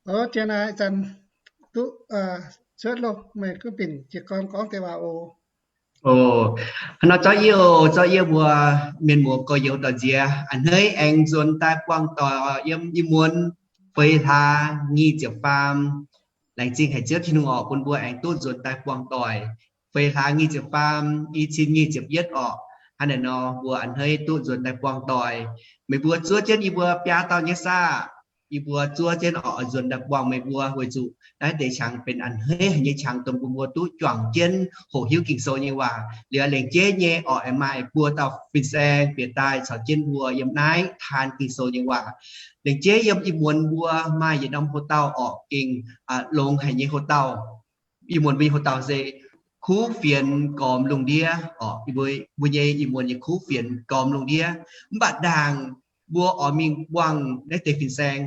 Ov, jien naaiv ih zanc duqv cuotv loh, meih gunv binc jiez gorn gorngv deix waac oc. Ov, hnangv nor zorqv yie oc, zorqv yie mbuo mienh muoz gorx-youz dorh nziex a'hneiv aengx nzuonx daaih buangh doic yiem ih muonz feix hlaax nyic ziepc faam. Laengz zingh haic Ziouv Tin-Hungh oc, bun mbuo aengx duqv nzuonx daaih buangh doic feix hlaax nyic ziepc faam, i cin nyic ziepc yietv oc. Hnangv naaiv nor mbuo a'hneiv duqv nzuonx daaih buangh doic. Meih mbuo zuov jienv yie mbuo biaa dauh nyei saah? Yie mbuo zuov jienv oc, oix nzuonx daaih buangh meih mbuo weic zuqc naaiv deix qangx benx a'hneiv haic nyei qangx dongh bun mbuo duqv juangc jienv hoqc hiuv Ging-Sou nyei waac. Liuz lengc jeiv nyei oc, aengx maaih buo dauh fin-saeng bieqc daaih caux jienv mbuo yiem naaiv taan Ging-Sou nyei waac. Lengc jeiv yiem ih muonz mbuo maaih yietc norm houx-dauh oc, gengh longx haic nyei houx-dauh. Ih muonz mbuo nyei houx-dauh se kuv fienx gormx lungh ndiev oc. Mbuo nyei ih muonz nyei kuv fienx gormx lungh ndiev. Mv baac ndaangc mbuo oix mingh buangh naaiv deix fin-saeng,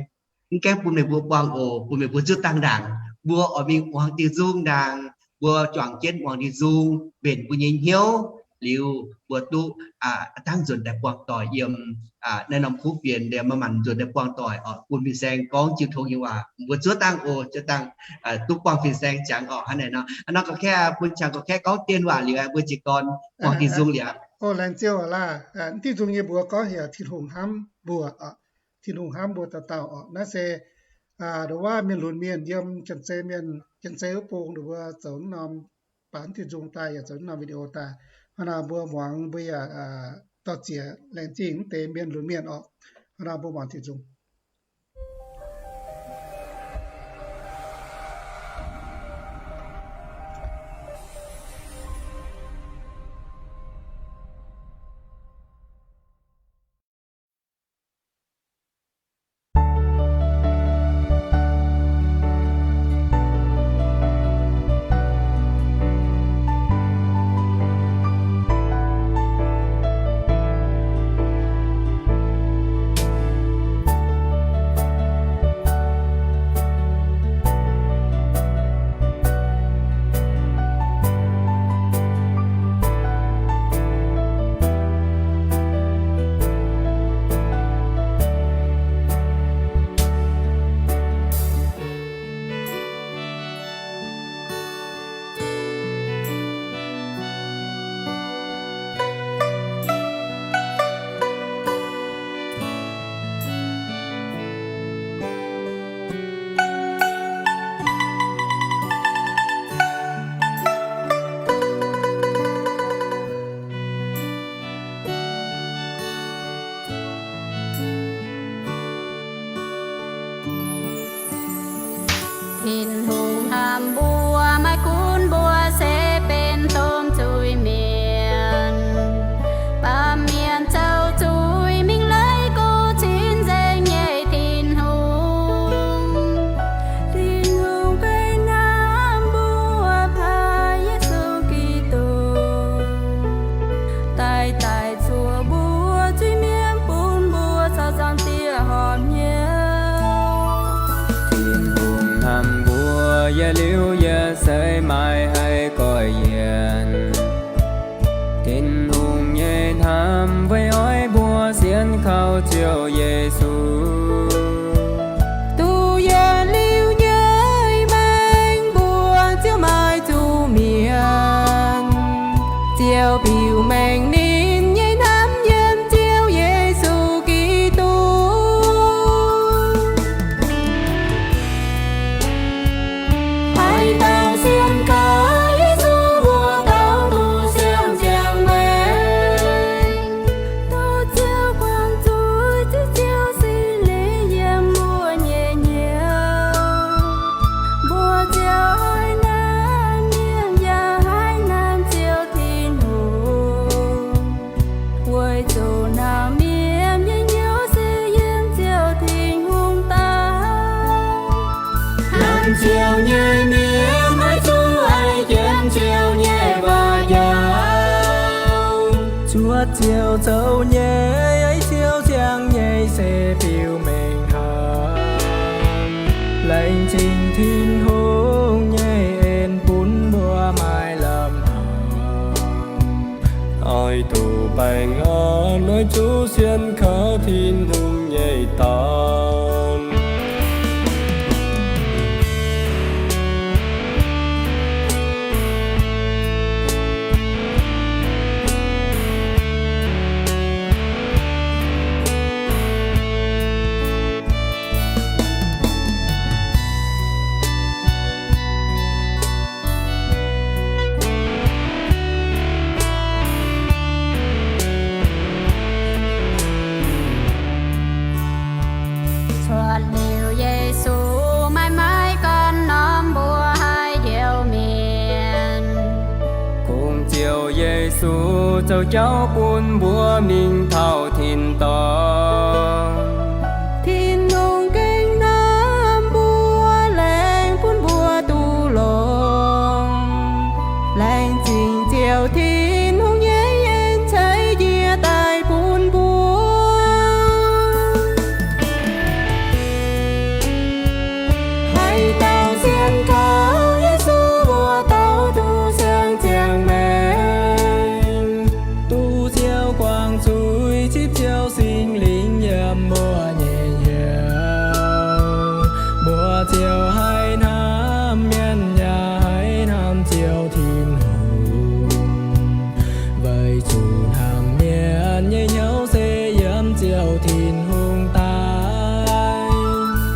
mv gaengh bun meih mbuo buangh oc, bun meih mbuo zuov dangh ndaangc. Mbuo oix mingh muangx diuh nzung ndaangc, mbuo juangc jienv muangx diuh nzung, mbenc mbuo nyei hnyouv liuz, mbuo duqv a'dangh nzuonx daaih buangh doic yiem naaiv norm kuv fienx, maaih maanc nzuonx daaih buangh doic oc, bun fin-saeng gorngv jiu tong nyei waac. Mbuo zuov dangh oc, zuov dangh duqv buangh fin-saeng ziangx oc. Hnangv naaiv nor, hnangv nor gorngv kaeqv, bun qangx gorngv kaeqv gorngv dien waac liuz, mbuo jiez gorn muangx diuh nzung liuz. Laengz zingh oc laah. Diuh nzung nyei mbuox gorngv heuc Tin-Hungh hnamv mbuo oc. Tin-Hungh hnamv mbuo dauh dauh oc. Naaiv se nduqc waac mienh lunx mienh yiem Janx-Zei mienh, Janx-Zei wuov bung, nduqc mbuo zoux norm baanx diuh nzung daaih yaac zoux norm video daaih. Hnangv nor mbuo muangx mbuo yaac dorh ziex laengz zingh deix mienh lunx mienh oc. Hnangv nor mbuo muangx diuh nzung. Tin-Hungh hnamv mbuo, maiv gunv mbuo se benx domh zuiz-mienh, baamh mienh zoux zuiz mingh leiz go cin nzengc nyei Tin-Hungh. Tin-Hungh ganh hnamv mbuo, paav Yesu Giduc daaih daic zuoqc mbuo zuiz-mienh, bun mbuo caux Zaangc Diex horpc hnyouv. Tin-Hungh hnamv mbuo, yietc liuz yietc seix maiv haih goiv yienc. Tin-Hungh nyei hnamv weic oix mbuo sienx kaux Ziouv Yesu. Duqv yietc liuz nyei maengc mbuo ziouc maaih zuqc mienh, ziouc biux mengh ninh nyei hnamv yiem Ziouv Yesu Giduc. Haaix dauh sienx kaux Yesu, mbuo dauh duqv siang-ziangh maengc. Dorh Ziouv buangh zuiz, Ziouv Singx Lingh yiem mbuo nyei hnyouv, mbuo ziouc haih hnamv mienh yaac haih hnamv Ziouv Tin-Hungh. Weic zuqc hnamv mienh nyei hnyouv se yiem Ziouv Tin-Hungh daaih. Hnamv Ziouv nyei mienh maiv zuqc aiv jienv Ziouv nyei waac-njaaux. Cuotv Ziouv zoux nyei, Ziouv siang nyei se biux mengh haaix. Laengz zingh Tin-Hungh nyei en bun mbuo maaih lamh hnaangx, oix duqv baengh orn, oix zuqc sienx kaux Tin-Hungh nyei Dorn. Zuqc zoux jauv bun mbuo mingh taux tin-dorngh. Tin-Hungh gengh hnamv mbuo, laengz bun mbuo duqv longx. Laengz zingh Ziouv Tin-Hungh nyei en ceix njiec daaih bun mbuo. Haaix dauh sienx kaux Yesu, wuov dauh duqv siang-ziangh maengc, duqv Ziouv guangc zuiz, zipv Ziouv Singx Lingh yiem mbuo nyei hnyouv. Mbuo ziouc haih hnamv mienh yaac haih hnamv Ziouv Tin-Hungh. Weic zuqc hnamv mienh nyei hnyouv se yiem Ziouv Tin-Hungh daaih.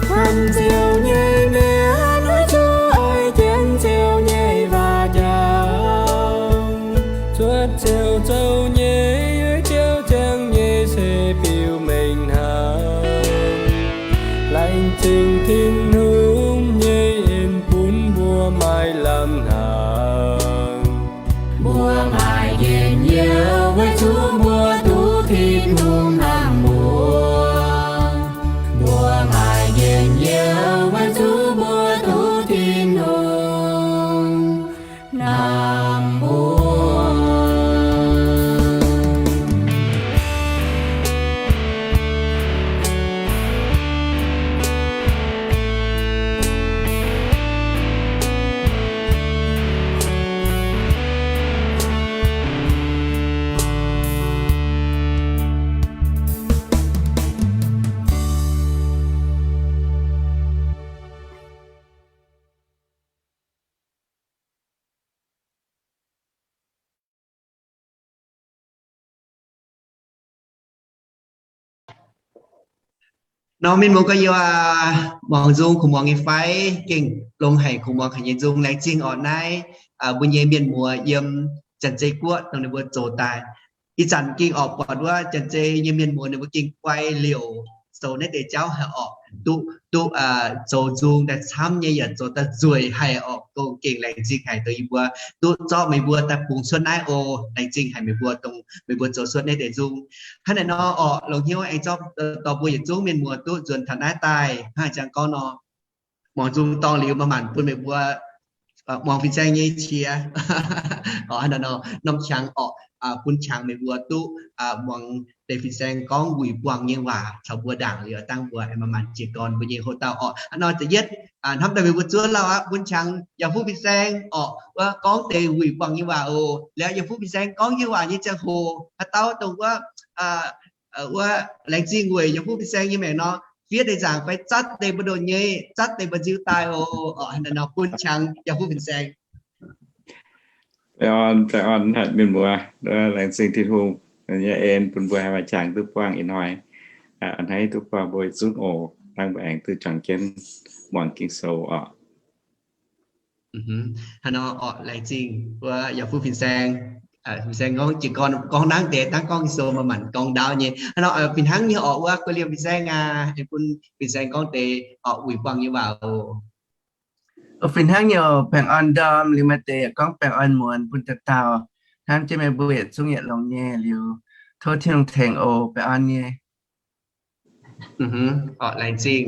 Hnamv Ziouv nyei mienh oix zuqc oix jienv Ziouv nyei waac njaaux. Cuotv Ziouv zoux nyei, Ziouv ziangh nyei se biux mengh hnangv. Laengz zingh Tin-Hungh nyei en bun mbuo maaih lamh hnaangx. Mbuo maaih njien-youh weic zuqc mbuo duqv Tin-Hungh hnamv mbuo. Mbuo maaih njien-youh weic zuqc mbuo duqv Tin-Hungh hnamv mbuo. Nor mienh muoz gorx-youz, muangx nzung kuv muangx nyei fai, gengh longx haic kuv muangx haic nyei nzung. Laengz zingh orqc naaiv mbuo nyei mienh muoz yiem Janx-Zei Guoqv dongh ninh mbuo zoux daaih. Ih zanc gengh orqc buatc wuov Janx-Zei nyei mienh muoz ninh mbuo gengh guai liouc zoux naaiv deix jauv haic orqc, duqv, duqv zoux nzung daaih camv nyei yaac zoux daaih nzueic haic orqc. Gengh laengz zingh haic dongh yie mbuo duqv zorqv meih mbuo daaih bungx cuotv naaiv oc. Laengz zingh haic meih mbuo dongh meih mbuo zoux cuotv naaiv deix nzung. Hnangv naaiv nor orqc, longc hnyouv aengx zorqv dorh mbuo yietc zungv mienh muoz duqv nzuonx taux naaiv daaih. Hnangv haaix jangx gorngv nor, muangx nzung dorngh liuz maaih maanc bun meih mbuo muangx fin-saeng nyei qiex. Hnangv naaiv nor, norm qangx orqc, bun qangx meih mbuo duqv muangx deix fin-saeng gorngv wuic buangh nyei waac caux mbuo ndaangc liuz, dangh mbuo aengx maaih maanc jiez gorn mbuo nyei houx-dauh orqc. Hnangv nor da'yietv hnamv daaih meih mbuo zuov lauh aqv, bun qangx yaac fuqv fin-saeng orqc, wuov gorngv deix wuic buangh nyei waac oc. Liuz yaac fuqv fin-saeng gorngv nyei waac nyei ziangh hoc, haaix dauh dongh wuov, wuov laengz zingh weic yaac fuqv fin-saeng nyei maengc nor, fiev deix nzaangc fai zatv deix mbu'ndongx nyei, zatv deix mba'nziu daaih oc. Hnangv naaiv nor bun qangx yaac fuqv fin-saeng. Baengh orn, baengh orn haic mienh muoz, laengz zingh Tin-Hungh nyei en bun mbuo haih maaih qangx duqv buangh ih hnoi. A'hneiv duqv buangh mbuo yietc zungv oc. Dangh mbuo aengx duqv juangc jienv muangx Ging-Sou orqc. Hnangv nor orqc, laengz zingh wuov yaac fuqv fin-saeng. Fin-saeng gorngv jiez gorn gorngv nangv deix, dangh gorngv Ging-Sou maaih maanc gorngv ndaauv nyei. Hnangv nor fih hnangv nyei orqc, wuov guei liemh fin-saeng aac, bun fin-saeng gorngv deix orqc wuic buangh nyei waac oc. Fih hnangv nyei oc. Baengh orn ndorm liuz maaih deix yaac gorngv baengh orn muonz bun dauh dauh. Hnamv jienv meih mbuo yietc zungv yietc longx nyei liuz, tov Tin-Hungh tengx oc. Baengh orn nyei. Orqc, laengz zingh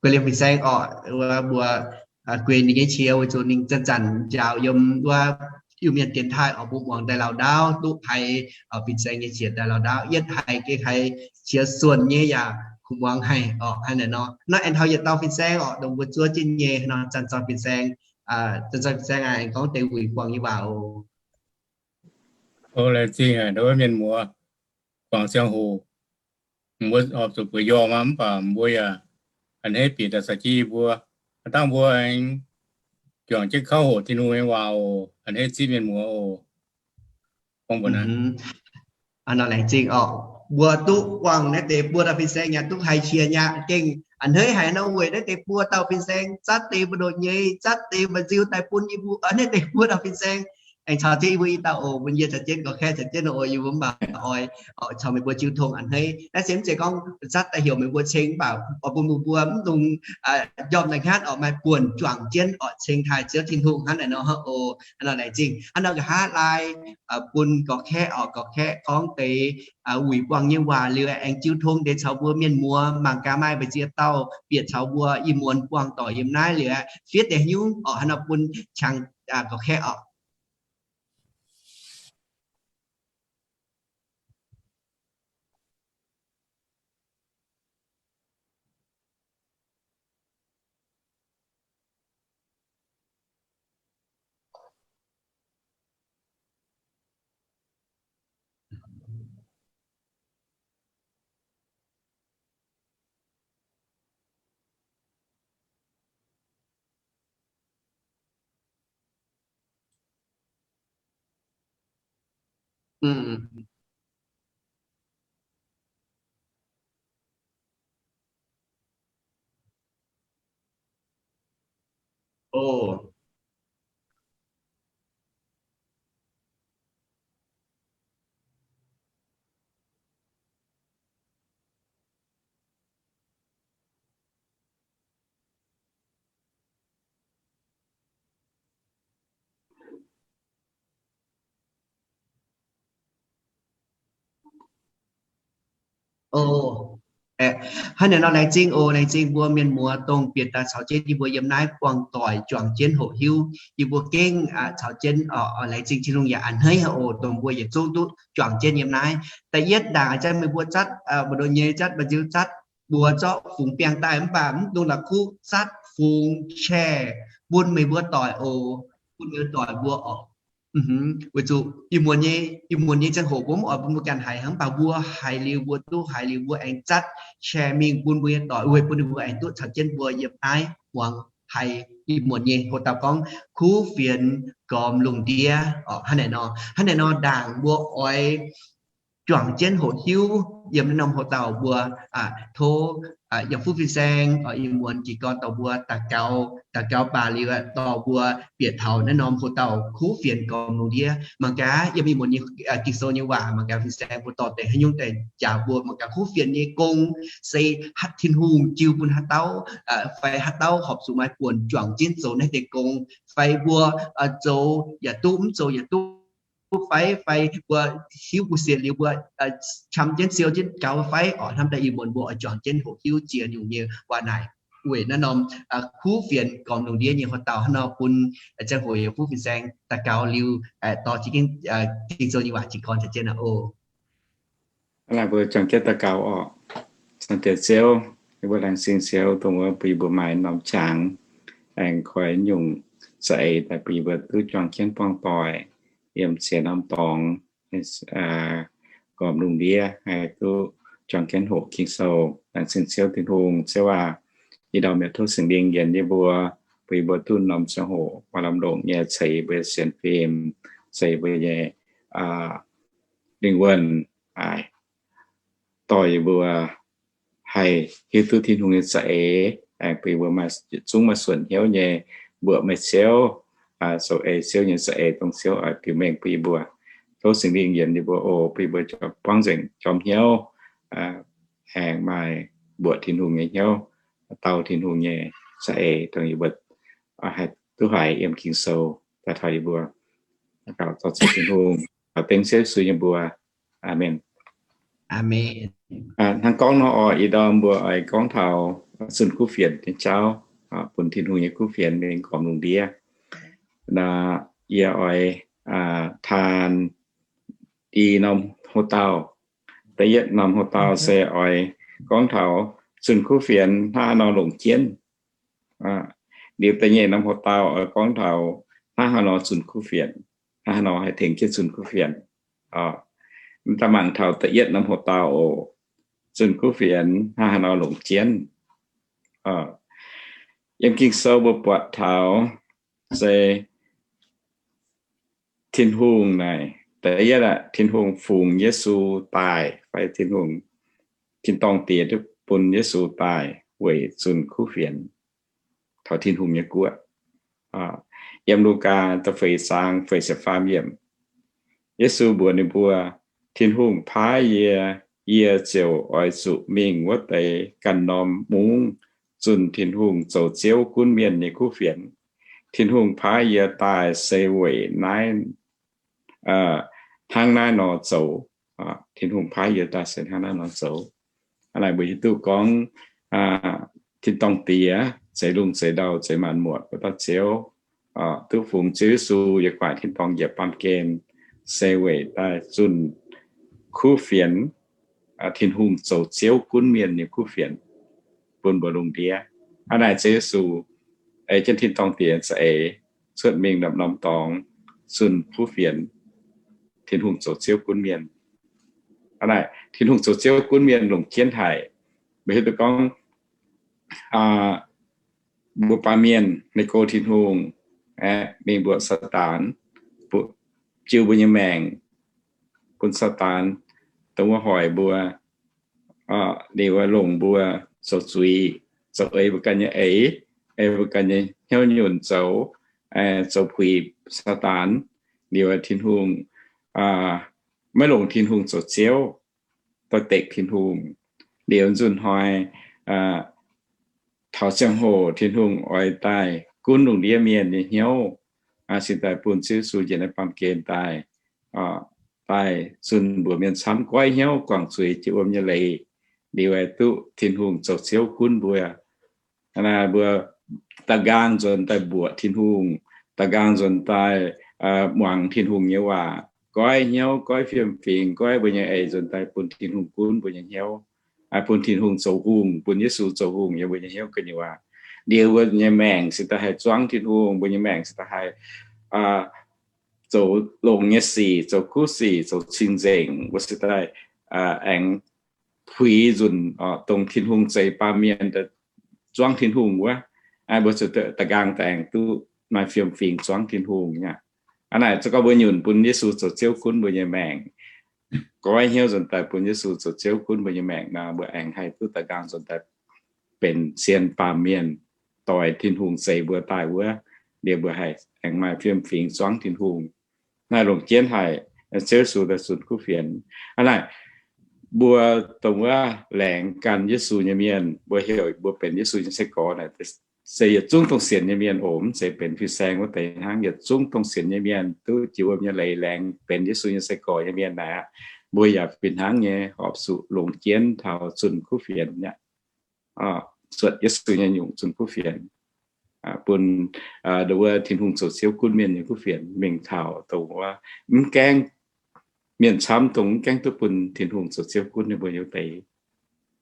guei liemh fin-saeng orqc, wuov mbuo guei ninh nyei qiex weic zuqc ninh zanc-zanc njaaux yiem wuov Iu-Mienh dienx taaih orqc, mbuo muangx daaih lauh ndaauv duqv haiz fin-saeng nyei qiex daaih lauh ndaauv, yietv haiz gengh haiz qiex suonc nyei yaac kuv muangx haic orqc. Hnangv naaiv nor, naaiv aengx taux yietc dauh fin-saeng orqc, dongh mbuo zuov jienv nyei nor, zanc-zanc fin-saeng, zanc-zanc fin-saeng aengx gorngv deix wuic buangh nyei waac oc. O, laengz zingh ndo wuov mienh muoz, guangc ziangh hoc mbuo horpc zuqc bueix njormh aqv, mv baac mbuo yaac a'hneiv bieqc daaih caux jienv yie mbuo. Dangh mbuo aengx juangc jienv kauv hoqc Tin-Hungh nyei waac oc. A'hneiv zipv mienh muoz oc. Hnangv nor laengz zingh orqc, mbuo duqv buangh naaiv deix buo dauh fin-saeng yaac duqv haiz qiex nyei aqv. Gengh a'hneiv haic nor weic naaiv deix buo dauh fin-saeng zatv deix mbu'ndongx nyei, zatv deix mba'nziu daaih bun yie mbuo. Naaiv deix buo dauh fin-saeng Aengx caux jienv yie mbuo i dauh oc, bun yie caux jienv gorqv-kaeqv caux jienv oc, yie mbuo mv baac oix caux meih mbuo jiu tong a'hneiv. Naaiv se mv zeiz gorngv zatv daaih heuc meih mbuo ceng, mv baac oix bun meih mbuo mv dungx njormh naaic hnangv oc, maaih buonc juangc jienv oc, ceng taaih Ziouv Tin-Hungh hnangv naaic nor oc. Hnangv nor laengz zingh. Hnangv nor nqa'haav laai bun gorqv-kaeqv oc, gorqv-kaeqv gorngv deix wuic buangh nyei waac liuz aengx jiu tong deix caux mbuo mienh muoz mangc gaax maaih mbu'ziex dauh bieqc caux mbuo ih muonz buangh doic yiem naaiv liuz fiev deix haaix nyungc oc. Hnangv nor bun qangx gorqv-kaeqv oc. Hnangv naaic nor laengz zingh oc, laengz zingh mbuo mienh muoz dongh bieqc daaih caux jienv yie mbuo yiem naaiv buangh doic juangc jienv hoqc hiuv. Yie mbuo gengh caux jienv laengz zingh Tin-Hungh yaac a'hneiv oc, dongh mbuo yietc zungv duqv juangc jienv yiem naaiv. Da'yietv ndaangc zanc meih mbuo zatv mbu'ndongx nyei zatv, mbu'nziu zatv, mbuox zorqv fungx biangh daaih mv baac mv dungx la'kuqv zatv fungx share bun meih mbuo doic oc, bun meih mbuo doic mbuo oc. Weic zuqc ih muonz nyei, ih muonz nyei ziangh hoc mbuo mv oix bun mbuo ganh haiz hnangv, mv baac mbuo haiz liuz mbuo duqv, haiz liuz mbuo aengx zatv share mingh bun mbuo nyei doic, weic bun ninh mbuo aengx duqv caux jienv mbuo yiem naaiv muangx haiz ih muonz nyei hoc dauh gorngv kuv fienx gormx lungh ndiev oc. Hnangv naaic nor, hnangv naaic nor ndaangc mbuo oix juangc jienv hoqc hiuv yiem naaiv norm hoc dauh mbuo tov yiem fuqv fin-saeng oc, ih muonz jiez gorn dorh mbuo daux gaux, daux gaux baac liuz dorh mbuo bieqc taux naaiv norm hoc dauh kuv fienx gormx lungh ndiev. Mangc gaax yiem ih muonz nyei Ging-Sou nyei waac, mangc gaax fin-saeng mbuo dorh deix haaix nyungc daaih njaaux mbuo, mangc gaax kuv fienx nyei gong se Tin-Hungh jiu bun haaix dauh, fai haaix dauh horpc zuqc maaih buonc juangc jienv zoux naaiv deix gong, fai mbuo zoux yaac duqv, mv zoux yaac duqv fai, fai mbuo hiuv mbuo sienx liuz mbuo qam jienv siou jienv gaux fai oc. Hnamv daaih ih muonz mbuo oix juangc jienv hoqc hiuv ziex nyungc nyei waac naaic weic naaiv norm kuv fienx gormx lungh ndiev nyei hoc dauh. Hnangv nor bun ziangh hoc yiem fuqv fin-saeng daux gaux liuz dorh jienv Ging-Sou nyei waac jiez gorn caux jienv oc. Hnangv naaic mbuo juangc jienv daux gaux oc. Cang Diex Ziouv, yie mbuo laengz zingh Ziouv dongh wuov bun yie mbuo maaih norm qangx, aengx koi nyungc za'eix daaih bun yie mbuo duqv juangc jienv buangh doic yiem ziex norm dorngx gormx lungh ndiev haih duqv juangc jienv hoqc Ging-Sou. Laengz zingh Ziouv Tin-Hungh. Ziouv aac, ih ndorm yaac tov Singx Lingh yienc yie mbuo, bun yie mbuo duqv norm ziangh hoc maaih lamh longc nyei ceix mbuo sienx fim, ceix mbuo nyei lingh wuonh, dorh yie mbuo haih hiuv duqv Tin-Hungh nyei za'eix, aengx bun yie mbuo maaih zungv maaih suonc hnyouv nyei mbuoqc meih Ziouv, zoux ei Ziouv nyei za'eix dongh Ziouv oix biux mengh bun yie mbuo. Tov Singx Lingh yienc yie mbuo oc, bun yie mbuo buangv nzengc jorm hnyouv, aengx maaih mbuoqc Tin-Hungh nyei hnyouv, dau Tin-Hungh nyei za'eix dongh yie mbuo haih duqv haiz yiem Ging-Sou daaih taux yie mbuo. Daux gaux dor-ziec Tin-Hungh, taux dengv Ziouv Yesu nyei mbuox. Aamen. Hnangv gorngv nor oc, ih ndorm mbuo oix gorngv taux zunh kuv fienx nyei jauv, bun Tin-Hungh nyei kuv fienx mingh gormx lungh ndiev. Yie oix taan i norm hoc-dauh. Da'yietv norm hoc-dauh se oix gorngv taux zunh kuv fienx hnangv haaix nor longc jienv. Liuz da'nyeic norm hoc-dauh oix gorngv taux hnangv haaix nor zunh kuv fienx, hnangv haaix nor haih tengx jienv zunh kuv fienx. Mv daaih mangc taux da'yietv norm hoc-dauh oc. Zunh kuv fienx hnangv haaix nor longc jienv. Yiem Ging-Sou mbuo buatc taux se Tin-Hungh naaic, da'yietv aeqv, Tin-Hungh fungx Yesu daaih, fai Tin-Hungh, tin-dorngh Diex duqv bun Yesu daaih weic zunh kuv fienx taux Tin-Hungh nyei guoqv. Yiem Lugaa da'feix zaang feix ziepc faam yiemc, Yesu mbuox ninh mbuo, Tin-Hungh paaiv yie, yie ziouc oix zuqc mingh wuov deix ganh norm mungv zunh Tin-Hungh zoux Ziouv gunv mienh nyei kuv fienx. Tin-Hungh paaiv yie daaih se weic naaiv, hnangv naaiv nor zoux. Tin-Hungh paaiv yie daaih se hnangv naaiv nor zoux. Hnangv naaic mbuo hiuv duqv gorngv tin-dorngh Diex zeix lungh zeix ndau, zeix maanc muotc, mbuo dauh Ziouv, duqv fungx Ziouv Yesu yiem gu'nguaaic tin-dorngh yaac baamh gen, se weic daaih zunh kuv fienx, Tin-Hungh zoux Ziouv gunv mienh nyei kuv fienx, bun mbuo lungh ndiev. Hnangv naaic Ziouv Yesu ei jienv tin-dorngh Diex za'eix cuotv mingh norm-norm dorngx zunh kuv fienx, Tin-Hungh zoux Ziouv gunv mienh. Hnangv naaic Tin-Hungh zoux Ziouv gunv mienh longc jienv haic. Mbuo hiuv duqv gorngv mbuo baamh mienh nyei go Tin-Hungh, mingh mbuoqc Saadaan, jiu mbuo nyei maengc bun Saadaan dongh wuov hoic mbuo, liuz longc mbuo zoux zuiz, zoux ei mbuo ganh nyei eix, ei mbuo ganh nyei hnyouv nyunc zoux, zoux puix Saadaan. Liuz Tin-Hungh maiv longc Tin-Hungh zoux Ziouv, doix-dekc Tin-Hungh. Liuz nzunc hnoi taux ziangh hoc Tin-Hungh oix daaih gunv lungh ndiev mienh nyei hnyouv, cingx daaih bun Ziouv Yesu njiec naaiv baamh gen daaih, daaih zunh mbuox mienh camv goiv hnyouv guangc zuiz jiex wuom nyei leiz, liuz aengx duqv Tin-Hungh zoux Ziouv gunv mbuo. Mbuo da'nqaang nzuonx daaih mbuoqc Tin-Hungh, da'nqaang nzuonx daaih muangx Tin-Hungh nyei waac, goiv hnyouv, goiv fiem-fingx, goiv mbuo nyei eix nzuonx daaih bun Tin-Hungh gunv mbuo nyei hnyouv, bun Tin-Hungh zoux hungh, bun Yesu zoux hungh yiem mbuo nyei hnyouv gu'nyuoz. Liuz mbuo nyei maengc cingx daaih haih zuangv Tin-Hungh, mbuo nyei maengc cingx daaih haih zoux longx nyei sic, zoux kuv sic, zoux cing-nzengc, mbuo cingx daaih aengx puix nzunc dongh Tin-Hungh zeix baamh mienh zuangv Tin-Hungh wuov. Mbuo da'nqaang daaih aengx duqv maaih fiem-fingx zuangv Tin-Hungh aqv. Hnangv naaic za'gengh mbuo nyunc bun Yesu zoux Ziouv gunv mbuo nyei maengc, goiv hnyouv nzuonx daaih bun Yesu zoux Ziouv gunv mbuo nyei maengc nor, mbuo aengx haih duqv da'nqaang nzuonx daaih benx sien baamh mienh, doix Tin-Hungh zeix mbuo daaih wuov, liuz mbuo haih aengx maaih fiem-fingx zuangv Tin-Hungh. Naaiv longc jienv haic, Ziouv Yesu daaih zunh kuv fienx. Hnangv naaic, mbuo dongh wuov laengz gan Yesu nyei mienh, mbuo heuc mbuo benx Yesu nyei sai-gorx naaic, se yietc zungv dongh sienx nyei mienh oc, mv zeiz benx fin-saeng wuov deix hnangv. Yietc zungv dongh sienx nyei mienh duqv jiex wuom nyei leiz laengz benx Yesu nyei sai-gorx nyei mienh naaic aqv, mbuo yaac fih hnangv nyei horpc zuqc longc jienv taux zunh kuv fienx aqv. Zuotc Yesu nyei nyungc zunh kuv fienx, bun dongh wuov Tin-Hungh zoux Ziouv gunv mienh nyei kuv fienx mingh taux dongh wuov mv gaengh, mienh camv dongh mv gaengh duqv bun Tin-Hungh zoux Ziouv gunv nyei mbuo nyei wuov deix.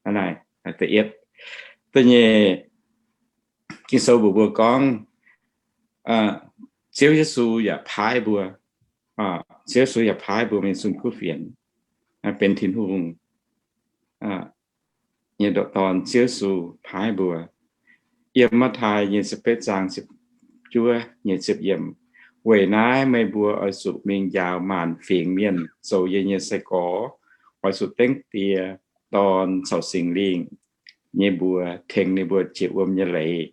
Hnangv naaic, da'yietv. Da'nyeic, Ging-Sou mbuox mbuo gorngv, Ziouv Yesu yaac paaiv mbuo, Ziouv Yesu yaac paaiv mbuo mingh zunh kuv fienx, benx Tin-Hungh nyei ndoqc Dorn. Ziouv Yesu paaiv mbuo. Yiem Matv^taai nyei ziepc betv zaang ziepc juov nyei ziepc yiemc, Weic naaiv meih mbuo oix zuqc mingh njaaux maanc fingx mienh zoux yie nyei sai-gorx. Oix zuqc dengv Die, Dorn caux Singx Lingh nyei mbuox tengx ninh mbuo jiex wuom nyei leiz,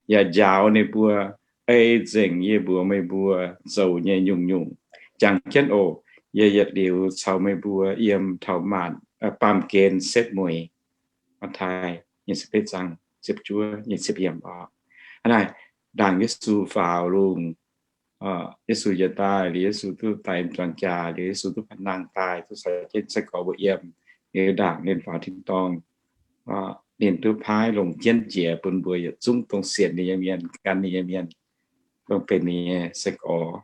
yaac njaaux ninh mbuo ei nzengc yie mbuox meih mbuo zoux nyei nyungc-nyungc. Jangx jienv oc. Yie yietc liuz caux meih mbuo yiem taux maanc, baamh gen setv mueiz. Matv^taai nyei ziepc betv zaang ziepc juov nyei ziepc yiemc oc. Hnangv naaic, ndaangc Yesu faaux lungh, Yesu njiec daaih, liuz Yesu duqv daic zuangx jaax, liuz Yesu duqv panh nangh daaih, duqv caux jienv sai-gorx mbuo yiem, liuz ndaangc ninh faaux tin-dorngh, ninh duqv paaiv longc jienv jiex bun mbuo yietc zungv dongh sienx ninh nyei mienh, gan ninh nyei mienh, dongh benx ninh nyei sai-gorx,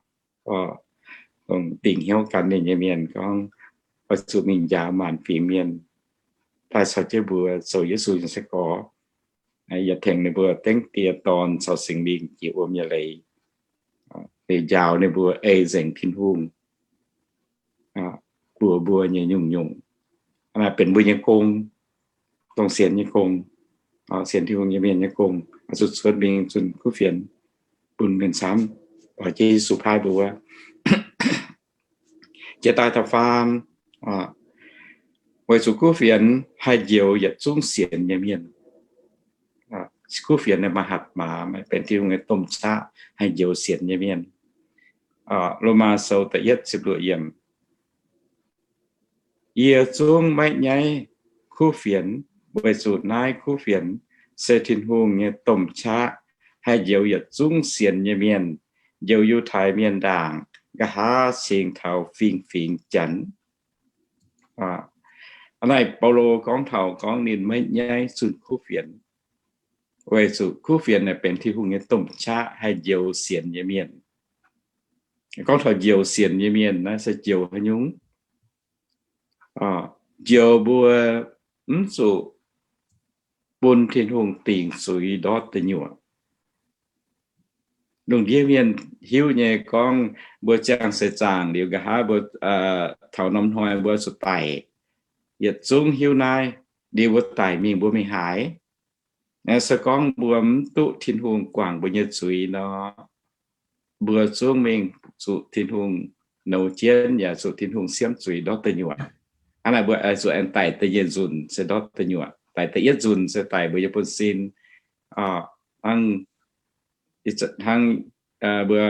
dongh dingc hnyouv gan ninh nyei mienh gorngv, oix zuqc mingh njaaux maanc fingx mienh daaih caux jienv mbuo zoux Yesu nyei sai-gorx, yaac tengx ninh mbuo dengv Die, Dorn caux Singx Lingh jiex wuom nyei leiz, liuz njaaux ninh mbuo ei nzengc Tin-Hungh, buoz mbuo nyei nyungc-nyungc. Naaiv benx mbuo nyei gong, dongh sienx nyei gong, sienx Tin-Hungh nyei mienh nyei gong, zuqc cuotv mingh zunh kuv fienx bun mienh camv, oix jienv Yesu paaiv mbuo wuov. Jiex daaih da'faam, weic zuqc kuv fienx haih njoux yietc zungv sienx nyei mienh. Kuv fienx maaih hatc maaz, benx Tin-Hungh nyei domh qaqv haih njoux sienx nyei mienh. Lomaa Sou da'yietv ziepc luoqc yiemc. Yie zungv maiv nyaiv kuv fienx, weic zuqc naaiv kuv fienx se Tin-Hungh nyei domh qaqv haih njoux yietc zungv sienx nyei mienh, njoux Yiutai mienh ndaangc, nqa'haav cingx taux fingx-fingx Janx. Aa, naaiv Baulo gorngv taux gorngv ninh maiv nyaiv zunh kuv fienx, weic zuqc kuv fienx naaic benx Tin-Hungh nyei domh qaqv haih njoux sienx nyei mienh. Gorngv taux njoux sienx nyei mienh naaiv se njoux haaix nyungc? Njoux mbuo mv zuqc bun Tin-Hungh dingc zuiz ndortv deic nyuoqc. Lungh ndiev mienh hiuv nyei gorngv mbuo ziangh seix zaangc liuz nqa'haav mbuo taux norm hnoi mbuo zuqc daic. Yietc zungv hiuv naaiv, liuz mbuo daic mingh mbuo mingh haaix? Se gorngv mbuo mv duqv Tin-Hungh guangc mbuo nyei zuiz nor, mbuo zungv mingh zuqc Tin-Hungh nouz jienv yaac zuqc Tin-Hungh siemv zuiz ndortv deic nyuoqc. Hnangv naaic mbuo zuqc aengx daic da'nyeic nzunc se ndortv deic nyuoqc. Daic da'yietv nzunc se daic mbuo nyei buonv-sin. Hnangv hnangv mbuo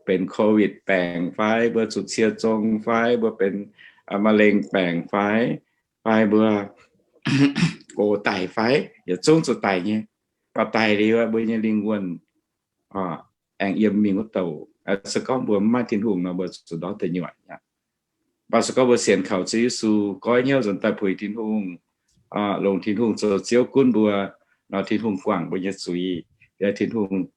benx COVID baengc fai mbuo zuqc cie zong fai mbuo benx มะเร็ง baengc fai, fai mbuo gox daic fai, yietc zungv zuqc daic nyei. Mv baac daic liuz mbuo nyei lingh wuonh aengx yiem mingh wuov douc. Se gorngv mbuo mv maaih Tin-Hungh nor mbuo zuqc ndortv deic nyuoqc. Mv baac se gorngv mbuo sienx kaux Ziouv Yesu, goiv hnyouv nzuonx daaih puix Tin-Hungh, longc Tin-Hungh zoux Ziouv gunv mbuo, nor Tin-Hungh guangc mbuo nyei zuiz, Tin-Hungh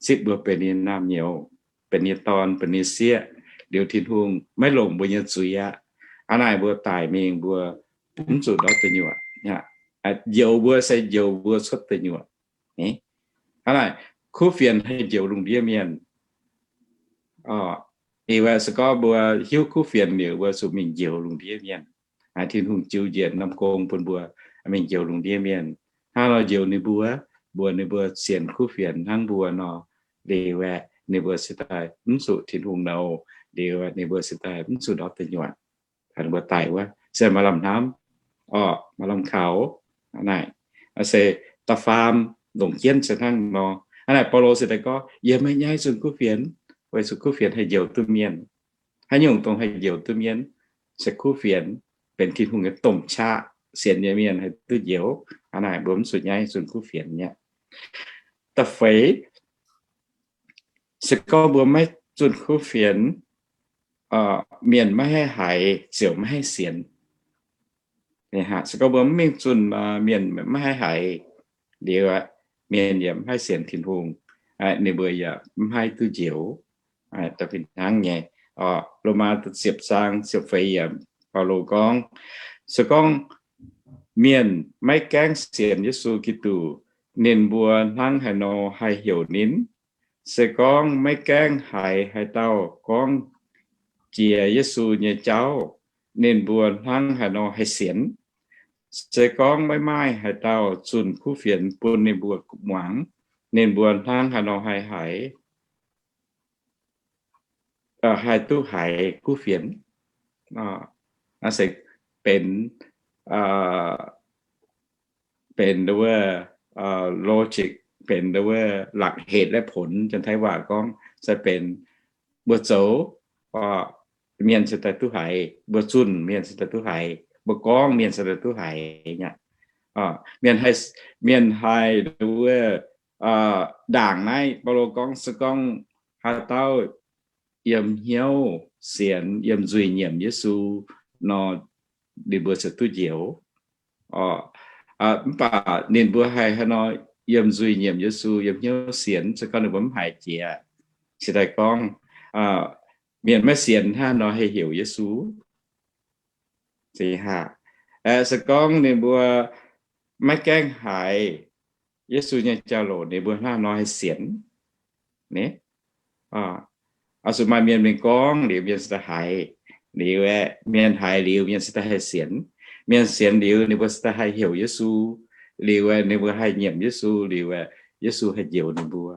zipv mbuo benx ninh nyei naamh nyouz, benx ninh nyei dorn, benx ninh nyei sieqv, liuz Tin-Hungh maiv longc mbuo nyei zuiz aqv. Hnangv naaic mbuo daic mingh mbuo mv zuqc ndortv deic nyuoqc. Njoux mbuo se njoux mbuo cuotv deic nyuoqc. Hnangv naaic kuv fienx haih njoux lungh ndiev mienh. Ih se gorngv mbuo hiuv kuv fienx liuz mbuo zuqc mingh njoux lungh ndiev mienh. Tin-Hungh jiu njiec norm gong bun mbuo mingh njoux lungh ndiev mienh. Hnangv nor njoux ninh mbuo, mbuox ninh mbuo sienx kuv fienx hnangv mbuo nor, liuz aeqv, ninh mbuo se daaih mv zuqc Tin-Hungh nouz, liuz ninh mbuo se daaih mv zuqc ndortv deic nyuoqc. Ninh mbuo daic wuov se maaih lamh hnamv, orqc, maaih lamh kaux. Naaic se da'faam longc jienv se hnangv nor. Hnangv naaic Baulo se daaih gorngv, yie maiv nyaiv zunh kuv fienx, weic zuqc kuv fienx haih njoux duqv mienh. Haaix nyungc dongh haih njoux duqv mienh? Se kuv fienx, benx Tin-Hungh nyei domh qaqv, sienx nyei mienh haih duqv njoux. Hnangv naaic mbuo mv zuqc nyaiv zunh kuv fienx nyei. Da'feix, se gorngv mbuo maiv zunh kuv fienx, mienh maiv haih haiz, ziouc maiv haih sienx. Se gorngv mbuo mv mingh zunh, mienh maiv haih haiz, liuz mienh yaac mv haih sienx Tin-Hungh, ninh mbuo yaac mv haih duqv njoux. Da'feix hnangv nyei, Lomaa ziepc zaang ziepc feix yiemc, Baulo gorngv, se gorngv mienh maiv gaengh sienx Yesu Giduc, ninh mbuo hnangv haaix nor haih heuc ninh? Se gorngv maiv gaengh haiz haaix dauh gorngv jiex Yesu nyei jauv, ninh mbuo hnangv haaix nor haih sienx? Se gorngv maiv maaih haaix dauh zunh kuv fienx bun ninh mbuo muangx, ninh mbuo hnangv haaix nor haih haiz, haih duqv haiz kuv fienx? Naaiv se benx, benx wuov logic, benx wuov หลักเหตุและผล, Janx-Taiv waac gorngv se benx mbuo zoux, mienh se daaih duqv haiz, mbuo zunh mienh se daaih duqv haiz, mbuo gorngv mienh se daaih duqv haiz nyei. Mienh haih, mienh haih wuov ndaangc naaiv Baulo gorngv se gorngv haaix dauh yiem hnyouv sienx, yiem nzuih nyiemc Yesu nor, ninh mbuo ziouc duqv njoux. Mv baac ninh mbuo haih haaix nor yiem nzuih nyiemc Yesu, yiem hnyouv sienx, se gorngv ninh mbuo mv haiz jiex. Se daaih gorngv mienh maiv sienx hnangv nor haih heuc Yesu. Se gorngv ninh mbuo maiv gaengh haiz Yesu nyei jauv-louc, ninh mbuo hnangv nor haih sienx. Oix zuqc maaih mienh mingh gorngv liuz, mienh se daaih haiz. Liuz aeqv, mienh haiz liuz, mienh se daaih haih sienx. Mienh sienx liuz, ninh mbuo se daaih haih heuc Yesu. Liuz aeqv, ninh mbuo haih nyiemc Yesu. Liuz aeqv, Yesu haih njoux ninh mbuo.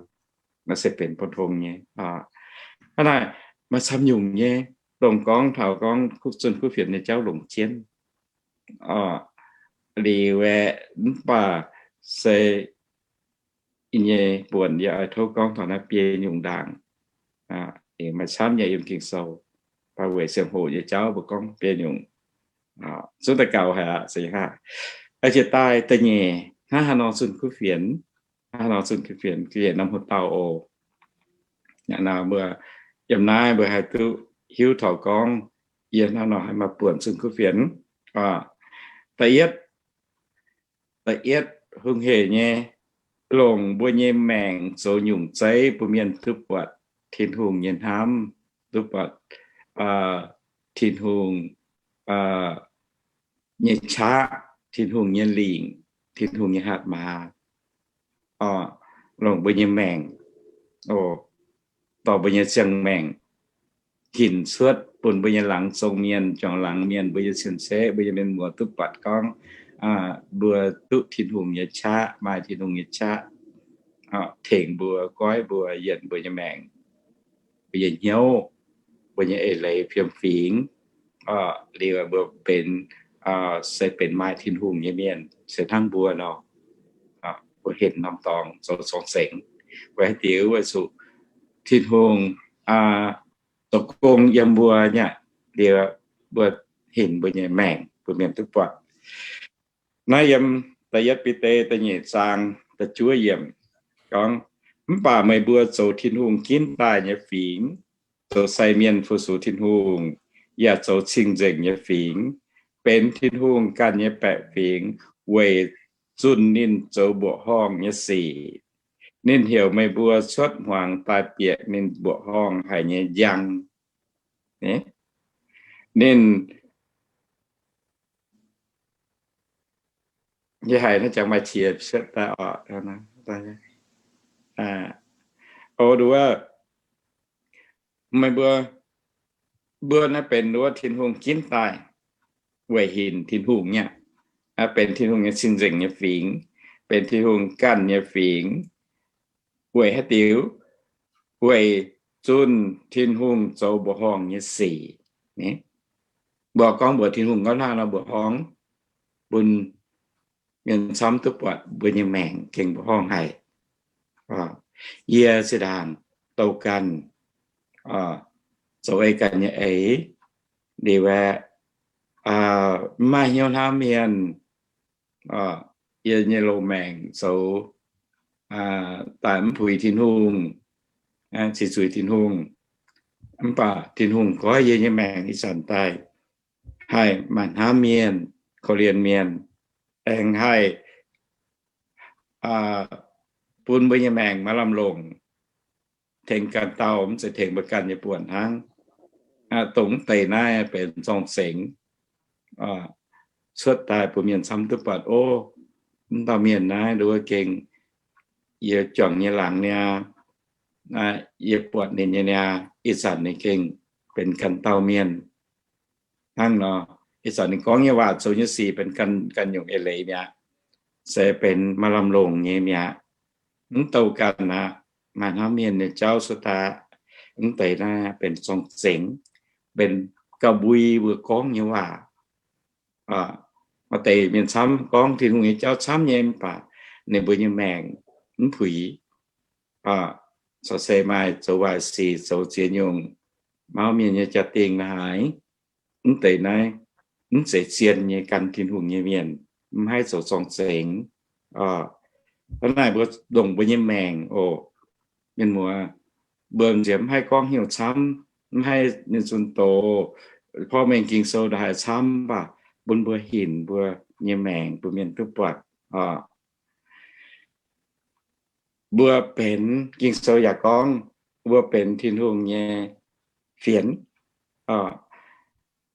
Naaiv se benx pou-tong nyei. Hnangv naaic, maaih camv nyungc nyei, dongh gorngv taux gorngv zunh kuv fienx nyei jauv longc jienv. Liuz aeqv, mv baac se yie nyei buonc yie oix tov gorngv taux naaiv biei nyungc ndaangc. Maaih camv nyei yiem Ging-Sou, baac weic ziangh hoc nyei jauv mbuo gorngv biei nyungc. Zungv daux gaux haic aqv. Jiex daaih da'nyeic, hnangv haaix nor zunh kuv fienx? Hnangv haaix nor zunh kuv fienx? Ga'hlen norm hlo dauh oc. Mbuo yiem naaiv mbuo haih duqv hiuv taux gorngv yie hnangv haaix nor haih maaih buonc zunh kuv fienx. Da'yietv, da'yietv hungh hec nyei, longc mbuo nyei maengc zoux nyungc zeiv bun mienh duqv buatc Tin-Hungh nyei hnamv, duqv buatc Tin-Hungh nyei qaqv, Tin-Hungh nyei lingc, Tin-Hungh nyei hatc maaz. Longc mbuo nyei maengc, dorh mbuo nyei ziangh maengc hinc cuotv bun mbuo nyei laangz zong mienh, juangc laangz mienh, mbuo nyei cien-ceqv, mbuo nyei mienh muoz duqv buatc gorngv mbuo duqv Tin-Hungh nyei qaqv, maaih Tin-Hungh nyei qaqv tengx mbuo, goiv mbuo, yienc mbuo nyei maengc, mbuo nyei hnyouv, mbuo nyei eix leiz fiem fingx, liuz mbuo benx, se benx maaih Tin-Hungh nyei mienh se hnangv mbuo nor, mbuo hinc norm dorngx zoux zorng-zengx. Weic haaix diuc? Weic zuqc Tin-Hungh zoux gong yiem mbuo nyei, liuz mbuo hinc mbuo nyei maengc bun mienh duqv buatc. Naaiv yiem da'yietv Bide da'nyeic zaang da'juov yiemc gorngv, mv baac meih mbuo zoux Tin-Hungh ginv daaih nyei fingx, zoux sai mienh fu-sux Tin-Hungh, yaac zoux cing-nzengc nyei fingx, benx Tin-Hungh ganh nyei baeqc fingx, weic zunh ninh zoux mbuoqc horngh nyei sic. Ninh heuc meih mbuo cuotv hmuangx daaih bieqc ninh mbuoqc horngh haic nyei njang. Ninh, yie haiz naaiv jangx maaih qiex cuotv daaih oc. O, nduov, meih mbuo, mbuo naaiv benx nduov Tin-Hungh ginv daaih weic hinc Tin-Hungh nyei, benx Tin-Hungh nyei cing-nzengc nyei fingx, benx Tin-Hungh ganh nyei fingx. Weic haaix diuc? Weic zunh Tin-Hungh zoux mbuoqc horngh nyei sic. Mbuo gorngv mbuox Tin-Hungh gorngv hnangv nor mbuoqc horngh, bun mienh camv duqv buatc mbuo nyei maengc gengh mbuoqc horngh haic. Yie zinh ndaangc douh ganh, zoux ei ganh nyei eix, liuz aeqv, mv maaih hnyouv hnamv mienh, yie nyei loz-maengc zoux daaih mv puix Tin-Hungh, ceix zuiz Tin-Hungh. Mv baac Tin-Hungh goiv yie nyei maengc ih zanc daaih haih maaih hnamv mienh, korv-lienh mienh, aengx haih bun mbuo nyei maengc maaih lamh longc, tengx ganh dauh, mv zeiz tengx mbuo ganh nyei buonc hnangv. Dongh mv deix naaiv benx zorng-zengx cuotv daaih bun mienh camv duqv buatc, o, mv dauh mienh naaiv nduov gengh yie juangc nyei laangz niaa, yie buatc ninh nyei niaa, ih zanc ninh gengh benx ganh dauh mienh hnangv nor. Ih zanc ninh gorngv nyei waac, zoux nyei sic benx ganh, ganh nyungc eix leiz mi'aqv, se benx maaih lamh longc nyei mi'aqv. Mv douh ganh aqv, maaih hnamv mienh nyei jauv cuotv daaih, mv deix naaiv benx zorng-zengx, benx gauh mbui mbuo gorngv nyei waac. Maaih deix mienh camv gorngv Tin-Hungh nyei jauv camv nyei, mv baac ninh mbuo nyei maengc mv puix. Corc se maaih zoux waaic sic, zoux ziex nyungc mauv mienh nyei jaa-dingh la'haaix. Mv deix naaiv mv zeiz zien nyei gan Tin-Hungh nyei mienh, mv haih zoux zorng-zengx. Hnangv naaic mbuo longc mbuo nyei maengc oc, mienh muoz, mbuo nziex mv haih gorngv hnyouv camv, mv haih ninh zunh doz, porv mengh Ging-Sou ndongc haaix camv, mv baac bun mbuo hinc mbuo nyei maengc bun mienh duqv buatc. Mbuo benx, Ging-Sou yaac gorngv mbuo benx Tin-Hungh nyei fienx.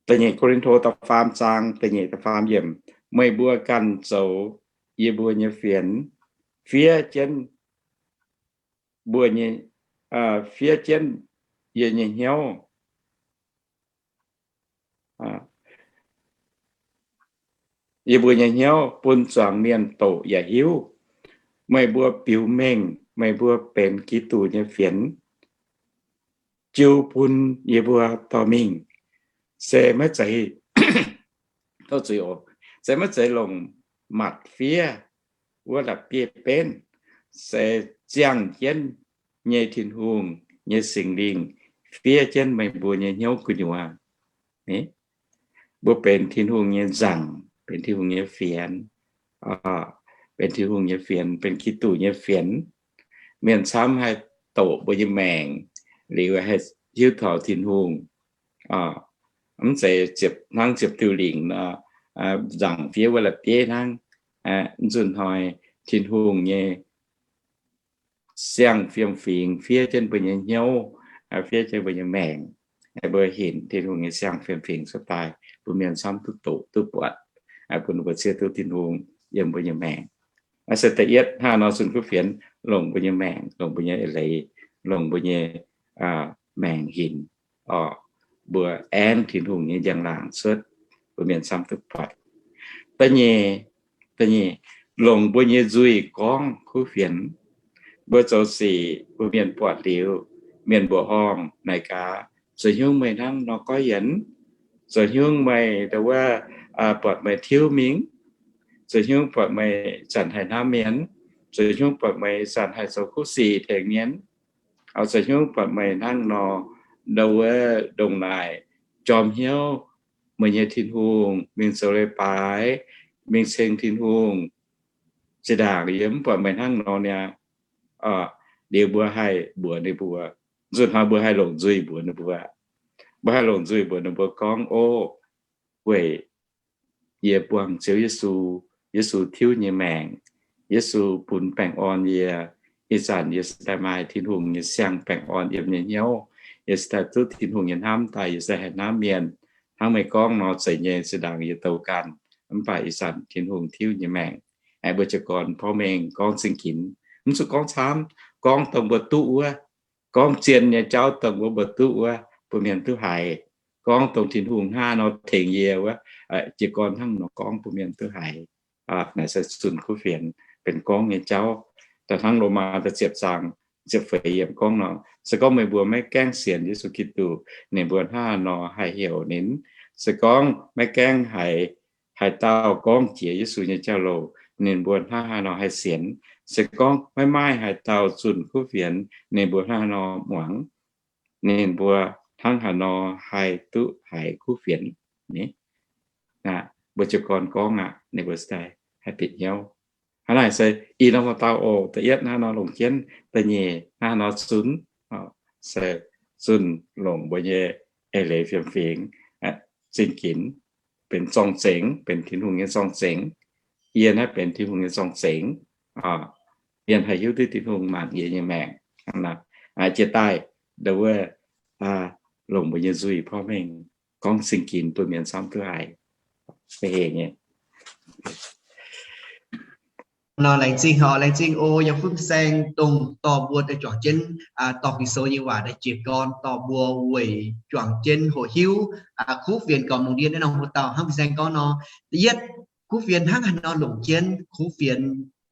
Da'nyeic Ko^lin^to da'faam zaang da'nyeic da'faam yiemc, meih mbuo ganh zoux yie mbuo nyei fienx, fiev jienv mbuo nyei, fiev jienv yie nyei hnyouv. Yie mbuo nyei hnyouv bun zuangx mienh doqc yaac hiuv. Meih mbuo biux mengh meih mbuo benx Giduc nyei fienx, jiu bun yie mbuo dorh mingh, se maiv zeiz, se maiv zeiz longc matc fiev wuov la'bieiv-benv, se ziangh jienv nyei Tin-Hungh nyei Singx Lingh fiev jienv meih mbuo nyei hnyouv gu'nyuoz. Mbuo benx Tin-Hungh nyei nzangc, benx Tin-Hungh nyei fienx, benx Tin-Hungh nyei fienx, benx Giduc nyei fienx. Mienh camv haih doqc mbuo nyei maengc liuz haih hiuv taux Tin-Hungh. Mv zeiz ziepc hnangv ziepc diuh lingc nor, nzangc fiev wuov la'bieiv hnangv. Mv zunh hnoi Tin-Hungh nyei siang-fiem-fingx fiev jienv mbuo nyei hnyouv, fiev jienv mbuo nyei maengc. Mbuo hinc Tin-Hungh nyei siang-fiem-fingx cuotv daaih, mbuo mienh camv duqv doqc duqv buatc, bun mbuo ciev duqv Tin-Hungh yiem mbuo nyei maengc. Se da'yietv hnangv nor zunh kuv fienx longc mbuo nyei maengc, longc mbuo nyei eix leiz, longc mbuo nyei maengc hinc, mbuo aengv Tin-Hungh nyei njang-laangc cuotv, mbuo mienh camv duqv buatc. Da'nyeic, da'nyeic, longc mbuo nyei nzuih gorngv kuv fienx. Mbuo zoux sic mbuo mienh buatc liuz, mienh mbuoqc horngh naaic gaax, zoux hnyungv meih hnangv nor goiv yienx? Zoux hnyungv meih ndau wuov buatc meih tiuv mingh? Zoux hnyungv buatc meih zanc haih hnamv mienh? Zoux hnyungv buatc meih zanc haih zoux kuv sic tengx mienh? Zoux hnyungv buatc meih hnangv nor ndau wuov ndongc naaic jorm hnyouv meih nyei Tin-Hungh, mingh zoux leiz-baaix, mingh ceng Tin-Hungh, zinh ndaangc yie mv buatc meih hnangv nor niaa. Liuz mbuo haih mbuox ninh mbuo, zunh hnoi mbuo haih longc nzuih mbuox ninh mbuo. Mbuo haih longc nzuih mbuox ninh mbuo gorngv, O, weic yie buangh Ziouv Yesu, Yesu tiuv nyei maengc, Yesu bun baengh orn yie, ih zanc yie se daaih maaih Tin-Hungh nyei siang-baengh orn yiem nyei hnyouv. Yie se daaih duqv Tin-Hungh nyei hnamv daaih, yie se haih hnamv mienh. Hnangv meih gorngv nor zeiz nyei, zinh ndaangc yie douz ganh, mv baac ih zanc Tin-Hungh tiuv nyei maengc. Aengx mbuo jiez gorn porv mengh gorngv zingh ginx, mv zuqc gorngv camv, gorngv dongh mbuo duqv wuov, gorngv zien nyei jauv dongh mbuo mbuo duqv wuov, bun mienh duqv haiz. Gorngv dongh Tin-Hungh hnangv nor tengx yie wuov, jiez gorn hnangv nor gorngv bun mienh duqv haiz. Naaic se zunh kuv fienx benx gorngv nyei jauv. Da'hnangv Lomaa da'ziepc zaang ziepc feix yiemc gorngv nor, se gorngv meih mbuo maiv gaengh sienx Yesu Giduc, ninh mbuo hnangv haaix nor haih heuc ninh? Se gorngv maiv gaengh haiz haaix dauh gorngv jiex Yesu nyei jauv-louc, ninh mbuo hnangv haaix nor haih sienx? Se gorngv maiv maaih haaix dauh zunh kuv fienx, ninh mbuo hnangv haaix nor muangx? Ninh mbuo hnangv haaix nor haih duqv haiz kuv fienx? Mbuo jiez gorn gorngv aqv, ninh mbuo se daaih haih bieqc hnyouv. Hnangv naaic se ih norm dauh oc, da'yietv hnangv haaix nor longc jienv, da'nyeic hnangv haaix nor zunv, se zunh longc mbuo nyei eix leiz fiem-fingx, zingh ginx, benx zorng-zengx, benx Tin-Hungh nyei zorng-zengx. Yie naaiv benx Tin-Hungh nyei zorng-zengx. Mienh haih hiuv duqv Tin-Hungh mangc yie nyei maengc. Jiex daaih, ndau wuov, longc mbuo nyei nzuih porv mengh gorngv zingh ginx bun mienh camv duqv haiz. Mv heh nyei. Nor laengz zingh oc, laengz zingh oc, yiem fin-saeng dongh dorh mbuo daaih juangc jienv dorh Ging-Sou nyei waac daaih jiez gorn, dorh mbuo weic juangc jienv hoqc hiuv kuv fienx gormx lungh ndiev naaiv norm hoc dauh hnangv fin-saeng gorngv nor. Da'yietv, kuv fienx hnangv haaix nor longc jienv, kuv fienx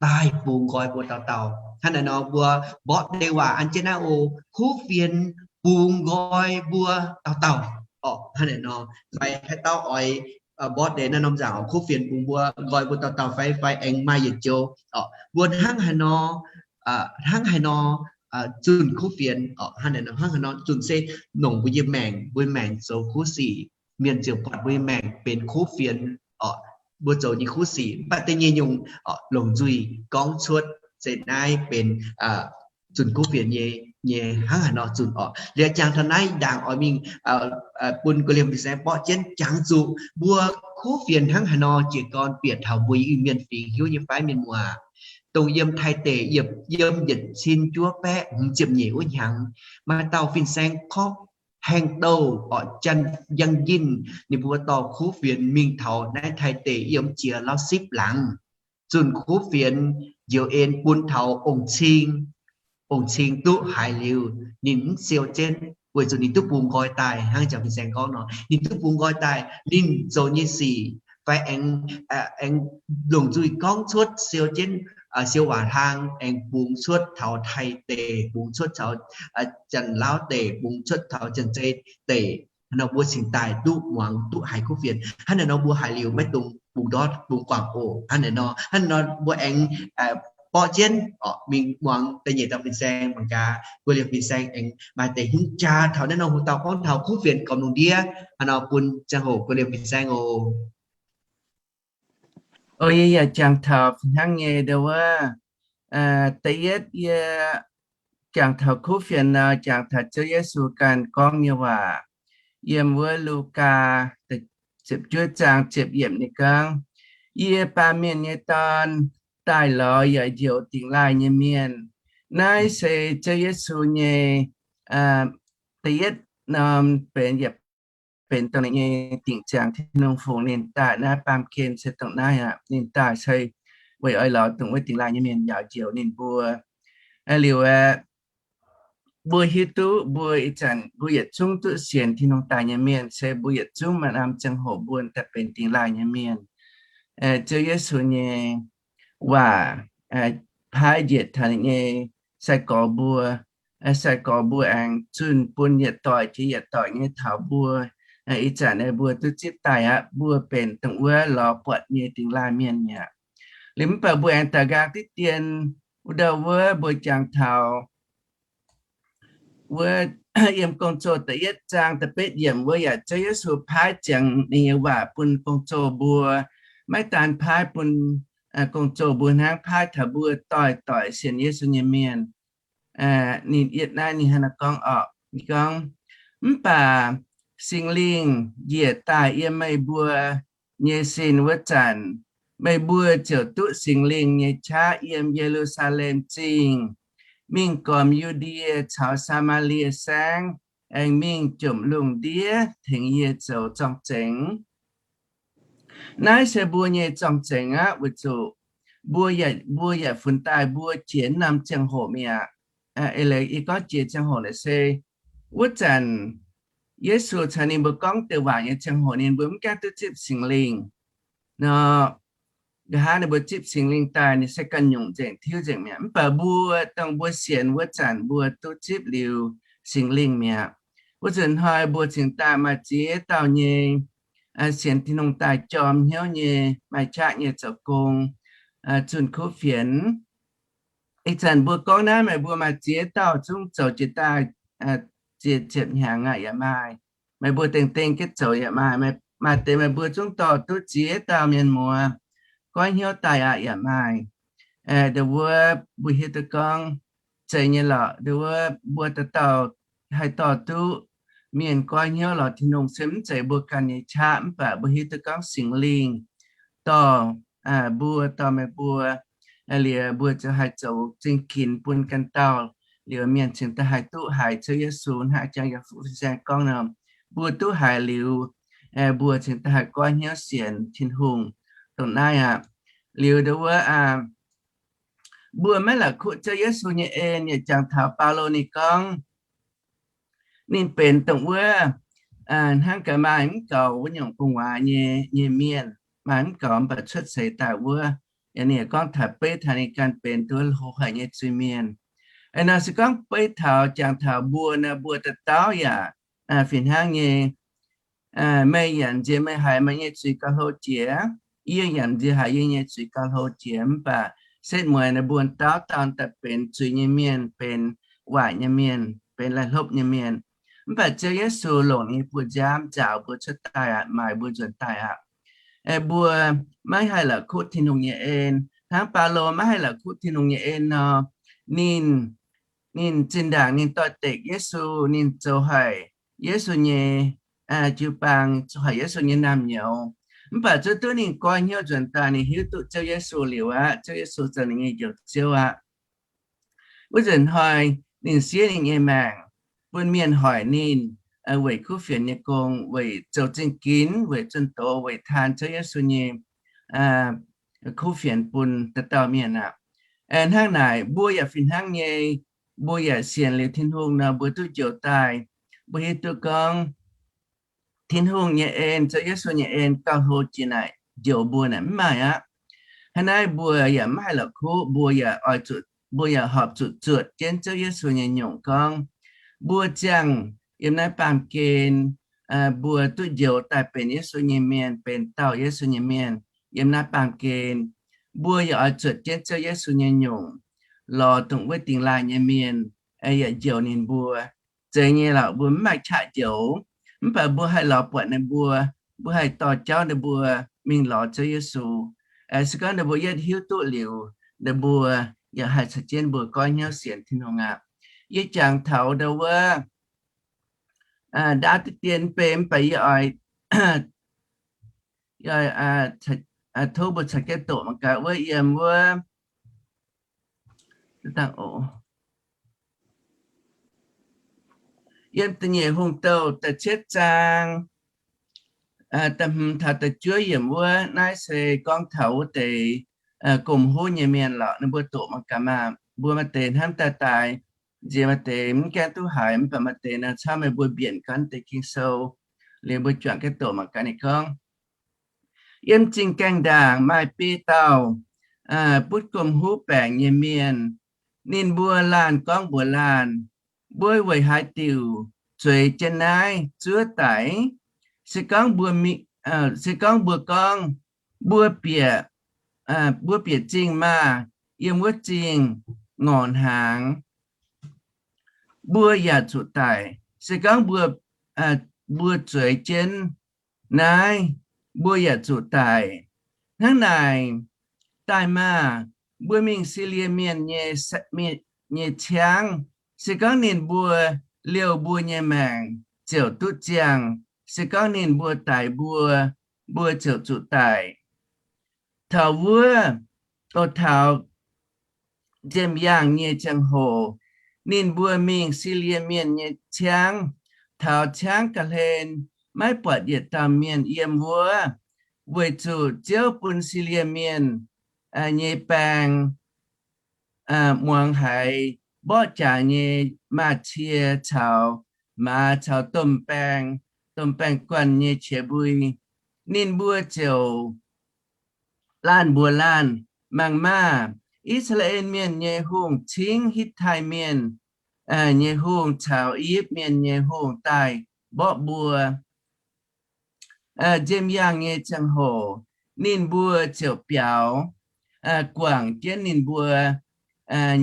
daaih bungx nqoi mbuo dauh dauh. Hnangv naaiv nor mbuo mborqv deix waac an jienv naaiv oc, kuv fienx bungx nqoi mbuo dauh dauh. Orqc, hnangv naaiv nor, fai haaix dauh oix mborqv deix naaiv norm nzaangc oc, kuv fienx bungx mbuo nqoi mbuo dauh dauh fai, fai aengx maaih yietc joux orqc, mbuo hnangv haaix nor, hnangv haaix nor zunh kuv fienx orqc, hnangv haaix nor, hnangv haaix nor zunh se longc mbuo nyei maengc, mbuo maengc zoux kuv sic, mienh ziouc buatc mbuo nyei maengc benx kuv fienx orqc, mbuo zoux nyei kuv sic. Mv baac da'nyeic nyungc orqc, longc nzuih gorngv cuotv, se naaiv benx zunh kuv fienx nyei, nyei hnangv haaix nor zunh orqc. Liuz jangx taux naaiv ndaangc oix mingh bun gu'liemh fin-saeng borqv jienv jangx zuqc mbuo kuv fienx hnangv haaix nor jiez gorn bieqc taux mbuo Iu-Mienh fingx hiuv nyei fai mienh muoz. Dongh yiem Taiv deic, yiem yietc cin juov baeqv hmz ziepc nyeic wuov hnyangx, maaih dauh fin-saeng korv haengh douh orqc, Janx Yangh Yinh, ninh mbuo dorh kuv fienx mingh taux naaiv Taiv deic yiem jiex Lauv Sipv laangz, zunh kuv fienx njoux en bun taux ong-cing. Ong-cing duqv haiz liuz, ninh mv siou jienv, weic zuqc ninh duqv bungx nqoi daaih, hnangv jangx fin-saeng gorngv nor, ninh duqv bungx nqoi daaih, ninh zoux nyei sic fai aengx, aengx longc nzuih gorngv cuotv, siou jienv, siou waac hlang, aengx bungx cuotv taux Taiv deic, bungx cuotv taux Janx-Lauv deic, bungx cuotv taux Janx-Zei deic. Hnangv nor mbuo cingx daaih duqv muangx duqv haiz kuv fienx. Hnangv naaiv nor mbuo haiz liuz maiv dungx bungx ndortv bungx guangc oc. Hnangv naaiv nor, hnangv naaiv nor mbuo aengx borqv jienv orqc, mingh muangx da'nyeic dauh fin-saeng mangc gaax guei liemh fin-saeng aengx maaih deix hnyouv jaa taux naaiv norm hoc dauh gorngv taux kuv fienx gormx lungh ndiev hnangv nor bun ziangh hoc guei liemh fin-saeng oc. O, yie yaac jangx taux hnangv nyei ndau wuov. Da'yietv yie jangx taux kuv fienx nor, jangx taux Ziouv Yesu ganh gorngv nyei waac. Yiem wuov Lugaa ziepc juov zaang ziepc yiemc ninh gorngv, Yie, Baamh Mienh nyei Dorn, daaih lorz yaac njoux dingx laaih nyei mienh. Naaiv se Ziouv Yesu nyei da'yietv norm benx yietc benx dongh ninh nyei dingc ziangx Tin-Hungh fungc ninh daaih naaiv baamh gen se dongh naaiv aqv. Ninh daaih se weic oix lorz dongh wuov dingx laaih nyei mienh njaaux njoux ninh mbuo. Liuz aeqv, mbuo hiuv duqv mbuo ih zanc mbuo yietc zungv duqv sienx Tin-Hungh daaih nyei mienh se mbuo yietc zungv maaih norm ziangh hoc mbuo daaih benx dingx laaih nyei mienh. Ziouv Yesu nyei waac paaiv njiec taux ninh nyei sai-gorx mbuo, sai-gorx mbuo aengx zunh bun yietc doic jiex yietc doic nyei taux mbuo. Ih zanc mbuo duqv zipv daaih aqv, mbuo benx dongh wuov lorz buatc nyei dingx laaih mienh mi'aqv. Liuz mv baac mbuo aengx daux nqaang diqv dien, wuov ndau wuov mbuo jangx taux wuov yiem Gong-Zoh da'yietv zaang da'betv yiemc wuov yaac Ziouv Yesu paaiv ziangx ninh nyei waac bun gong-zoh mbuo. Maiv daan paaiv bun gong-zoh mbuo hnangv, paaiv taux mbuo doic-doic sienx Yesu nyei mienh. Ninh yietv naaiv ninh hnangv naaiv gorngv orqc, ninh gorngv, Mv baac Singx Lingh njiec daaih yiem meih mbuo nyei sin wuov zanc, meih mbuo ziouc duqv Singx Lingh nyei qaqv yiem Ye^lu^saa^lem Zingh, mingh gormx Yu^ndie caux Saa^maa^lie Saengv, aengx mingh jomc lungh ndiev tengx yie zoux zorng-zengx. Naaiv se mbuo nyei zorng-zengx aqv, weic zuqc mbuo, mbuo yaac funx daaih mbuo jiex norm ziangh hoc mi'aqv. Ih gorngv jiex ziangh hoc naaic se wuov zanc Yesu caux ninh mbuo gorngv deix waac nyei ziangh hoc ninh mbuo mv gaengh duqv zipv Singx Lingh nor. Nqa'haav ninh mbuo zipv Singx Lingh daaih ninh se ganh nyungc nzengc tiuv nzengc mi'aqv. Mv baac mbuo dongh mbuo sienx wuov zanc mbuo duqv zipv liuz Singx Lingh mi'aqv. Wuov nzunc hnoi mbuo cingx daaih maaih ziex dauh nyei sienx Tin-Hungh daaih jorm hnyouv nyei, maaih qaqv nyei zoux gong, zunh kuv fienx. Ih zanc mbuo gorngv naaiv meih mbuo maaih ziex dauh zungv zoux jiex daaih ziepc hnyangx aqv yaac maaih. Meih mbuo dengh dengh jienv zoux yaac maaih. Maaih deix meih mbuo zungv dorh duqv ziex dauh mienh muoz goiv hnyouv daaih aqv yaac maaih. Ndongc wuov mbuo hiuv duqv gorngv zeiz nyei lorqc. Ndongc wuov mbuo dauh dauh haih dorh duqv mienh goiv hnyouv lorz Tin-Hungh se mv zeiz mbuo ganh nyei qaqv, mv baac mbuo hiuv duqv gorngv Singx Lingh dorh mbuo, dorh meih mbuo, liuz mbuo ziouc haih zoux zingh ginx bun ganh dauh, liuz mienh cingx daaih haih duqv haiz Ziouv Yesu hnangv jang yaac fuqv fin-saeng gorngv nor, mbuo duqv haiz liuz, mbuo cingx daaih haih goiv hnyouv sienx Tin-Hungh dongh naaiv aqv. Liuz ndongc wuov mbuo maiv la'kuqv Ziouv Yesu nyei en, yaac jangx taux Baulo ninh gorngv, ninh benx dongh wuov hnangv gaax maaih mv goux wuov nyungc gu'nguaaz nyei, nyei mienh, maaih mv goux mv baac cuotv seix daaih wuov. Yaac ninh gorngv taux beiv taux ninh ganh benx duqv hlo haic nyei zuiz-mienh. Aa nor se gorngv beiv taux, jangx taux mbuo nor, mbuo dauh dauh yaac fih hnangv nyei. Meih yaac nziex meih haiz meih nyei zuiz gauh hlo jiex, yie yaac nziex haiz yie nyei zuiz gauh hlo jiex, mv baac setv mueiz naaiv mbuo dauh dauh daaih benx zuiz nyei mienh, benx waaic nyei mienh, benx laih hlopv nyei mienh. Mv baac Ziouv Yesu longc ninh nyei buoz-nziaamv nzaaux mbuo cuotv daaih aqv, maaiz mbuo nzuonx daaih aqv. Mbuo maiv haih la'kuqv Tin-Hungh nyei en, hnangv Baulo maiv haih la'kuqv Tin-Hungh nyei en nor, ninh, ninh zinh ndaangc ninh doix-dekc Yesu, ninh zoux haic Yesu nyei jiu-baang, zoux haic Yesu nyei naamh nyouz. Mv baac zuov duqv ninh goiv hnyouv nzuonx daaih, ninh hiuv duqv Ziouv Yesu liuz aqv, Ziouv Yesu zoux ninh nyei Njoux Ziouv aqv. Wuov nzunc hnoi ninh siev ninh nyei maengc bun mienh hoic ninh, weic kuv fienx nyei gong, weic zoux zingh ginx, weic zunh doz, weic taan Ziouv Yesu nyei kuv fienx bun dauh dauh mienh aqv. Hnangv naaic mbuo yaac fih hnangv nyei. Mbuo yaac sienx liuz Tin-Hungh nor, mbuo duqv njoux daaih, mbuo hiuv duqv gorngv Tin-Hungh nyei en, Ziouv Yesu nyei en gauh hlo jiex naaic njoux mbuo naaic mv maaih aqv. Hnangv naaiv mbuo yaac mv haih la'kuqv, mbuo yaac oix zuqc, mbuo yaac horpc zuqc zuotc jienv Ziouv Yesu nyei nyungc gorngv, mbuo ziangh yiem naaiv baamh gen, mbuo duqv njoux daaih benx Yesu nyei mienh, benx dauh Yesu nyei mienh yiem naaiv baamh gen. mbuo yaac oix zuotc jienv Ziouv Yesu nyei nyungc, lorz dongh wuov dingh laaih nyei mienh, yaac njoux ninh mbuo. Zeiz nyei lorqc, mbuo mv maaih qaqv njoux, mv baac mbuo haih lorz buatc ninh mbuo, mbuo haih dorh jauv ninh mbuo mingh lorz Ziouv Yesu. Se gorngv ninh mbuo yietv hiuv duqv liuz, ninh mbuo yaac haih caux jienv mbuo goiv hnyouv sienx Tin-Hungh aqv. Yie jangx taux ndau wuov ndaauv diqv dien bei mv baac yie oix tov mbuo caux jienv doqc mangc gaax wuov yiem wuov, yiem Da'nyeic Hungh Douh da'cietv zaang da'hmz taux da'juov yiemc wuov. Naaiv se gorngv taux wuov deix gomh huv nyei mienh lorqc. Ninh mbuo doqc mangc gaax maah, mbuo maaih deix hnamv daaih daaih nziex, maaih deix mv gaengh duqv haiz, mv baac maaih deix naaiv camv meih mbuo mbienc gorngv deix Ging-Sou liuz mbuo juangc jienv doqc mangc gaax ninh gorngv, yiem zingh gaengh ndaangc maaih biei dauh butv gomh huv baengc nyei mienh. Ninh mbuo laanh gorngv mbuox laanh, mbuo weic haaix diuc zueiz jienv naaiv zuov daic? Se gorngv mbuo, se gorngv mbuo gorngv, mbuo bieqc, mbuo bieqc zingh maah! Yiem wuov zingh ngorc hnaangx mbuo yaac zuqc daic. Se gorngv mbuo, mbuo zueiz jienv naaiv, mbuo yaac zuqc daic. Hnangv naaic, daaih maah! Mbuo mingh Silie Mienh nyei, nyei ciangv. Se gorngv ninh mbuo liouh mbuo nyei maengc ziouc duqv ziangh. Se gorngv ninh mbuo daix mbuo, mbuo ziouc zuqc daic. Taux wuov, o taux nziem yaangh nyei ziangh hoc, ninh mbuo mingh Silie Mienh nyei ciangv, taux ciangv ga'hlen, maiv buatc yietc dauh mienh yiem wuov, weic zuqc Ziouv bun Silie Mienh nyei baeng muangx haiz mborqv jaax nyei maaz-cie caux maaz caux domh baeng, domh baeng-guanh nyei qiex mbui. Ninh mbuo ziouc laanh mbuox laanh, mangc maah! I^saa^laa^en Mienh nyei hungh cingv Hitv^tai Mienh nyei hungh caux I^yipv Mienh nyei hungh daaih mborqv mbuo. Nziem yaangh nyei ziangh hoc ninh mbuo ziouc biaux, guangc jienv ninh mbuo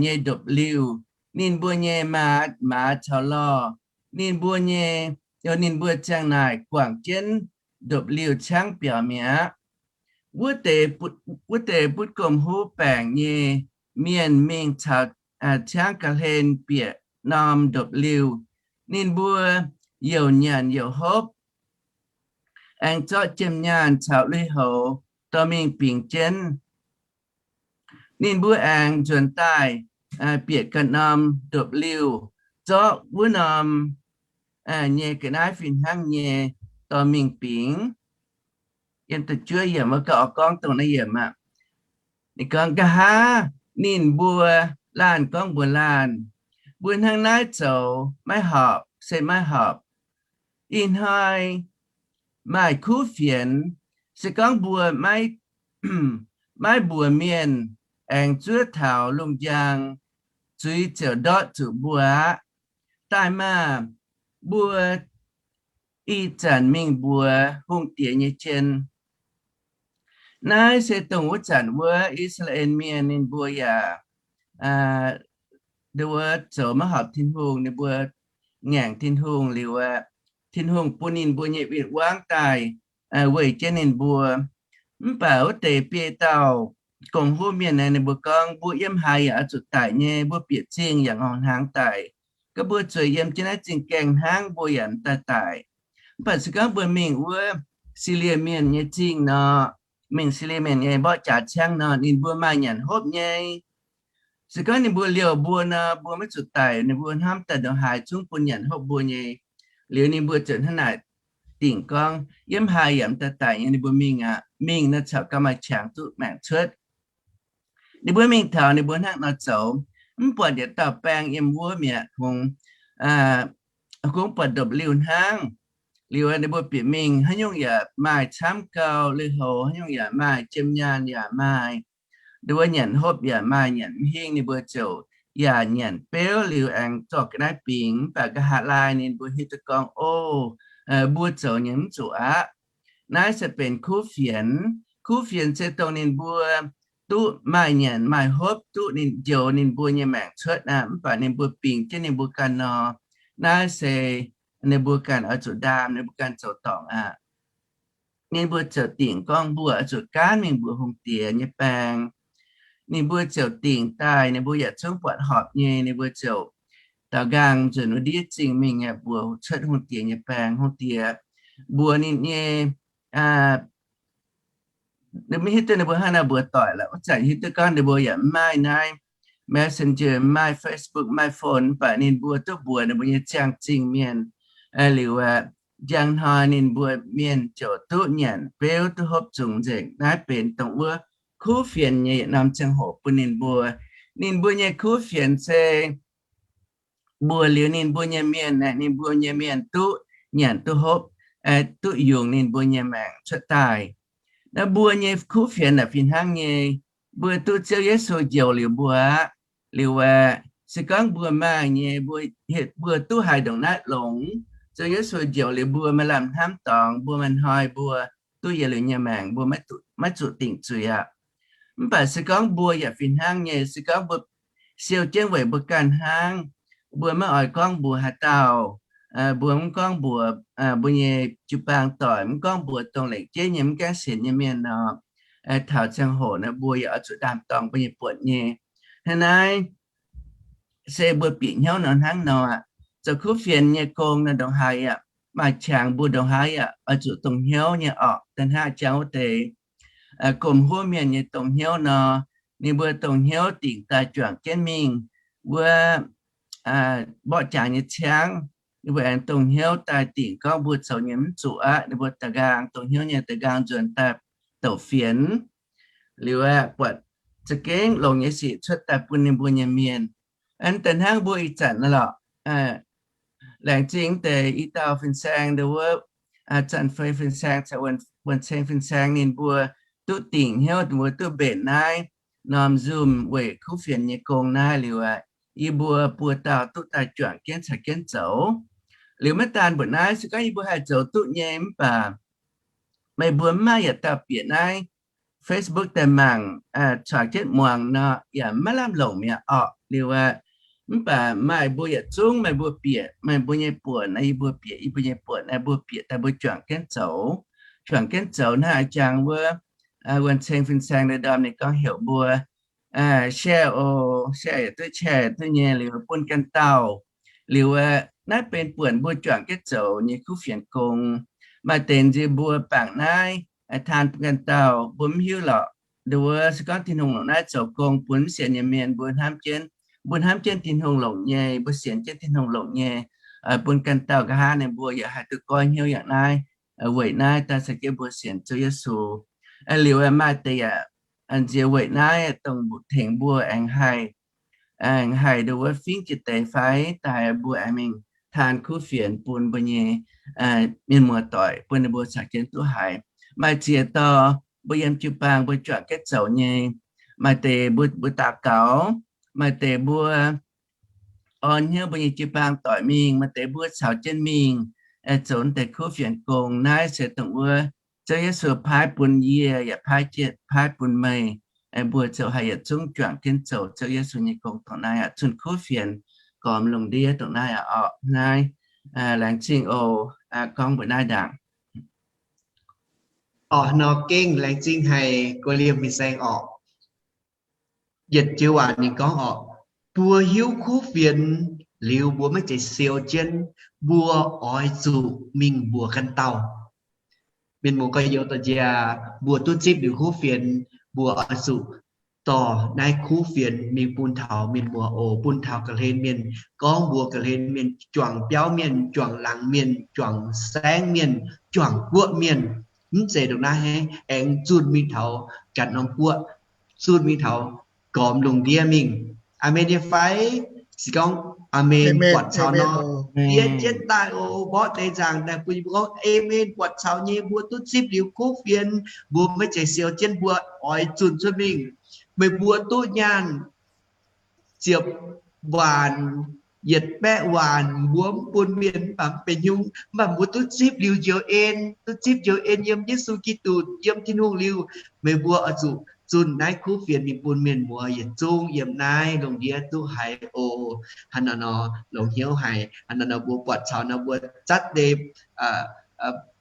nyei ndopv-liuh, ninh mbuo nyei maaz, maaz caux lorh, ninh mbuo nyei, ninh mbuo ziang naaic guangc jienv ndopv-liuh ciangv biaux mi'aqv. Wuov deix butv gomh huv baengc nyei mienh mingh caux ciangv ga'hlen bieqc norm ndopv-liuh. Ninh mbuo youc nyanc youc hopv, aengx zorqv jiem nyaanh caux lui-houx dorh mingh bingx jienv. Ninh mbuo aengx nzuonx daaih bieqc ganh norm ndopv-liuh, zorqv wuov norm nyei ga'naaiv fih hnangv nyei dorh mingh bingx. Yiem da'juov yiemc wuov gauh gorngv dongh naaiv yiemc aqv. Ninh gorngv, nqa'haav ninh mbuo laanh gorngv mbuox laanh, mbuo hnangv naaiv zoux maiv horpc, se maiv horpc. Ih hnoi maaih kuv fienx. Se gorngv mbuo maiv mbuox mienh aengx zuov taux lungh njang, zuiz ziouc ndortv zuqc mbuo aqv. Daaih maah! Mbuo ih zanc mingh mbuox hungh diex nyei jien. Naaiv se dongh wuov zanc wuov I^saa^laa^en Mienh ninh mbuo yaac, aa, nduov zoux maiv horpc Tin-Hungh, ninh mbuo ngaengc Tin-Hungh liuz aqv, Tin-Hungh bun ninh mbuo nyei win-wangv daaih weic jienv ninh mbuo. Mv baac wuov deix biei dauh gong-huv mienh naaic ninh mbuo gorngv, mbuo yiem haaix yaac oix zuqc daic nyei, mbuo bieqc zingh yaac ngorc hnaangx daic. Gorngv mbuo zueiz yiem jienv naaiv zingh gaengh hnangv, mbuo yaac daaih daic. Mv baac se gorngv mbuo mingh wuov Silie Mienh nyei zingh nor, mingh Silie Mienh nyei mborqv jaax ciangv nor, ninh mbuo maaih nyanc hopv nyei. Se gorngv ninh mbuo liouh mbuo nor, mbuo maiv zuqc daic. Ninh mbuo hnamv daaih ndongc haaix zungv bun nyanc hopv mbuo nyei. Liuz ninh mbuo ziouc hnangv naaic dingc gorngv, yiem haaix yaac daaih daic nyei, ninh mbuo mingh aqv. Mingh nor caux gauh maaih qangx duqv maengc cuotv. Ninh mbuo mingh taux ninh mbuo hnangv nor zoux, mv buatc yietc dauh baeng yiem wuov mi'aqv, kungx, kungx buatc ndopv-liuh hnangv. Liuz ninh mbuo bieqc mingh, haaix nyungc yaac maaih camv gau, lui-houx haaix nyungc yaac maaih, jiem nyaanh yaac maaih, nduov nyanc hopv yaac maaih, nyanc mv hingv. Ninh mbuo ziouc yaac nyanc beuv liuz aengx zorqv ga'naaiv bingx. Mv baac nqa'haav laai ninh mbuo hiuv duqv gorngv, o, mbuo zoux nyei mv zuqc aqv. Naaiv se benx kuv fienx. Kuv fienx se dongh ninh mbuo duqv maaih nyanc maaih hopv, duqv ninh njoux ninh mbuo nyei maengc cuotv aqv. Mv baac ninh mbuo bingx jienv ninh mbuo ganh nor, naaiv se ninh mbuo ganh oix zuqc ndaam, ninh mbuo ganh zoux dorngc aqv. Ninh mbuo ziouc dingc gorngv mbuo oix zuqc gaanv mingh mbuox hungh diex nyei baeng. Ninh mbuo ziouc dingc daaih, ninh mbuo yaac zungv buatc horpc nyei, ninh mbuo ziouc daaux nqaang nzuonx wuov ndiev zingh mingh mbuox cuotv hungh diex nyei baeng. Hungh diex mbuox ninh nyei, maiv hiuv duqv ninh mbuo hnangv naaiv mbuox doic lorqc. Wuov zanc hiuv duqv gorngv ninh mbuo yaac mv maaih naaiv messenger, mv maaih Facebook, mv maaih phone, mv baac ninh mbuo duqv mbuox ninh mbuo nyei ziangh zingh mienh. Liuz aqv, njang hnoi ninh mbuo mienh ziouc duqv nyanc beuv duqv hopv zungx nzengc. Naaiv benx dongh wuov kuv fienx nyei yietc norm ziangh hoc bun ninh mbuo. Ninh mbuo nyei kuv fienx se mbuox liuz ninh mbuo nyei mienh, ninh mbuo nyei mienh duqv nyanc duqv hopv, duqv yungz ninh mbuo nyei maengc cuotv daaih. Naaiv mbuo nyei kuv fienx naaic fih hnangv nyei. Mbuo duqv Ziouv Yesu njoux liuz mbuo aqv. Liuz aqv, se gorngv mbuo maaih nyei, mbuo, mbuo duqv haiz ndongc naaiv longx, Ziouv Yesu njoux liuz mbuo maaih lamh hnamv dorngx, mbuo maaih hnoi mbuo duqv yietc liuz nyei maengc, mbuo maiv zuqc dingc zuiz aqv. Mv baac se gorngv mbuo yaac fih hnangv nyei, se gorngv mbuo siou jienv weic mbuo ganh hnangv, mbuo maiv oix gorngv mbuox haaix dauh, mbuo mv gorngv mbuox mbuo nyei jiu-baang doic, mv gorngv mbuox dongh lengc jeiv nyei mv gaengh sienx nyei mienh nor, taux ziangh hoc naaiv mbuo yaac oix zuqc ndaam-dorngc mbuo nyei buonc nyei. Hnangv naaiv se mbuo bieqc hnyouv nor hnangv nor aqv. Zoux kuv fienx nyei gong nor ndongc haaix yaac maaih qangx mbuo ndongc haaix yaac oix zuqc dongh hnyouv nyei orqc. Da'hnangv jangx wuov deix gomh huov mienh nyei dongh hnyouv nor, ninh mbuo dongh hnyouv dingc daaih juangc jienv mingh wuov mborqv jaax nyei ciangv, ninh mbuo aengx dongh hnyouv daaih dingc gorngv mbuo zoux nyei mv zuqc aqv. Ninh mbuo da'nqaang dongh hnyouv nyei da'nqaang nzuonx daaih douc fienx. Liuz aqv, buatc za'gengh longx nyei sic cuotv daaih bun ninh mbuo nyei mienh. Aengx da'hnangv mbuo ih zanc naaiv lorqc, laengz zingh deix i dauh fin-saeng ndo wuov, Zanc Fei fin-saeng caux Wuonh Ceng fin-saeng ninh mbuo duqv dingc hnyouv, mbuo duqv mbenc naaiv norm Zoom weic kuv fienx nyei gong naaiv liuz aqv, yie mbuo buo dauh duqv daaih juangc jienv caux jienv zoux. Liuz maiv daan mbuoqc naaiv, se gorngv yie mbuo haih zoux duqv nyei mv baac meih mbuo mv maaih yietc dauh bieqc naaiv Facebook daaih mangc, cuangx jienv muangx nor yaac maiv lamh longc mi'aqv orqc. Liuz aqv, mv baac maaih mbuo yietc zungv meih mbuo bieqc meih mbuo nyei buonc, yie mbuo bieqc yie mbuo nyei buonc, mbuo bieqc daaih mbuo juangc jienv zoux. Juangc jienv zoux hnangv a'jang wuov, Wuonh Ceng fin-saeng ndorm ninh gorngv heuc mbuo share oc, share yietc duqv, share yietc duqv nyei liuz bun ganh dauh. Liuz aqv, naaiv benx buonc mbuo juangc jienv zoux nyei kuv fienx gong. Maaih deix nziex mbuo bangc naaiv taan bun ganh dauh, mbuo mv hiuv lorqc. Nduov se gorngv Tin-Hungh longc naaiv zoux gong bun mv sienx nyei mienh, mbuo hnamv jienv, mbuo hnamv jienv Tin-Hungh longc nyei, mbuo sienx jienv Tin-Hungh longc nyei, bun ganh dauh nqa'haav ninh mbuo yaac haih duqv goiv hnyouv yangh naaiv, weic naaiv daaih caux jienv mbuo sienx Ziouv Yesu. Liuz maaih deix yaac nziex weic naaiv dongh mbuoqc tengx mbuo aengx haih, aengx haih nduov fingv jiex deix fai daaih mbuo aengx mingh taan kuv fienx bun mbuo nyei mienh muoz-doic, bun ninh mbuo caux jienv duqv haiz. Maaih ziex dauh mbuo yiem jiu-baang mbuo juangc jienv zoux nyei. Maaih deix mbuo, mbuo daux gaux, maaih deix mbuo orn hnyouv mbuo nyei jiu-baang doic mingh, maaih deix mbuo caux jienv mingh zoux deix kuv fienx gong. Naaiv se dongh wuov Ziouv Yesu paaiv bun yie yaac paaiv jienv, paaiv bun meih, mbuo ziouc haih yietc zungv juangc jienv zoux Ziouv Yesu nyei gong dongh naaiv aqv. Zunh kuv fienx gormx lungh ndiev dongh naaiv aqv orqc. Naaiv laengz zingh oc. Gorngv mbuox naaiv ndaangc. Orqc, nor gengh laengz zingh haic, guei liemh fin-saeng orqc. Yietc joux waac ninh gorngv orqc, mbuo hiuv kuv fienx liuz mbuo maiv zeiz siou jienv, mbuo oix zuqc mingh mbuox ganh dauh. Mienh muoz gorx-youz doic njiec, mbuo duqv zipv liuz kuv fienx, mbuo oix zuqc dorh naaiv kuv fienx mingh bun taux mienh muoz oc, bun taux ga'hlen mienh, gorngv mbuox ga'hlen mienh, juangc biauv mienh, juangc laangz mienh, juangc saengv mienh, juangc guoqv mienh. Mv zeiz ndongc naaiv, aengx zunh mingh taux ganh norm guoqv, zunh mingh taux gormx lungh ndiev mingh. Aamen nyei fai? Se gorngv aamen buatc caux nor, yie jienv daaih oc. Mborqv deix nzaangc daaih bun yie mbuo gorngv aamen buatc caux nyei. Mbuo duqv zipv liuz kuv fienx, mbuo maiv zeiz siou jienv, mbuo oix zunh cuotv mingh. Meih mbuo duqv nyaanh ziepc waanc, yietc baeqv waanc, mbuo mv bun mienh mv baac mv benx nyungc. Mv baac mbuo duqv zipv liuz njoux en, duqv zipv njoux en yiem Yesu Giduc, yiem Tin-Hungh liuz, meih mbuo oix zuqc zunh naaiv kuv fienx mingh bun mienh muoz yietc zungv yiem naaiv lungh ndiev duqv haiz oc. Hnangv naaiv nor, longx hnyouv haic. Hnangv naaiv nor mbuo buatc caux nor mbuo zatv deix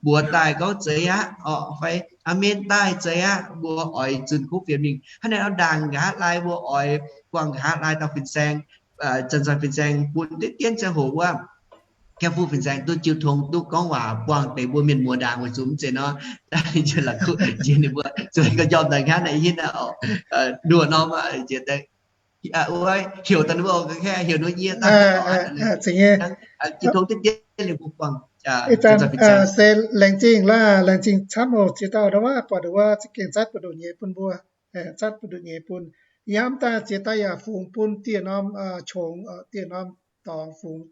buoz daaih gorngv zeiz aqv orqc, fai a'men daaih zeiz aqv, mbuo oix zunh kuv fienx mingh. Hnangv naaiv nor ndaangc nqa'haav laai mbuo oix buangh nqa'haav laai dauh fin-saeng, Janx-Zoih fin-saeng bun diqv dienv ziangh hoc wuov, Kaeqv Fuqv fin-saeng duqv jiu tong duqv gorngv waac buangh deix mbuo mienh muoz ndaangc weic zuqc mv zeiz nor, njiec la'kuqv njiec ninh mbuo zuqc ga'njormh daaih hnangv naaiv hinv naaiv oc. Nduoh norm njiec daaih, wuov heuc daaih ninh mbuo ga'kaeqv heuc ninh mbuo nyie daaih, jiu tong diqv dienv ninh mbuo buangh, se laengz zingh laaih, laengz zingh camv oc. Ziex dauh ndau wuov buatc ndau wuov za'gengh zatv buoz-ndoqv nyei bun mbuo, zatv buoz-ndoqv nyei bun. Yie hnamv daaih ziex dauh yaac fungx bun dieh norm qongx, dieh norm dorngx fungx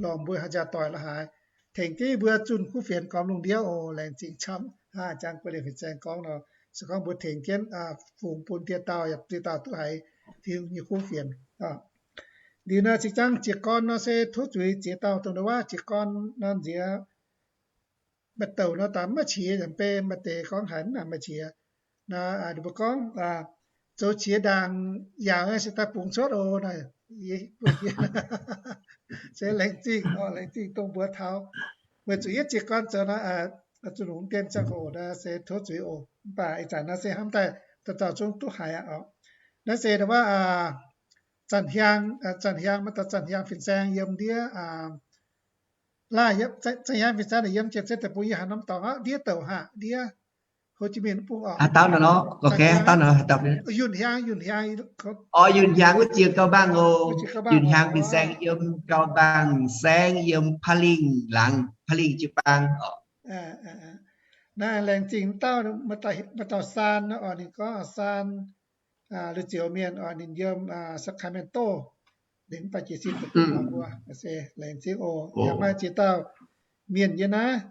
lorngh mbuo haaix jaax doic la'haaix, tengx jienv mbuo zunh kuv fienx gormx lungh ndiev oc. Laengz zingh camv. Aa, jangx buo liemh fin-saeng gorngv nor, se gorngv mbuo tengx jienv fungx bun dieh dauh yaac dieh dauh duqv haiz Tin-Hungh nyei kuv fienx. Liuz nor se jangx jiez gorn nor se tov zuiz ziex dauh dongh ndau wuov jiez gorn nor nziex maaih douc nor daaih maiv qiex yaac mv bei, maaih deix gorngv haiz mv nangc maaih qiex. Nor ninh mbuo gorngv zoux qiex ndaangc yaac se daaih bungx cuotv oc. Se laengz zingh, laengz zingh dongh mbuox taux, weic zuqc yietv jiez gorn zoux nor, zunh longx dien ziangh hoc nor se tov zuiz oc. Mv baac ih zanc nor se hnamv daaih dauh dauh zungv duqv haiz aqv oc. Naaiv se wuov Zanc Hiang, Zanc Hiang, maaih dauh Zanc Hiang fin-saeng yiem ndiev, laaih, Zanc Hiang fin-saeng naaic yiem Janx-Zei deic-bung yiem haaix norm dorngx aqv? Ndiev douc haac, ndiev Hồ Chí Minh bung oc. Haaix dauh nor, Yunh Hiang, Yunh Hiang, Yunh Hiang wuov jiex Cao Bằng oc. Yunh Hiang fin-saeng yiem Cao Bằng saengv, yiem Pha Lingh laangz, Pha Lingh jiu-baang oc. Naaiv laengz zingh dauh, maaih dauh Saan oc, ninh gorngv Saan, Lui Zioux mienh oc, ninh yiem Sacramento, ninh mv baac jiez sin deic-bung mbuo, se laengz zingh oc. Yaac maaih ziex dauh mienh yiem naaiv,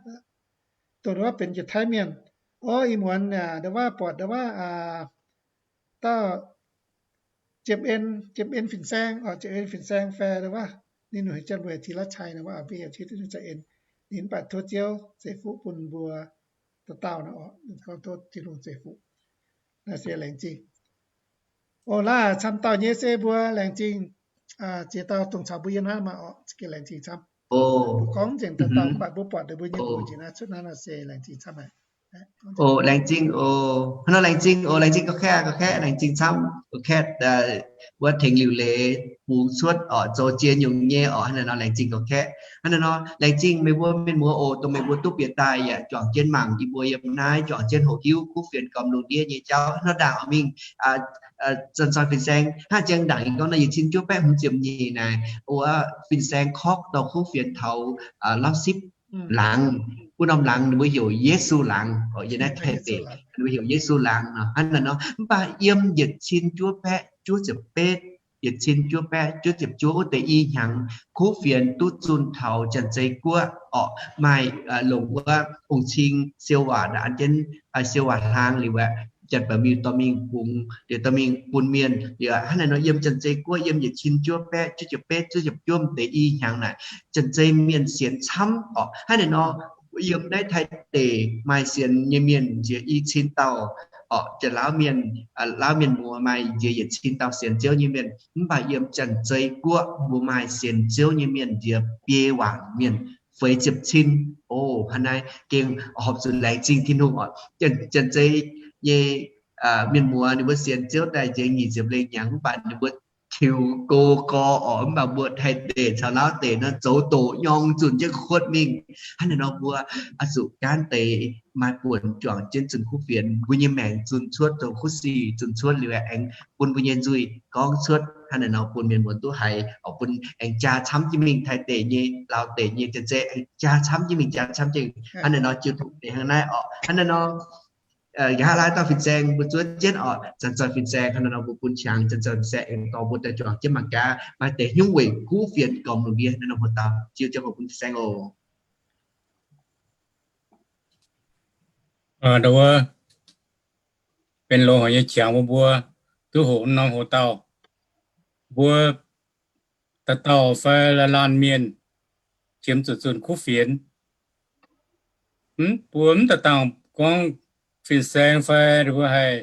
dongh wuov benx Janx-Taiv mienh. Orv, ih muonz ndau wuov buatc ndau wuov dauh Jiem En, Jiem En fin-saeng oc, Jiem En fin-saeng fai ndau wuov, ninh nyungc heuc Janx-Mueiz Tin La'cai nor, mbuo heuc Jiem En. Ninh mv baac tov Ziouv ceix fuqv bun mbuo dauh dauh nor, gorngv tov Tin-Hungh ceix fuqv. Naaiv se laengz zingh. Oc, laaih camv dauh nyei se mbuo laengz zingh ziex dauh dongh caux mbuo yiem naaiv maah oc, za'gengh laengz zingh camv. Mbuo gorngv nzengc dauh dauh mv baac mbuo buatc ninh mbuo nyei mbuox njiec naaiv cuotv naaiv nor se laengz zingh camv haic. Oc, laengz zingh oc. Hnangv nor laengz zingh oc, laengz zingh ga'kaeqv, ga'kaeqv, laengz zingh camv ga'kaeqv. Wuov tengx liuc leiz bungx cuotv oc, zoux jiex nyungc nyei oc. Hnangv naaiv nor laengz zingh ga'kaeqv. Hnangv naaiv nor laengz zingh meih mbuo mienh muoz oc, dongh meih mbuo duqv bieqc daaih yaac juangc jienv mangc yie mbuo yiem naaiv, juangc jienv hoqc hiuv kuv fienx gormx lungh ndiev nyei jauv. Hnangv nor ndaangc oix mingh Janx-Zoih fin-saeng hnangv jang ndaangc yie gorngv nor, yietc cin juov baeqv hmz ziepc nyeic naaic, wuov fin-saeng korqv dorh kuv fienx taux Lapsipv laangz, wuov norm laangz ninh mbuo heuc Yesu laangz. Yiem naaiv Taiv deic ninh mbuo heuc Yesu laangz nor, hnangv naaiv nor. Mv baac yiem yietc cin juov baeqv juov ziepc betv, yietc cin juov baeqv juov ziepc juov wuov deix i hnyangx, kuv fienx duqv zunh taux Janx-Zei Guoqv orqc, maaih longc wuov ong-cing siou waac an jienv siou waac hlang liuz aeqv, Janx-Baeqc Miuc dorh mingh bungx liuz dorh mingh bun mienh liuz, hnangv naaiv nor yiem Janx-Zei Guoqv yiem yietc cin juov baeqv juov ziepc betv juov ziepc juov deix i hnyangx naaic, Janx-Zei mienh sienx camv orqc. Hnangv naaiv nor yiem naaiv Taiv deic maaih sienx nyei mienh nziex i cin dauh orqc. Janx-Laauv mienh, Laauv mienh muoz maaih nziex yietc cin dauh sienx Ziouv nyei mienh. Mv baac yiem Janx-Zei Guoqv mbuo maaih sienx Ziouv nyei mienh nziex biei waanc mienh, feix ziepc cin. O, hnangv naaiv gengh horpc zuqc laengz zingh Tin-Hungh orqc. Janx-Zei nyei mienh muoz ninh mbuo sienx Ziouv daaih nziex nyic ziepc lengh hnyangx, mv baac ninh mbuo tiux go gorx orqc. Mv baac mbuo Taiv deic caux Laauv deic nor zoux doqc nyorng zunh jienv kuotv mingh. Hnangv naaiv nor mbuo oix zuqc gaanv deix maaih buonc juangc jienv zunh kuv fienx, mbuo nyei maengc zunh cuotv, zoux kuv sic zunh cuotv liuz aengx bun mbuo nyei nzuih gorngv cuotv. Hnangv naaiv nor bun mienh muoz duqv haiz orqc, bun aengx jaa camv jienv mingh, Taiv deic nyei, Laauv deic nyei, Janx-Zei aengx jaa camv jienv mingh, jaa camv jienv. Hnangv naaiv nor jiu tong deix hnangv naaiv orqc. Hnangv naaiv nor nqa'haav laai dauh fin-saeng mbuo zuov jienv orqc, Janx-Zoih fin-saeng. Hnangv naaiv nor mbuo bun qangx Janx-Zoih fin-saeng aengx dorh mbuo daaih juangc jienv mangc gaax maaih deix nyungc weic kuv fienx gormx lungh ndiev. Hnangv naaiv nor mbuo dau jiu jienv hoc bun fin-saeng oc. Ndau wuov benx loz-hnoi nyei qangx bun mbuo duqv hoqc norm hoc-dauh. Mbuo dauh dauh fai laanh laanh mienh qiemx zuqc zunh kuv fienx. Mv, mbuo mv daaih dangh gorngv fin-saeng fai mbuo haih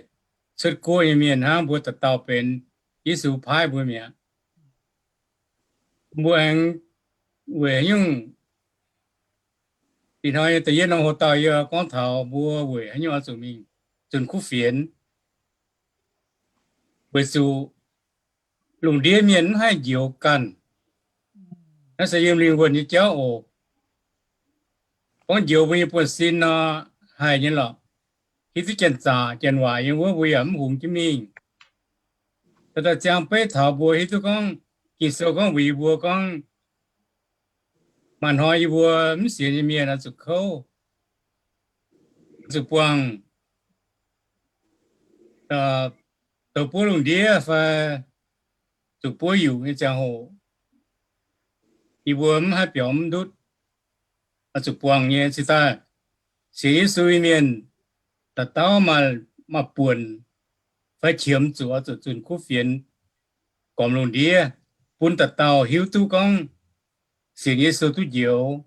cuotv guoqv nyei mienh hnangv, mbuo dauh dauh benx Yesu paaiv mbuo mi'aqv. Mbuo aengx weic haaix nyungc, ih hnoi nyei da'yietv norm hoc-dauh yie gorngv taux mbuo weic haaix nyungc oix zuqc mingh zunh kuv fienx, weic zuqc lungh ndiev mienh mv haih njoux ganh. Naaiv se yiem lingh wuonh nyei jauv oc. Gorngv njoux mbuo nyei buonv-sin nor, haih nyei lorqc. Hiuv duqv janx-zaqc janx-waaic yiem wuov mbuo yaac mv hungx jienv mingh. Daaih ziangh beiv taux mbuo hiuv duqv gorngv, Ging-Sou gorngv mbuox yie mbuo gorngv, maaih hnoi yie mbuo mv sienx nyei mienh oix zuqc kouv, zuqc buangh douz buov lungh ndiev fai zuqc buov yuqc nyei ziangh hoc, yie mbuo mv haih biaux mv ndutv, oix zuqc buangh nyei. Cingx daaih sienx Yesu nyei mienh dauh dauh maaih, maaih buonc fai qiemx zuqc oix zuqc zunh kuv fienx gormx lungh ndiev, bun dauh dauh hiuv duqv gorngv sienx Yesu duqv njoux.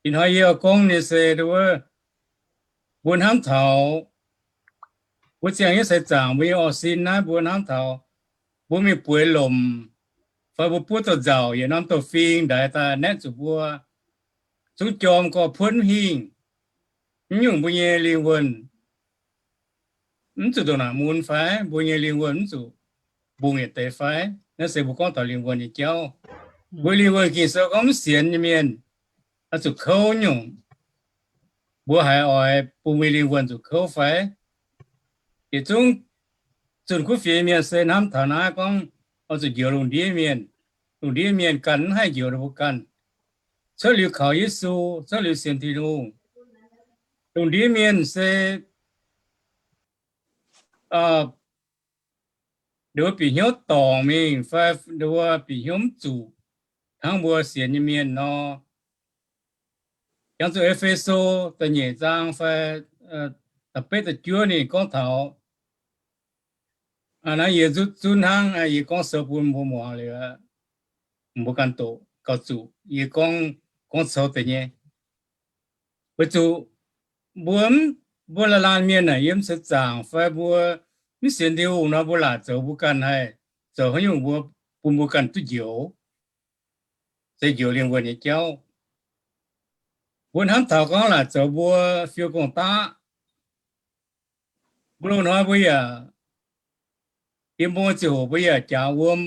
Ih hnoi yie gorngv nyei se wuov, mbuo hnamv taux mbuo ziangh nyei seix zaangc, mbuo nyei orv-sin naaiv, mbuo hnamv taux mbuo mingh bueix lomc fai mbuo buov douz-nzauc yietc norm douz-fing ndaix daaih naetv zuqc mbuo, zungv jorm gorx-puotv mv hingh, mv nyungc mbuo nyei lingh wuonh mv zuqc ndongc naaic mun fai mbuo nyei lingh wuonh mv zuqc mbungh yietc deix fai? Naaiv se mbuo gorngv taux lingh wuonh nyei jauv. Mbuo lingh wuonh Ging-Sou gorngv mv sienx nyei mienh oix zuqc kouv nyungc, mbuo haiz oix bun mbuo nyei lingh wuonh zuqc kouv fai? Yietc zungv zunh kuv fienx nyei mienh se hnamv taux naaiv gorngv oix zuqc njoux lungh ndiev mienh. Lungh ndiev mienh ganh mv haih njoux ninh mbuo ganh. Cuotv liuz kaux Yesu, cuotv liuz sienx Tin-Hungh, lungh ndiev mienh se ninh mbuo bieqc hnyouv dorngc mingh fai ninh mbuo bieqc hnyouv mv zuqc hnangv mbuo sienx nyei mienh nor. Jangx zuqc E^fe^so da'nyeic zaang fai da'betv da'juov ninh gorngv taux, naaiv yie zutv zunv hnangv, yie gorngv sou bun mbuo muangx liuz, mbuo ganh doqc gauh zuqc yie gorngv, gorngv cou deix nyei. Weic zuqc mbuo, mbuo laanh laanh mienh naaic yiem seix zaangc fai mbuo mv sienx Tin-Hungh nor, mbuo laaic zoux mbuo ganh haih zoux haaix nyungc mbuo bun mbuo ganh duqv njoux, se njoux lingh wuonh nyei jauv. Mbuo hnamv taux gorngv laaic zoux mbuo fiou gong-daqv. Mbuo loz-hnoi mbuo yaac, yiem mbuo ziangh hoc mbuo yaac jaax wuom,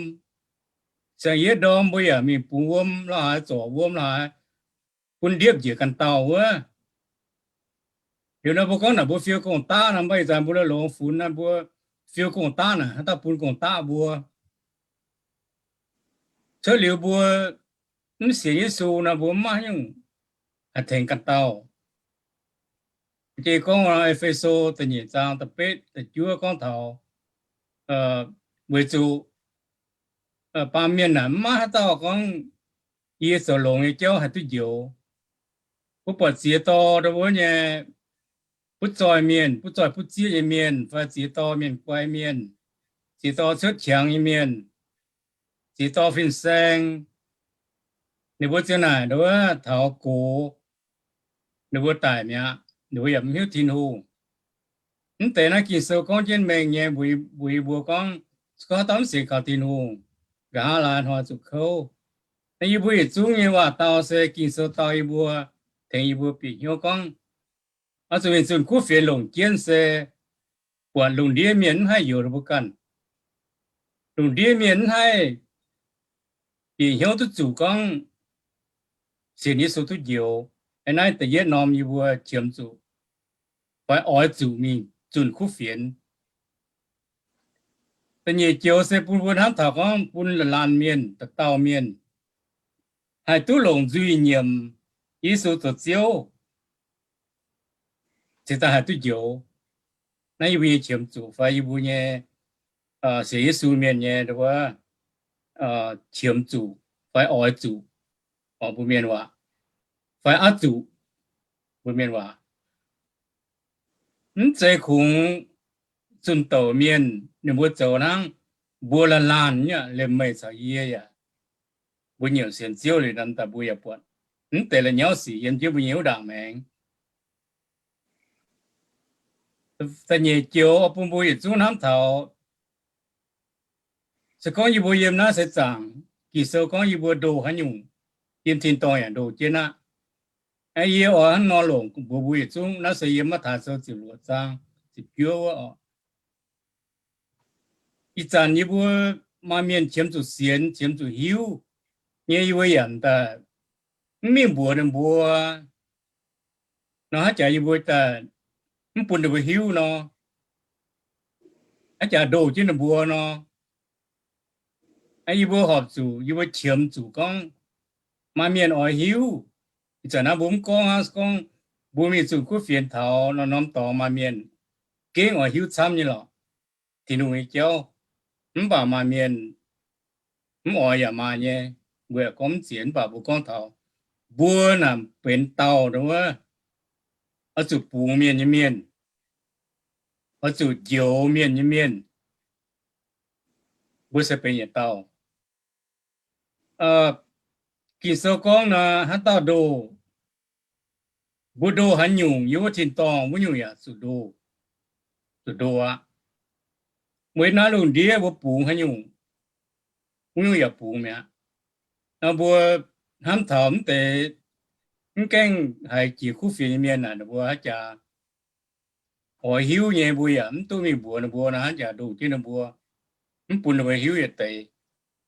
siang-yietv ndorm mbuo yaac mingh bungx wuom la'haaix, zorc wuom la'haaix, bun ndiepv njiec ganh dauh wuov. Liuz nor mbuo gorngv naaic mbuo fiou gong-daqv nor, mv baac ih zanc mbuo la'longx funx naaiv mbuo fiou gong-daqv naaic haaix dauh bun gong-daqv mbuo? Cuotv liuz mbuo mv sienx Yesu nor, mbuo mv maaih haaix nyungc haih tengx ganh dauh. Jiex gorngv E^fe^so da'nyeic zaang da'betv da'juov gorngv taux, weic zuqc baamh mienh naaic mv maaih haaix dauh gorngv yie zoux longx nyei jauv haih duqv njoux. Mbuo buatc ziex dorh wuov nyei butv zoih mienh, butv zoih butv zieqv nyei mienh, fai ziex dorh mienh guai mienh, ziex dorh cuotv qangx nyei mienh, ziex dorh fin-saeng, ninh mbuo ziang naaic nduov taux gox, ninh mbuo daic mi'aqv, ninh mbuo yaac mv hiuv Tin-Hungh. Mv deix naaiv Ging-Sou gorngv jienv mengh nyei, mbuox yie mbuo gorngv, se gorngv haaix dauh mv sienx kaux Tin-Hungh, nqa'haav laaix hnoi zuqc kouv. Naaiv yie mbuo yietc zungv nyei waac-dau se Ging-Sou dau yie mbuo, tengx yie mbuo bieqc hnyouv gorngv, oix zuqc mingh zunh kuv fienx longc jienv se buatc lungh ndiev mienh mv haih njoux ninh mbuo ganh. Lungh ndiev mienh mv haih bieqc hnyouv duqv zuqc gorngv sienx Yesu duqv njoux. Naaiv da'yietv norm yie mbuo qiemx zuqc fai oix zuqc mingh zunh kuv fienx. Da'nyeic joux se bun mbuo hnamv taux gorngv bun laanh laanh mienh, dauh dauh mienh haih duqv longc nzuih nyiemc Yesu zoux Ziouv, cingx daaih haih duqv njoux. Naaiv yie mbuo nyei qiemx zuqc fai yie mbuo nyei sienx Yesu mienh nyei wuov qiemx zuqc fai oix zuqc, oix mbuo mienh waac, fai aqv zuqc, mbuo mienh waac. Mv zeiz kungx zunh douc mienh ninh mbuo zoux hnangv. Mbuo laanh laanh nyei aqv, liemh meih caux yie yaac, mbuo nyiemc sienx Ziouv liuz nor, daaih mbuo yaac buatc mv deix la'nyauv sic yiem jienv mbuo nyei wuov ndaangc maengx. Da'nyeic joux oix bun mbuo yietc zungv hnamv taux, se gorngv yie mbuo yiem naaiv seix zaangc, Ging-Sou gorngv yie mbuo ndoh haaix nyungc, yiem tin-dorngh yaac ndoh jienv aqv. Yie oix hnangv nor longc mbuox mbuo yietc zungv, naaiv se yiem Matv^taai Sou ziepc luoqc zaang ziepc juov wuov oc. Ih zanc yie mbuo maaih mienh qiemx zuqc sienx, qiemx zuqc hiuv nyei, yie mbuo yaac daaih mv mingh mbuox ninh mbuo nor, haaix jaax yie mbuo daaih mv bun ninh mbuo hiuv nor, haaix jaax ndoh jienv ninh mbuo nor, yie mbuo horpc zuqc, yie mbuo qiemx zuqc gorngv maaih mienh oix hiuv. Ih zanc naaiv mbuo mv gorngv hnangv gorngv mbuo mingh zunh kuv fienx taux norm-norm dorngx maaih mienh gengh oix hiuv camv nyei lorqc, Tin-Hungh nyei jauv. Mv baac maaih mienh mv oix yaac maaih nyei. Mbuo yaac gorngv mv ziex, mv baac mbuo gorngv taux mbuo naaic benx dauh wuov, oix zuqc bungx mienh nyei mienh, oix zuqc njoux mienh nyei mienh, mbuo se benx yietc dauh. Ging-Sou gorngv nor, haaix dauh ndoh, mbuo ndoh haaix nyungc, yiem wuov tin-dorngh wuov nyungc yaac zuqc ndoh, zuqc ndoh aqv. Weic naaiv lungh ndiev mbuo bungx haaix nyungc, wuov nyungc yaac bungx mi'aqv. Nor mbuo hnamv taux mv deix mv gaengh haiz jiex kuv fienx nyei mienh naaic, ninh mbuo haaix jaax oix hiuv nyei, mbuo yaac mv duqv mingh mbuox ninh mbuo nor, haaix jaax ndoh jienv ninh mbuo, mv bun ninh mbuo hiuv yietc deix.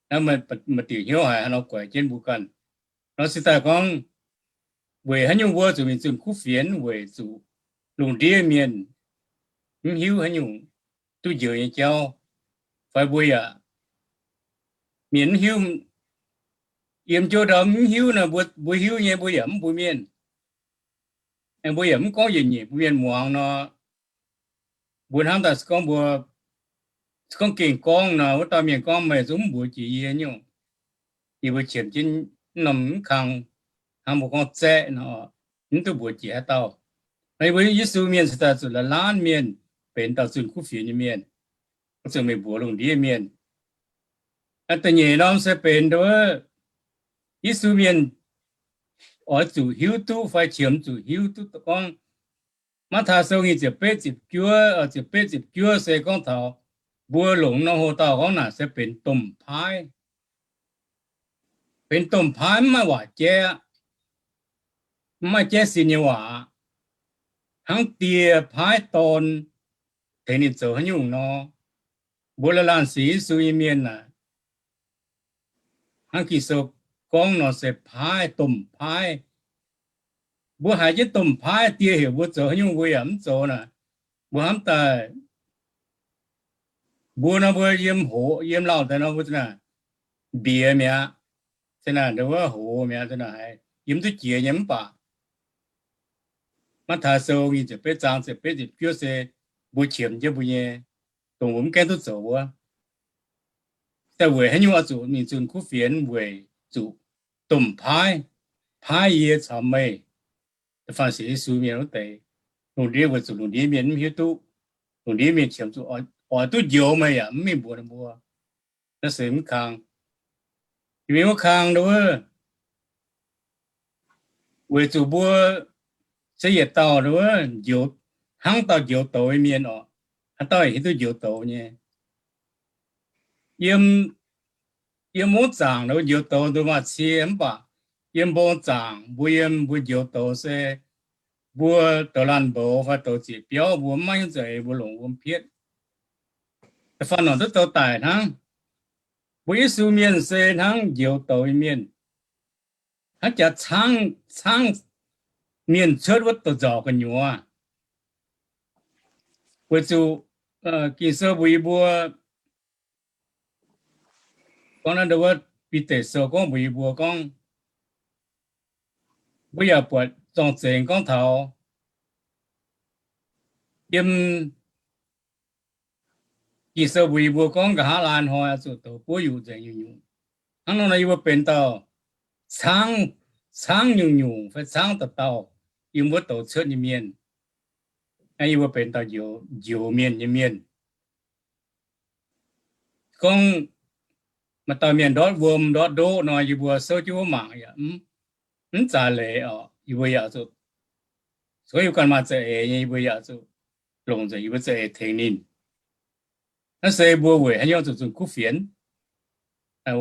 Naaiv maaih diuc hnyouv haiz haaix nor guaix jienv mbuo ganh. Nor se daaih gorngv, weic haaix nyungc mbuo zuqc mingh zunh kuv fienx? Weic zuqc lungh ndiev mienh mv hiuv haaix nyungc duqv njoux nyei jauv, fai mbuo yaac, mienh mv hiuv, yiem njoux ndau mv hiuv nor, mbuo, mbuo hiuv nyei, mbuo yaac mv mbuox mienh. Mbuo yaac mv gorngv yietc nyeic bun mienh muangx nor, mbuo hnamv daaih se gorngv mbuo, se gorngv gengh gorngv nor, wuov dauh mienh gorngv, meih zungv mv mbuox jiex yie nyungc. Yie mbuo qiemx jienv norm mv kang, hnangv mbuo gorngv zaeqv nor, mv duqv mbuox jiex haaix dauh. Yie mbuo Yesu mienh se daaih zuqc laanh laanh mienh benx dauh zunh kuv fienx nyei mienh, zuqc mingh mbuox lungh ndiev mienh. Da'nyeic norm se benx nduov, Yesu mienh oix zuqc hiuv duqv fai qiemx zuqc hiuv duqv gorngv, Matv^taai Sou nyic ziepc betv ziepc juov, ziepc betv ziepc juov se gorngv taux mbuo longc nor hoc dauh gorngv naaic se benx domh paaiv. Benx domh paaiv mv maaih waac jaiv, mv maaih jaiv sin nyei waac, hnangv die paaiv dorn tengx ninh zoux haaix nyungc nor. Mbuo laanh laanh sienx Yesu nyei mienh naaic, hnangv Ging-Sou gorngv nor se paaiv, domh paaiv. Mbuo haiz jienv domh paaiv, die heuc mbuo zoux haaix nyungc mbuo yaac mv zoux naaic, mbuo hnamv daaih, mbuo nor mbuo yiem hoc yiem lauh daaih nor mbuo za'naaic mbiex mi'aqv, za'naaic ndau wuov hoc mi'aqv, za'naaic haiz yiem duqv jiex nyei. Mv baac Matv^taai Sou nyic ziepc betv zaang ziepc betv ziepc juov se mbuo qiemx jienv mbuo nyei, dongh mbuo mv gaengh duqv zoux wuov. Daaih weic haaix nyungc oix zuqc mingh zunh kuv fienx? Weic zuqc domh paaiv paaiv yie caux meih, da'faanh sienx Yesu mienh wuov deix. Lungh ndiev weic zuqc lungh ndiev mienh mv hiuv duqv, lungh ndiev mienh qiemx zuqc oix duqv njoux meih yaac mv mingh mbuox ninh mbuo. Naaiv se mv kang. Yie mingh wuov kang nduov, weic zuqc mbuo se yietc dauh nduov, hnangv dauh njoux douz nyei mienh oc. Haaix dauh yaac hiuv duqv njoux douz nyei. Yiem, yiem mungv zaangc nduov njoux douz nduov maaih cie, mv baac yiem mbong zaangc mbuo yiem mbuo njoux douz se mbuo douz laanh mboux fai douz zieqc biauv, mbuo mv maaih hnyouv za'eix, mbuo longc wuom pietv. Da'faanh nongc duqv douz daic hnangv. Mbuo Yesu mienh se hnangv njoux douz nyei mienh, hnangv jaax caangv, caangv mienh cuotv wuov douz nzauc gu'nyuoz. Weic zuqc Ging-Sou mbuox yie mbuo gorngv, naaiv ndau wuov Bide Sou gorngv mbuox yie mbuo gorngv, mbuo yaac buatc zorng-zengx gorngv taux yiem Ging-Sou mbuox yie mbuo gorngv nqa'haav laai hnoi oix zuqc douz buov yuqc nzengc nyungc-nyungc. Hnangv nor nor yie mbuo benx dauh caangv, caangv nyungc-nyungc fai caangv dauh dauh yiem wuov douz cuotv nyei mienh. Yie mbuo benx dauh njoux mienh nyei mienh. Gorngv maaih dauh mienh ndortv wuom ndortv ndoqv nor, yie mbuo souv jienv wuov mangc yaac mv zaaix leiz oc. Yie mbuo yaac zuqc, se gorngv yie mbuo ganh maaih za'eix nyei, yie mbuo yaac zuqc longc nzengc, yie mbuo za'eix tengx ninh. Naaiv se mbuo weic haaix nyungc zuqc zunh kuv fienx.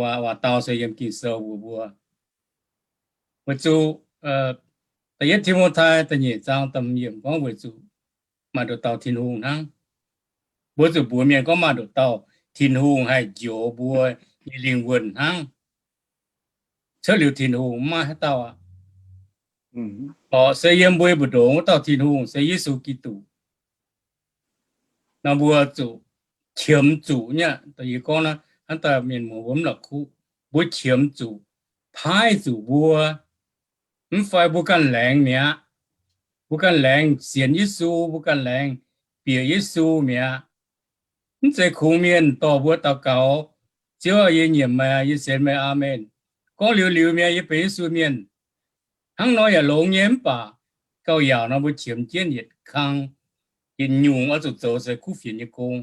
Waac dau se yiem Ging-Sou mbuox mbuo, weic zuqc da'yietv Ti^mo^tai da'nyeic zaang da'hmz yiemc gorngv weic zuqc maaih ndoqc dauh Tin-Hungh hnangv. Mbuo zuqc mbuox mienh gorngv maaih ndoqc dauh Tin-Hungh haih njoux mbuo nyei lingh wuonh hnangv. Cuotv liuz Tin-Hungh maiv maaih haaix dauh aqv. Orqc, se yiem mbuo nyei mbu'ndongx wuov dauh Tin-Hungh se Yesu Giduc. Nor mbuo zuqc qiemx zuqc nyei. Yie gorngv naaiv, hnangv daaih mienh muoz mbuo mv la'kuqv, mbuo qiemx zuqc, paaiv zuqc mbuo. Mv fai mbuo ganh laengz mi'aqv. Mbuo ganh laengz sienx Yesu, mbuo ganh laengz bieqc Yesu mi'aqv. Mv zeiz kungx mienh dorh mbuo daux gaux, Ziouv, yie nyiemc meih, yie sienx meih, aamen. Gorngv liuz liuz mi'aqv, yie benx Yesu mienh. Hnangv nor yaac longx nyei, mv baac gauh yaauc nor mbuo qiemx jienv yietc kang, yietc nyungc oix zuqc zoux se kuv fienx nyei gong.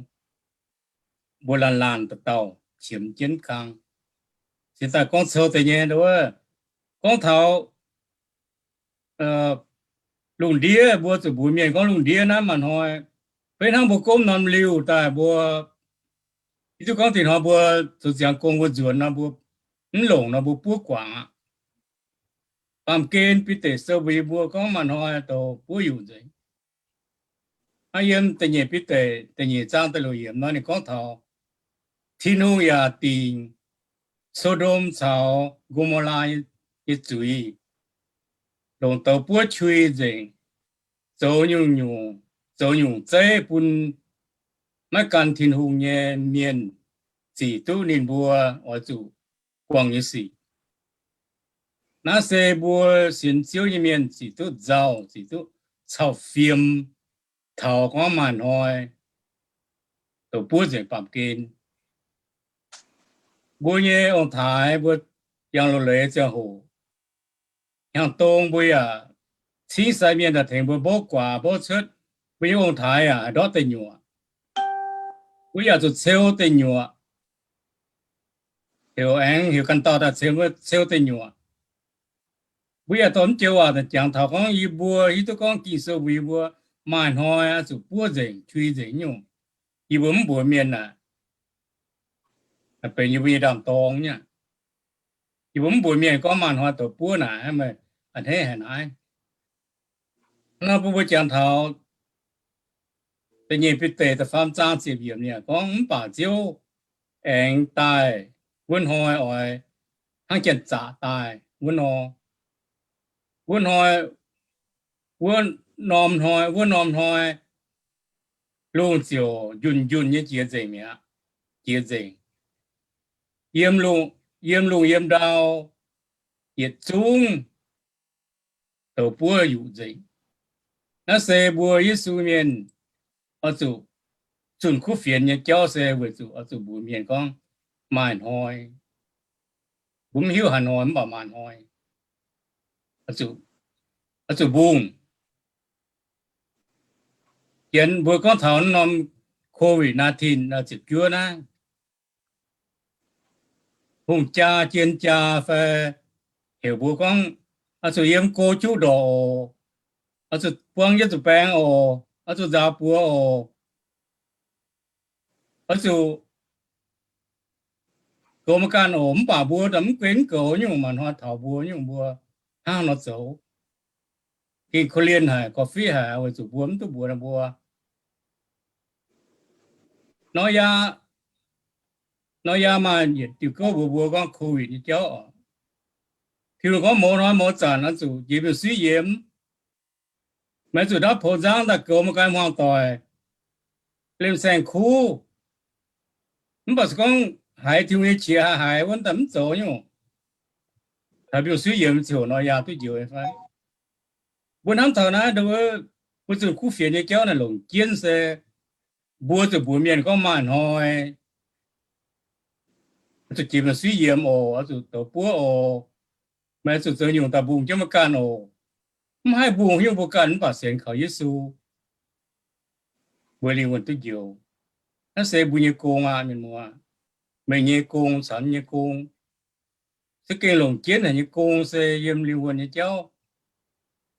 Mbuo laanh laanh dauh dauh qiemx jienv kang. Cingx daaih gorngv cou deix nyei, gorngv taux lungh ndiev, mbuo zuqc mbuox mienh gorngv lungh ndiev naaiv maaih hnoi, beiv hnangv mbuo gomv norm liuh daaih mbuo, hiuv duqv gorngv dinh hnoi mbuo zoux ziangx gong mbuo nzuonx nor, mbuo mv longc nor mbuo buov guangc aqv. Baamh gen Bide Sou mbuox yie mbuo gorngv maaih hnoi douc buov yuqc nzengc. Hnangv yiem da'nyeic Bide da'nyeic zaang da'luoqc yiemc nor ninh gorngv taux Tin-Hungh yaac dingc So^ndom caux Go^mo^laa nyei zuiz, longc douz buov qui nzengc, zoux nyungc-nyungc, zoux nyungc zeiv bun maiv gan Tin-Hungh nyei mienh zic duqv ninh mbuo oix zuqc buangh nyei sic. Naaiv se mbuo sienx Ziouv nyei mienh zic duqv nzauh, zic duqv cau fiem, taux gorngv maaih hnoi douc buov nzengc baamh gen. Mbuo nyei ong-taaix, mbuo yangh loz-leiz ziangh hoc, hnyangx-dong mbuo yaac cingv sai mienh daaih tengx mbuo mbouv guaax mbouv cuotv. Mbuo nyei ong-taaix yaac haih ndortv deic nyuoqc. Mbuo yaac zuqc ceu deic nyuoqc. Heuc aengx heuc ganh dauh daaih ceu, ceu deic nyuoqc. Mbuo yaac dorh mv joux waac daaih jangx taux gorngv yie mbuo hiuv duqv gorngv Ging-Sou mbuox yie mbuo maaih hnoi oix zuqc buov nzengc, qui nzengc nyungc. Yie mbuo mv mbuox mienh naaic, benx yie mbuo nyei ndaam-dorng nyei. Yie mbuo mv mbuox mienh gorngv maaih hnoi douc buov naaic, meih a'hneiv haic naaiv. Nor bun mbuo jangx taux da'nyeic Bide da'faam zaang ziepc yiemc ninh gorngv, mv baac Ziouv aengx daaih wuov hnoi oix hnangv janx-zaqc daaih wuov nor. Wuov hnoi, wuov norm hnoi, wuov norm hnoi, lungh ziouc njunh njunh nyei jiex nzengc mi'aqv. Jiex nzengc. Yiem lungh, yiem lungh yiem ndau, yietc zungv douc buov yuqc nzengc. Naaiv se mbuo Yesu mienh oix zuqc zunh kuv fienx nyei jauv se weic zuqc oix zuqc mbuox mienh gorngv maaih hnoi. Mbuo mv hiuv haaix hnoi mv baac maaih hnoi oix zuqc mbungh. Janx mbuo gorngv taux norm COVID nineteen ziepc juov naaiv, hungh jaa jien jaa fai heuc mbuo gorngv, oix zuqc yiem go juqv ndorqc oc, oix zuqc buang jienv zuqc baeng oc, oix zuqc nzaaux buoz oc, oix zuqc goux meih ganh oc. Mv baac mbuo mv guen mv goux nyungc, maaih hnoi taux mbuo nyungc mbuo hnangv nor zoux. Gengh korv-lienh haic, korv-fiqv haic, weic zuqc mbuo mv duqv mbuox ninh mbuo. Nor yaa, nor yaa maaih yietc diuh gouv mbuox mbuo gorngv COVID nyei jauv oc. Tin-Hungh gorngv mouz hnoi mouz zanc oix zuqc jiex mbiungc suiv yiemx. Meih zuqc ndapv poux nzangv daaih goux meih ganh hmuangv doic, liemh saeng-kuv. Mv baac se gorngv haiz Tin-Hungh nyei qiex haiz haiz wuov daaih mv zoux nyungc, taux mbiungc suiv yiemx ziouc nor yaa duqv njoux fai? Mbuo hnamv taux naaiv, mbuo zunh kuv fienx nyei jauv naaic longc jienv se mbuo zuqc mbuox mienh gorngv maaih hnoi oix zuqc jiex mbiungc suiv yiemx oc, oix zuqc douz buov oc, meih zuqc zoux nyungc daaih mbungh jienv meih ganh oc. Mv haih mbungh nyungc mbuo ganh mv baac sienx kaux Yesu, mbuo lingh wuonh duqv njoux. Naaiv se mbuo nyei gong aqv, mienh muoz. Meih nyei gong, caux yie nyei gong, se gengh longc jienv haic nyei gong se yiem lingh wuonh nyei jauv.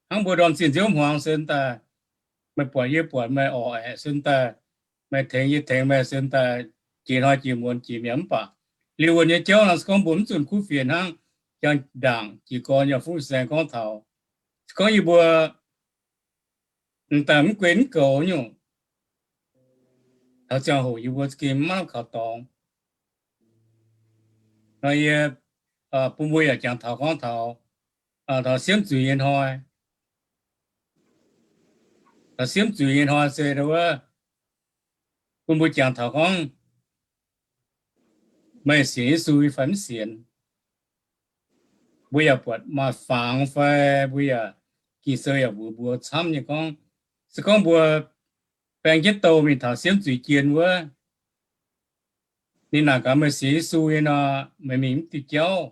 Hnangv mbuo ndorm zinh nziouv hmuangx se daaih meih buatc yie buatc meih orqc, aeqv, se daaih meih tengx yie tengx meih, se daaih jiex hnoi jiex muonz jiex mi'aqv. Mv baac lingh wuonh nyei jauv nor, se gorngv mbuo mv zunc kuv fienx hnangv, jangx ndaangc jiez gorn yaac fuqv saeng gorngv taux, se gorngv yie mbuo m'daaih mv guen mv goux nyungc, taux ziangh hoc yie mbuo za'gengh maiv kaux dorngx. Nor yie bun mbuo yaac jangx taux gorngv taux, taux siemv zuiz nyei hnoi, taux siemv zuiz nyei hnoi se wuov, bun mbuo jangx taux gorngv meih sienx Yesu fai mv sienx. Mbuo yaac buatc maaih fangx fai mbuo yaac Ging-Sou yaac mbuox mbuo camv nyei gorngv, se gorngv mbuo baeng jienv douh mingh taux siemv zuiz jien wuov, ninh naaic gaax meih sienx Yesu nyei nor, meih mingh mv diuh jauv.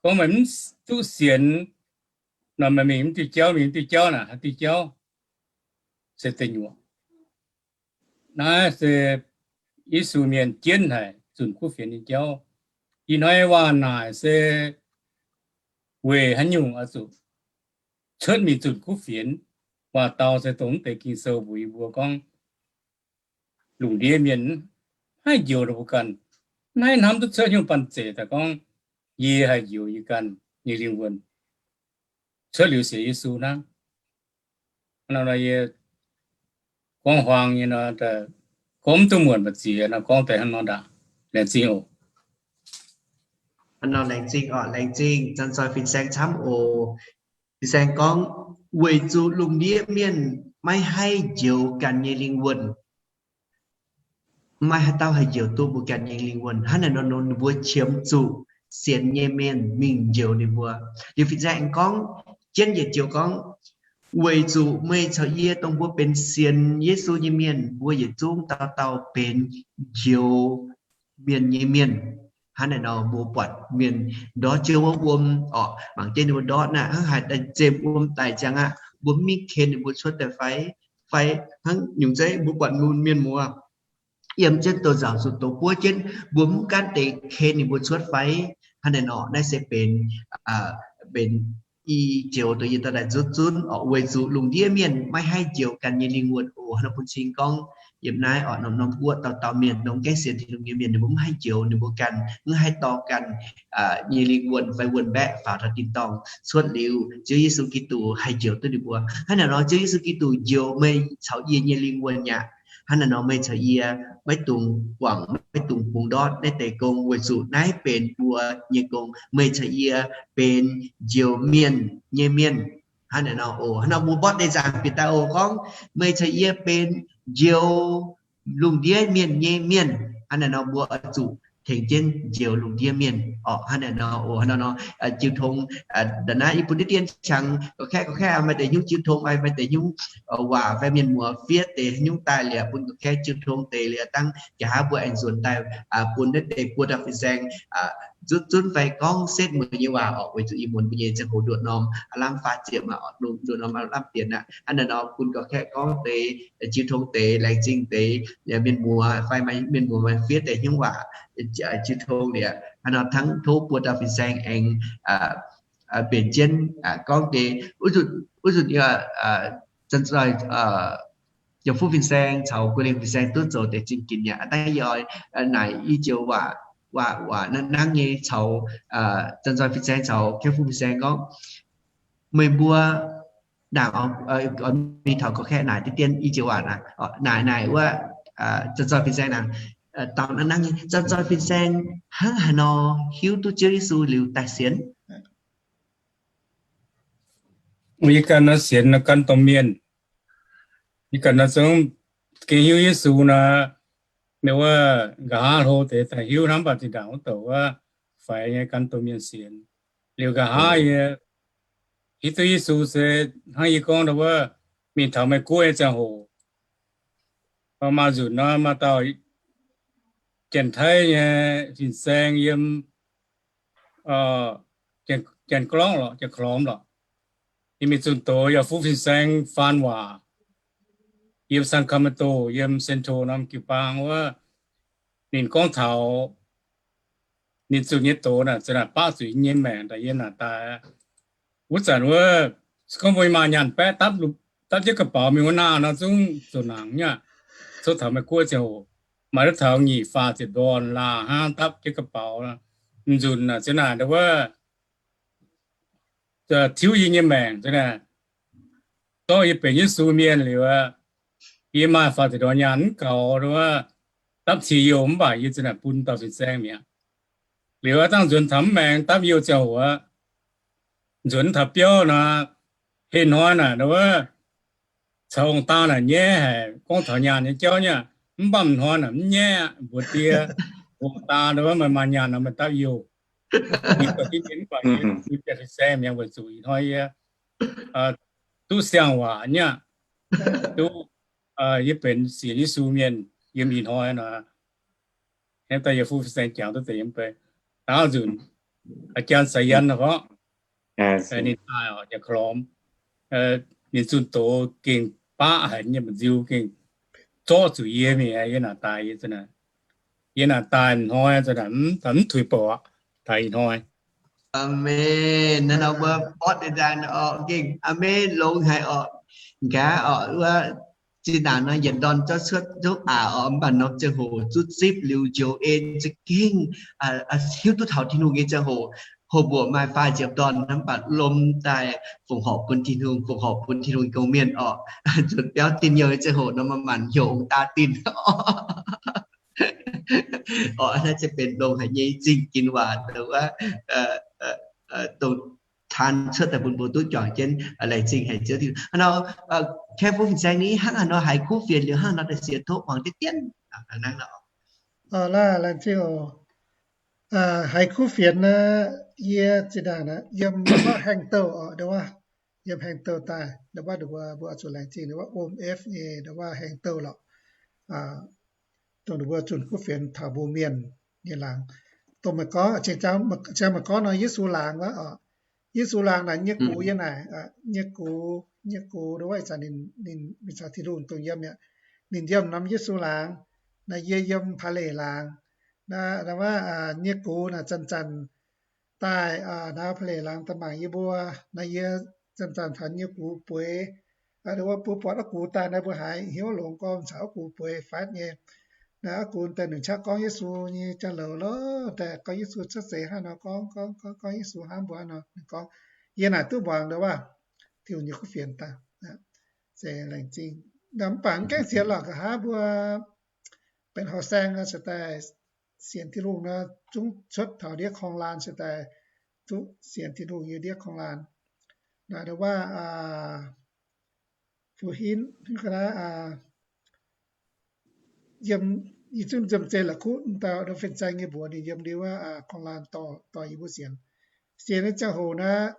Gorngv meih mv duqv sienx nor, meih mingh mv diuh jauv, mingh mv diuh jauv naaic haaix diuh jauv se deic nyuoqc. Naaiv se Yesu mienh jienv haic zunc kuv fienx nyei jauv. Ih hnoi waac naaic se weic haaix nyungc oix zuqc cuotv mingh zunc kuv fienx. Waac-dau se dongh mv deix Ging-Sou mbuox yie mbuo gorngv, lungh ndiev mienh mv haih njoux ninh mbuo ganh, mv haih hnamv duqv cuotv nyungc banh zeic daaih gorngv, yie haih njoux yie ganh nyei lingh wuonh cuotv liuz sienx Yesu hnangv. Nor yie gorngv huaang nyei nor, gorngv mv duqv muonc mbu'ziex nor, gorngv deix hnangv nor ndaangc. Laengz zingh oc. Hnangv nor laengz zingh oc, laengz zingh Zanc-Zoih Fin-Saeng camv oc. Fin-Saeng gorngv, weic zuqc lungh ndiev mienh maiv haih njoux ganh nyei lingh wuonh. Maiv maaih haaix dauh haih njoux duqv mbuo ganh nyei lingh wuonh. Hnangv naaic nor, ninh mbuo qiemx zuqc sienx nyei mienh mingh njoux ninh mbuo. Liuz Fin-Saeng aengx gorngv jienv yietc joux gorngv, weic zuqc meih caux yie dongh mbuo benx sienx Yesu nyei mienh, mbuo yietc zungv dauh dauh benx njoux mienh nyei mienh. Hnangv naaic nor mbuo buatc mienh ndortv jienv wuov wuom orqc, mangc jienv ninh mbuo ndortv naaic hnangv haaix daaih zemh wuom daic ziangx aqv, mbuo mv mingh ken ninh mbuo cuotv daaih fai? Fai hnangv nyungc zeiv mbuo buatc mienh muoz yiem jienv douz nzauc zuqc douz buov jienv, mbuo mv gaanv deix ken ninh mbuo cuotv fai? Hnangv naaic nor, naaiv se benx, benx i joux dongh yie dorh daaih nzutv zunv orqc, weic zuqc lungh ndiev mienh maiv haih njoux ganh nyei lingh wuonh oc. Hnangv bun cing gorngv yiem naaiv orqc, norm-norm guoqv dauh dauh mienh, norm gaengh sienx Tin-Hungh nyei mienh, ninh mbuo mv haih njoux ninh mbuo ganh, mv haih dorh ganh nyei lingh wuonh fai wuonh mbaeqc faaux taux tin-dorngh cuotv liuz, Ziouv Yesu Giduc haih njoux duqv ninh mbuo. Hnangv naaic nor, Ziouv Yesu Giduc njoux meih caux yie nyei lingh wuonh aqv. Hnangv naaic nor, meih caux yie maiv dungx guangc, maiv dungx bungx ndortv naaiv deix gong, weic zuqc naaiv benx mbuo nyei gong. Meih caux yie benx njoux mienh nyei mienh. Hnangv naaic nor oc, hnangv nor mbuo mborqv deix nzaangc bieqc daaih oc, gorngv meih caux yie benx njoux lungh ndiev mienh nyei mienh. Hnangv naaic nor mbuo oix zuqc tengx jienv njoux lungh ndiev mienh orqc. Hnangv naaic nor oc, hnangv naaic nor, jiu tong, nda'naaiv yie bun deix dien qangx, gorqv-kaeqv gorqv-kaeqv maaih deix nyungc jiu tong, maaih deix nyungc waac fai mienh muoz fiev deix nyungc daaih liuz bun gorqv-kaeqv jiu tong deix liuz, dangh nqa'haav mbuo aengx nzuonx daaih bun naaiv deix buo dauh fin-saeng zutv zunv fai gorngv setv mueiz nyei waac orqc, weic zuqc ih muonz mbuo nyei ziangh hoc nduqc norm aav lamh faah ziepc aqv, nduqc norm aav lamh dienx aqv. Hnangv naaic nor bun gorqv-kaeqv gorngv deix jiu tong deix, laengz zingh deix mienh muoz fai maaih mienh muoz maaih fiev deix nyungc waac jiu tong liuz, hnangv nor hnangv tov buo dauh fin-saeng aengx mbenc jienv gorngv deix wuov nzunc, wuov nzunc yie Zanc-Zoih Jomc Fuqv Fin-Saeng caux Guoqv Lingh Fin-Saeng duqv zoux deix zingh ginx yaac dangh yie oix naaic i joux waac, waac, waac nangv nangv nyei caux Zanc-Zoih Fin-Saeng caux Kuv Fuqv Fin-Saeng gorngv, meih mbuo ndaangc mingh taux gorqv-kaeqv naaic deix dien i joux waac naaic, naaic naaic wuov Zanc-Zoih Fin-Saeng naaic, dauh nangv nangv nyei Zanc-Zoih Fin-Saeng hnangv haaix nor hiuv duqv Ziouv Yesu liuz daaih sienx? Yie ganh nor sienx nor gan domh mienh. Yie ganh nor zungv gengh hiuv Yesu nor, ninh wuov nqa'haav hlo deix daaih hiuv hnamv baac zinh ndaangc wuov douc wuov faix nyei gan domh mienh sienx. Liuz nqa'haav yie hiuv duqv Yesu se hnangv yie gorngv wuov, mingh taux Meiv Guoqv nyei ziangh hoc, maaih nzunc nor maaih dauh Janx-Taiv nyei fin-saeng yiem Janx-Glorngv lorqc, Janx-Glorngv lorqc. Yie mingh zunh doz yaac fuqv fin-saeng faan waac yiem Sacramento, yiem Central norm jiu-baang wuov. Ninh gorngv taux ninh zunh nyei doz naaic, za'naaic baqv zuqc nyei maengc daaih yiem naaic daaih. Wuov zanc wuov, se gorngv mbuo maaih nyaanh baeqv dapv dapv jienv ga'baux mingh wuov naaiv nor zungv zuqc nangc nyei aqv. Cuotv taux Meiv Guoqv ziangh hoc, maaih duqv taux nyic faah ziepc ndorn laanh hnangv dapv jienv ga'baux. M'nzunc naaic ziouc naaic ndau wuov tiuv yie nyei maengc, zorqv yie benx Yesu mienh liuz aqv, yie maaih faah ziepc ndorn nyaanh mv gaux, ndau wuov dapv cie youh mv baac yie ziouc naaic bun dauh fin-saeng mi'aqv. Liuz aqv, dangh nzuonx taux mv maengx dapv youh ziangh hoc aqv, nzuonx taux biauv nor, heh hnoi naaic ndau wuov caux ong-daa naaic nyaiv haic, gorngv taux nyaanh nyei jauv nyei aqv. Mv baac m'hnoi naaic mv nyaiv aqv, mbuox die, ong-daa ndau wuov maaih maaih nyaanh nor meih dapv youh. Yie dorh jienv mienh mv baac yie, yie biauv fin-saeng mi'aqv weic zuqc ih hnoi yie duqv siang-waac nyei aqv. Duqv, yie benx sienx Yesu mienh yiem ih hnoi nor. Hnangv daaih yie fuqv fin-saeng jangx duqv deix yiem bei. Daauh nzunc, อาจารย์ Saiyan gorngv, ninh daaih oc, yaac korv lormx, ninh zunh doz gengh baqv haic nyei, mba'nziu gengh zorqv zuqc yie mingh, yie naaic daaih, yie naaic daaih hnoi, mv tuix bouc aqv, daaih ih hnoi. Aamen. Naaiv nor mbuo bortv daaih nor oc, gengh aamen longx haic oc. Nqa'haav oc, wuov zinh ndaangc nor yietc ndorn zorqv cuotv duqv aqc oc, mv baac norm ziangh hoc zuqc zipv liuz njoux en za'gengh hiuv duqv taux Tin-Hungh nyei ziangh hoc. Hoc mbuoqc maaih faah ziepc ndorn hnangv, mv baac lomh daaih fongc horc bun Tin-Hungh, fongc horc bun Tin-Hungh gong-mienh oc. Nzuonx biauv dinh youh nyei ziangh hoc nor maaih maanc heuc ong-daa dinh oc. Naaiv se benx longx haic nyei zingh ginx waac, wuov, dongh taan cuotv daaih bun mbuo duqv juangc jienv. Laengz zingh haic Ziouv Tin-Hungh. Hnangv nor, kei fuqv fin-saeng ni hnangv haaix nor haiz kuv fienx liuz hnangv haaix nor daaih sienx tov muangx diqv dienv. Laengz zingh oc. Haiz kuv fienx naaiv, yie zinh ndaangc naaiv yiem wuov haengh douh oc, ndau wuov, yiem haengh douh daaih, ndau wuov, ndau wuov mbuo oix zuqc laengz zingh ndau wuov O M F nyei ndau wuov haengh douh lorqc. Dongh ndau wuov zunh kuv fienx taux mbuo mienh nyei laangz. Dongh meih gorngv, ziang meih gorngv nor Yesu laangz wuov oc. Yesu laangz naaic nyei gux yiem naaic, nyei gux, nyei gux ndau wuov ih zanc ninh, ninh mingh caux Tin-Hungh dongh yiem mi'aqv. Ninh yiem norm Yesu laangz, naaiv yie yiem Paa^leic laangz. Naaiv wuov nyei gux naaic zanc-zanc daaih naaiv Paa^leic laangz daaih mangc yie mbuo. Naaiv yie zanc-zanc taux nyei gux bueix, ndau wuov mbuo buatc wuov gux daaih naaiv mbuo haiz hnyouv longx gormx caux wuov gux bueix fatv nyei. Naaiv wuov gux daaih nunc qaqv gorngv Yesu nyei jauv-louc lorqc, daaih gorngv Yesu cuotv seix hnangv nor gorngv, gorngv, gorngv, gorngv Yesu hnamv mbuo hnangv nor. Ninh gorngv, yie naaic duqv muangx ndau wuov Tin-Hungh nyei kuv fienx daaih. Se laengz zingh. Mv baac mv gaengh sienx lorqc, nqa'haav mbuo benx horqc saeng nor se daaih sienx Tin-Hungh nor, zungv cuotv taux ndiev korng-laanh se daaih duqv sienx Tin-Hungh yiem ndiev korng-laanh. Naaiv ndau wuov Fu Hinv, yiem, yie zungv nzemv zeiv la'kuqv dauh fin-saeng nyei mbuox ninh yiem ndiev wuov korng-laanh dorh yie mbuo sienx. Sienx nyei ziangh hoc naaiv,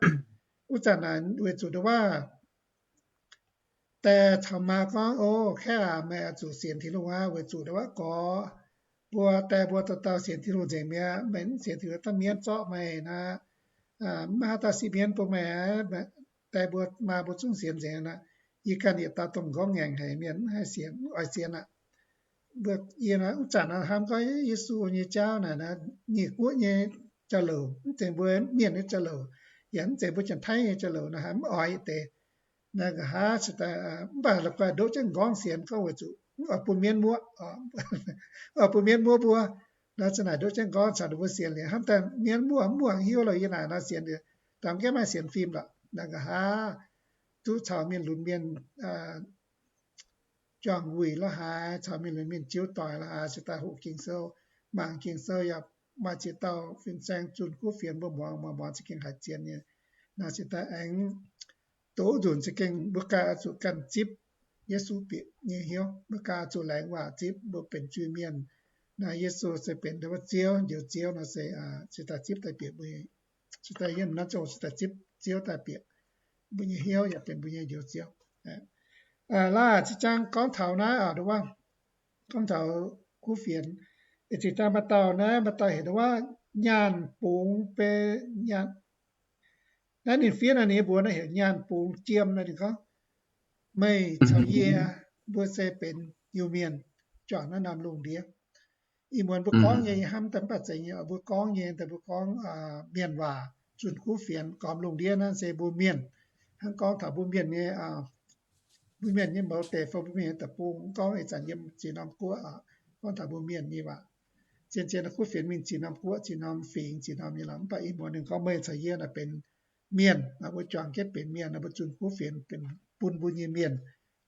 wuov zanc naaic weic zuqc ndau wuov die caux maa gorngv, O, kaeqv aac, meih oix zuqc sienx Tin-Hungh aqv, weic zuqc ndau wuov gorx mbuo, die mbuo dauh dauh sienx Tin-Hungh nzengc mi'aqv. Meih mv sienx Tin-Hungh, dangh mienv zorqv meih nor, mv maaih haaix dauh sipv mienv bun meih aqv. Die mbuo maa mbuo zungv sienx nzengc nor. Yie ganh yietc dauh dongh m'nqorngv ngaengc haic mienh, mv haih sienx, mv oix sienx aqv. Mbuo yie naaiv wuov zanc naaiv hnamv gorngv Yesu nyei jauv naaic, nyic guoqv nyei jauv-louc, mv zeiz mbuo mienh nyei jauv-louc, yaac mv zeiz mbuo Janx-Taiv nyei jauv-louc nor, haiz mv oix deix. Naaiv nqa'haav se daaih, mv baac la'guaih ndoqv jienv m'nqorngv sienx gorngv weic zuqc mv oix bun mienv muoqv, oix bun mienv muoqv mbuo. Naaiv zanc naaic ndoqv jienv m'nqorngv caux ninh mbuo sienx liuz, hnamv daaih mienv muoqv mv muangx hiuv lorqc. Yie naaic nor sienx liuz, dangh mv gaengh maaih sienx fim lorqc. Naaiv nqa'haav duqv caux mienh lunx mienh juangc wuic la'haaix, caux mienh lunx mienh jiuv doic la'haaix, se daaih hoqc Ging-Sou, mangc Ging-Sou, yaac maaih ziex dauh fin-saeng zunh kuv fienx mbuo muangx, muangx muangx za'gengh haiz zien nyei. Naaiv se daaih aengx doqc nzunc za'gengh mbuo ganh oix zuqc ganh zipv Yesu bieqc nyei hnyouv, mbuo ganh oix zuqc laengz waac zipv mbuo benx zuiz mienh. Naaiv Yesu se benx ndau wuov Ziouv, Njoux Ziouv nor se, se daaih zipv daaih bieqc mbuo, se daaih yiem naaiv zungh se daaih zipv Ziouv daaih bieqc mbuo nyei hnyouv yaac benx mbuo nyei Njoux Ziouv. Laaih zinh zaang gorngv taux naaiv, ndau wuov, gorngv taux kuv fienx, zinh zaang maaih dauh naaiv, maaih dauh heuc ndau wuov nyaanh bungx beiv nyaanh. Naaiv ninh fiev naaiv ninh mbuox naaiv heuc nyaanh bungx jiem naaiv. Ninh gorngv, meih caux yie mbuo se benx Iu-Mienh juangc naaiv norm lungh ndiev. Ih muonz mbuo gorngv nyei, yie hnamv daaih mv baac zeiz nyei, mbuo gorngv nyei daaih mbuo gorngv mienh waac zunh kuv fienx gormx lungh ndiev naaiv se mbuo mienh. Hnangv gorngv taux mbuo mienh nyei mbuo mienh nyei mouz deic fai mbuo mienh nyei deic-bung, mv gorngv ih zanc yiem ziex norm guoqv oc, gorngv taux mbuo mienh nyei waac. Zien-zien kuv fienx mingh ziex norm guoqv, ziex norm fingx, ziex norm nyei lorqc. Mv baac ih muonz ninh gorngv meih caux yie naaic benx mienh, mbuo juangc jienv benx mienh, mbuo zunh kuv fienx benx bun mbuo nyei mienh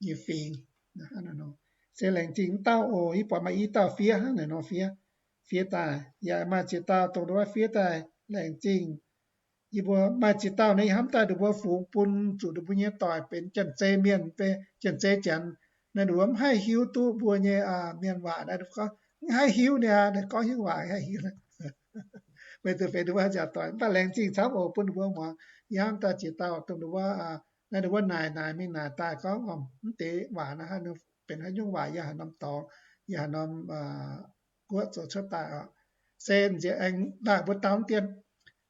nyei fingx. Se laengz zingh mv dauh oc. Yie buatc maaih i dauh fiev hnangv naaic nor fiev, fiev daaih. Yaac maaih ziex dauh dongh nduov fiev daaih. Laengz zingh. Yie mbuo maaih ziex dauh naaiv yie hnamv daaih ninh mbuo fungx bun zuqc ninh mbuo nyei doic benx janx-zei mienh, janx-zei janx. Naaiv ninh mbuo mv haih hiuv duqv mbuo nyei mienh waac. Naaiv gorngv mv haih hiuv niaa, naaiv gorngv hiuv waac haih hiuv. Meih zuqc benx ninh mbuo nziaauc doic. Mv baac laengz zingh camv oc bun ninh mbuo muangx. Yie hnamv daaih ziex dauh dongh ninh mbuo, naaiv ninh mbuo naaic naaic mingh naaic daaih gorngv mv deix waac naaiv benx haaix nyungc waac, yiem haaix norm dorngx, yiem haaix norm guoqv zoux cuotv daaih oc. Se nziex aengx daaih mbuo dau dien.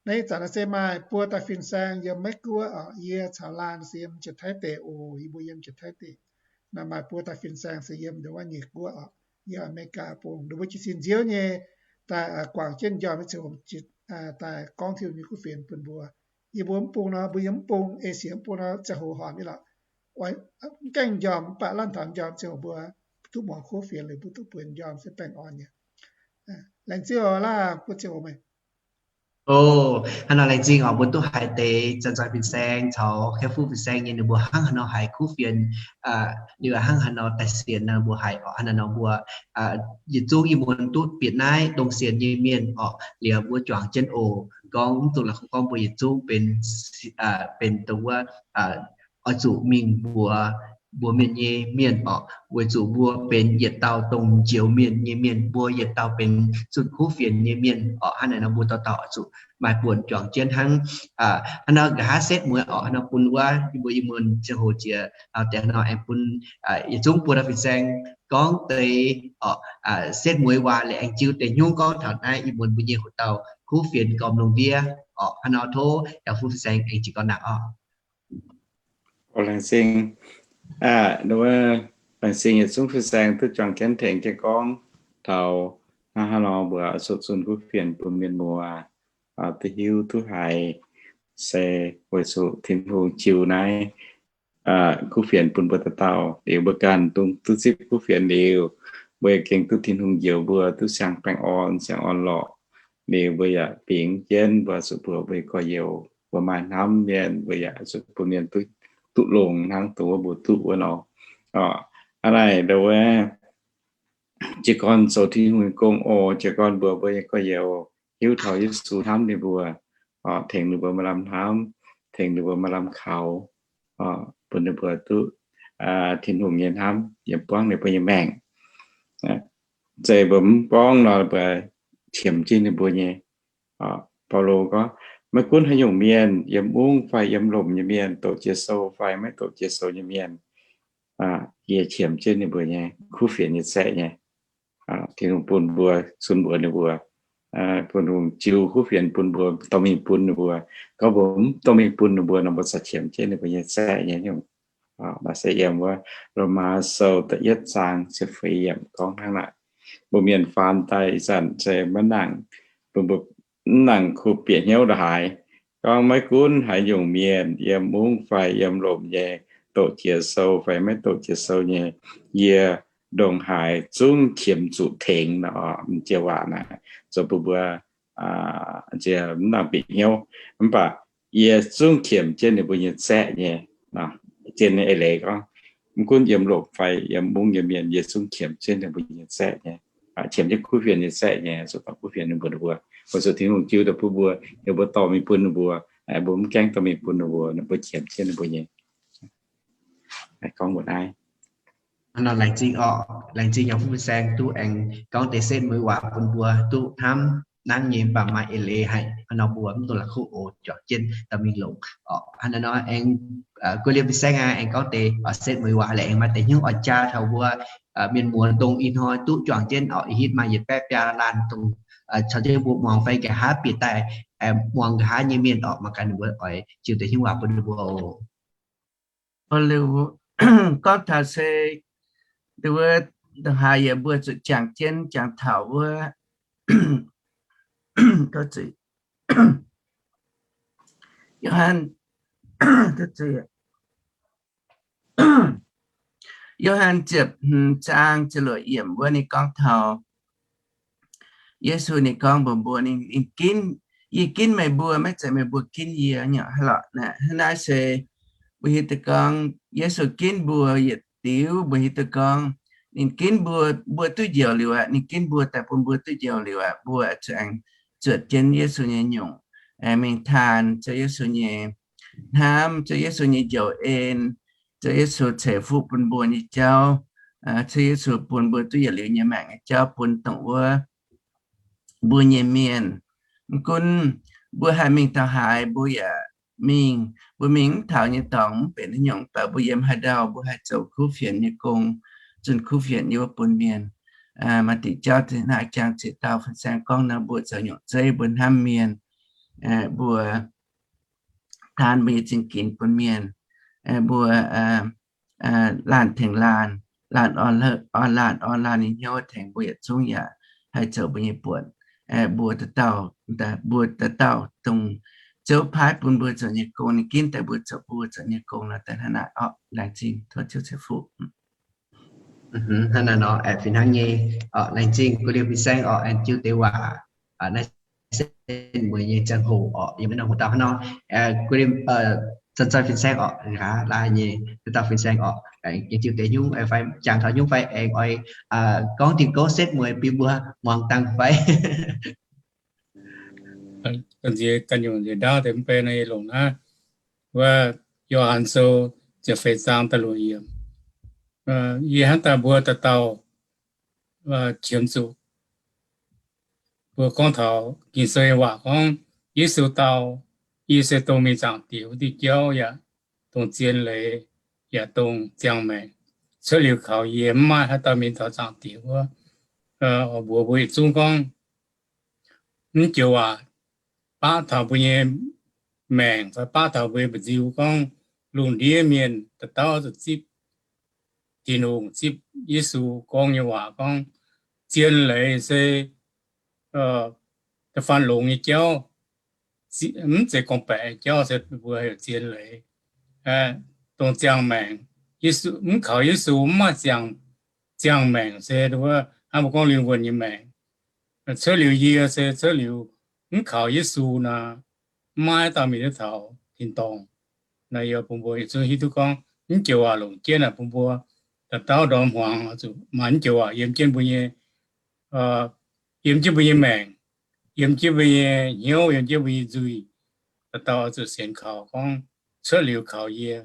Naaiv ih zanc se maaih buo dauh fin-saeng yiem Meiv Guoqv oc. Yie caux laanh se yiem Janx-Taiv deic oc. Yie mbuo yiem Janx-Taiv deic. Naaiv maaih buo dauh fin-saeng se yiem nduov Nyiec Guoqv oc, yiem Aa^me^li^gaa bung. Ninh mbuo jiez sin nziouv nyei daaih guangc jienv njormh nyei ziangh hoc daaih gorngv Tin-Hungh nyei kuv fienx bun mbuo. Yie mbuo mv bung nor, mbuo yiem mv bung, Esie mv bung nor ziangh hoc horpc nyei lorqc. Mv gaengh njormh mv baac lanv taux njormh ziangh hoc mbuo duqv muangx kuv fienx liuz mbuo duqv bueix njormh se baengh orn nyei. Laengz zingh oc, laav mbuo ziangh hoc meih. O, hnangv nor laengz zingh oc, mbuo duqv haiz deix zanc-zanc fin-saeng caux haiv fuqv fin-saeng nyei ninh mbuo hnangv haaix nor haiz kuv fienx, liuz hnangv haaix nor daaih sienx nor mbuo haiz oc. Hnangv naaiv nor mbuo yietc zungv ih muonz duqv bieqc naaiv dongh sienx nyei mienh oc, liuz mbuo juangc jienv oc. Gorngv mv duqv la'kuqv gorngv mbuo yietc zungv benx, benx dongh wuov oix zuqc mingh mbuox mbuo mienh nyei mienh oc, weic zuqc mbuo benx yietc dauh dongh njoux mienh nyei mienh, mbuo yietc dauh benx zunh kuv fienx nyei mienh oc. Hnangv naaiv nor mbuo dauh dauh oix zuqc maaih buonc juangc jienv hnangv. Hnangv nor nqa'haav setv mueiz oc, hnangv nor bun wuov yie mbuo ih muonz ziangh hoc jiex, deix hnangv nor aengx bun yietc zungv buo dauh fin-saeng gorngv deix oc, setv mueiz waac liuz aengx jiu deix hnyouv gorngv taux naaiv ih muonz mbuo nyei hoc dauh kuv fienx gormx lungh ndiev oc. Hnangv nor tov yaac fuqv fin-saeng aengx jiez gorn naaic oc. Laengz zingh, laengz zingh yietc zungv fin-saeng duqv juangc jienv tengx jienv gorngv taux hnangv haaix nor mbuo zuqc zunh kuv fienx bun mienh muoz duqv hiuv duqv haiz, se weic zuqc Tin-Hungh jiu naaiv kuv fienx bun mbuo dauh dauh. Liuz mbuo ganh dongh duqv zipv kuv fienx liuz, mbuo yaac gengh duqv Tin-Hungh njoux mbuo duqv siang-baengh orn, siang-orn-lorqc. Liuz mbuo yaac bingx jienv mbuo zuqc mbuox mbuo nyei gorx-youz, mbuo maaih hnamv mienh, mbuo yaac zuqc bun mienh duqv longx hnangv dongh wuov mbuo duqv wuov nor. Hnangv naaic nduov, jiez gorn zoux Tin-Hungh nyei gong oc. Jiez gorn mbuox mbuo nyei gorx-youz hiuv taux Yesu hnamv ninh mbuo, tengx ninh mbuo maaih lamh hnamv, tengx ninh mbuo maaih lamh kaux, bun ninh mbuo duqv Tin-Hungh nyei hnamv yiem buangv ninh mbuo nyei maengc. Zeiz mbuo mv gorngv nor, mbuo qiemx jienv ninh mbuo nyei. Baulo gorngv, maiv gunv haaix nyungc mienh, yiem ungv fai yiem lomc nyei mienh, doqc jiex sou fai maiv doqc jiex sou nyei mienh, yie qiemx jienv ninh mbuo nyei kuv fienx nyei zaeqv nyei. Tin-Hungh bun mbuo, zunc mbuox ninh mbuo, bun Tin-Hungh jiu kuv fienx bun mbuo dorh mingh bun ninh mbuo. Gorngv mbuo mv dorh mingh bun ninh mbuo nor, mbuo corc qiemx jienv ninh mbuo nyei zaeqv nyei nyungc. Naaiv se yiem wuov Lomaa Sou da'yietv zaang ziepc feix yiemc gorngv hnangv naaic. Mbuo mienh faam daaih ih zanc se maiv nangc, mbuo mv nangc kuh bieqc hnyouv ndongc haaix. Gorngv maiv gunv haaix nyungc mienh, yiem ungv fai yiem lomc nyei, doqc jiex sou fai maiv doqc jiex sou nyei, yie ndongc haaix zungv qiemx zuqc tengx nor. M'jiex waac naaic zoux bun mbuo nziex mv nangc bieqc hnyouv. Mv baac yie zungv qiemx jienv ninh mbuo nyei zaeqv nyei. Zien nyei eix leiz gorngv, mv gunv yiem lomc fai yiem ungv nyei mienh, yie zungv qiemx jienv ninh mbuo nyei zaeqv nyei. Qiemx jienv kuv fienx nyei zaeqv nyei, zuqc dorh kuv fienx ninh mbuo, ninh mbuo, weic zuqc Tin-Hungh jiu daaih bun mbuo, ninh mbuo dorh mingh bun ninh mbuo, mbuo mv gaengh dorh mingh bun ninh mbuo, ninh mbuo qiemx jienv ninh mbuo nyei. Gorngv mbuo naaiv. Laengz zingh oc, laengz zingh yiem fuqv fin-saeng duqv aengx gorngv deix setv mueiz waac bun mbuo duqv hnamv nangv nyei. Mv baac maaih eix leiz haic, hnangv nor mbuo mv dungx la'kuqv oc, juangc jienv dorh mingh longc oc. Hnangv nor aengx guei liemh fin-saeng aqv, aengx gorngv deix setv mueiz waac leh aengx maaih deix hnyouv oix jaa taux mbuo mienh muoz dongh ih hnoi duqv juangc jienv oc, ih hitv maaih yietc baeqv biaa laanh dongh caux jienv mbuo muangx fai nqa'haav bieqc daaih muangx nqa'haav nyei mienh oc, mangc gaax ninh mbuo oix jiu deix hnyouv waac bun ninh mbuo oc. Liuz gorngv taux se ndongc haaix yie mbuo zuqc jangx jienv jangx taux wuov, Yo^han, Yo^han ziepc hmz zaang ziepc luoqc yiemc wuov ninh gorngv taux Yesu ninh gorngv mbuox mbuo, ninh, ninh ginv, yie ginv meih mbuo, maiv zeiz meih mbuo ginv yie nyei hnangv lorqc. Hnangv naaiv se mbuo hiuv duqv gorngv Yesu ginv mbuo yietc diuc, mbuo hiuv duqv gorngv ninh ginv mbuo, mbuo duqv njoux liuz aqv. Ninh ginv mbuo daaih bun mbuo duqv njoux liuz aqv, mbuo zuqc aengx zuotc jienv Yesu nyei nyungc, aengx mingh taan Ziouv Yesu nyei hnamv, Ziouv Yesu nyei njoux en, Ziouv Yesu ceix fuqv bun mbuo nyei jauv, Ziouv Yesu bun mbuo duqv yietc liuz nyei maengc nyei jauv bun dongh wuov mbuo nyei mienh. Mv gunv mbuo haih mingh taux haaix, mbuo yaac mingh, mbuo mingh mv taux nyei dorngx mv benx haaix nyungc, mv baac mbuo yiem haaix ndau mbuo haih zoux kuv fienx nyei gong, zunh kuv fienx nyei wuov bun mienh. Maaih diuc jauv naaiv jangx ziouc dauh fin-saeng gorngv nor, mbuo zoux nyungc zeiv, mbuo hnamv mienh, mbuo taan mbuo nyei zingh ginx bun mienh, mbuo laanh tengx laanh, laanh orn laanh, orn laanh nyei hnyouv tengx mbuo yietc zungv yaac haih zoux mbuo nyei buonc. Mbuo dauh dauh, mbuo dauh dauh dongh Ziouv paaiv bun mbuo zoux nyei gong, ninh ginv daaih mbuo zoux, mbuo zoux nyei gong nor daaih hnangv naaic orqc. Laengz zingh, tov Ziouv ceix fuqv. Hnangv naaic nor aengx fih hnangv nyei, laengz zingh gu'nyuoz fin-saeng orqc, aengx jiu deix waac. Naaiv se mueiz nyei ziangh hoc orqc, yiem naaiv norm hoc dauh hnangv nor, gu'nyuoz zanc-zanc fin-saeng orqc, nqa'haav laai nyei dauh dauh fin-saeng orqc, aengx jiu deix nyungc fai jangx taux nyungc fai aengx oix gorngv diuh gouv setv mueiz bun mbuo muangx dangh fai. Ga'nziex ganh nyungc nziex ndaauv deix mv bei nor, yie longc naaiv wuov Yo^han Sou ziepc feix zaang da'luoqc yiemc. Yie hnamv daaih mbuo dauh dauh qiemx zuqc mbuo gorngv taux Ging-Sou nyei waac gorngv, Yesu dau, Yie se dongh mingh Zaangc Diex wuov diuh jauv yaac dongh zien leiz yaac dongh ziangh maengc. Cuotv liuz kaux yie mv maaih haaix dauh mingh taux Zaangc Diex wuov. Oix mbuox mbuo yietc zungv gorngv, mv joux waac baav taux mbuo nyei maengc fai baav taux mbuo nyei mba'nziu gorngv, lungh ndiev mienh dauh dauh zuqc zipv Tin-Hungh, zipv Yesu gorngv nyei waac gorngv, zien leiz se da'faanh longx nyei jauv, mv zeiz gorngv-baeqc nyei jauv se mbuo heuc zien leiz. Dongh ziangh maengc, mv kaux Yesu mv maaih ziangh maengc se wuov hnangv mbuo gorngv lingh wuonh nyei maengc. Cuotv liuz yie se cuotv liuz mv kaux Yesu nor, mv maaih dauh mingh duqv taux tin-dorngh. Naaiv yie bun mbuo yietc zungv hiuv duqv gorngv mv joux waac longc jienv naaic bun mbuo dauh dauh ndorm hmuangx zuqc maaih mv joux waac yiem jienv mbuo nyei, yiem jienv mbuo nyei maengc, yiem jienv mbuo nyei hnyouv, yiem jienv mbuo nyei nzuih. Dauh dauh oix zuqc sienx kaux gorngv cuotv liuz kaux yie.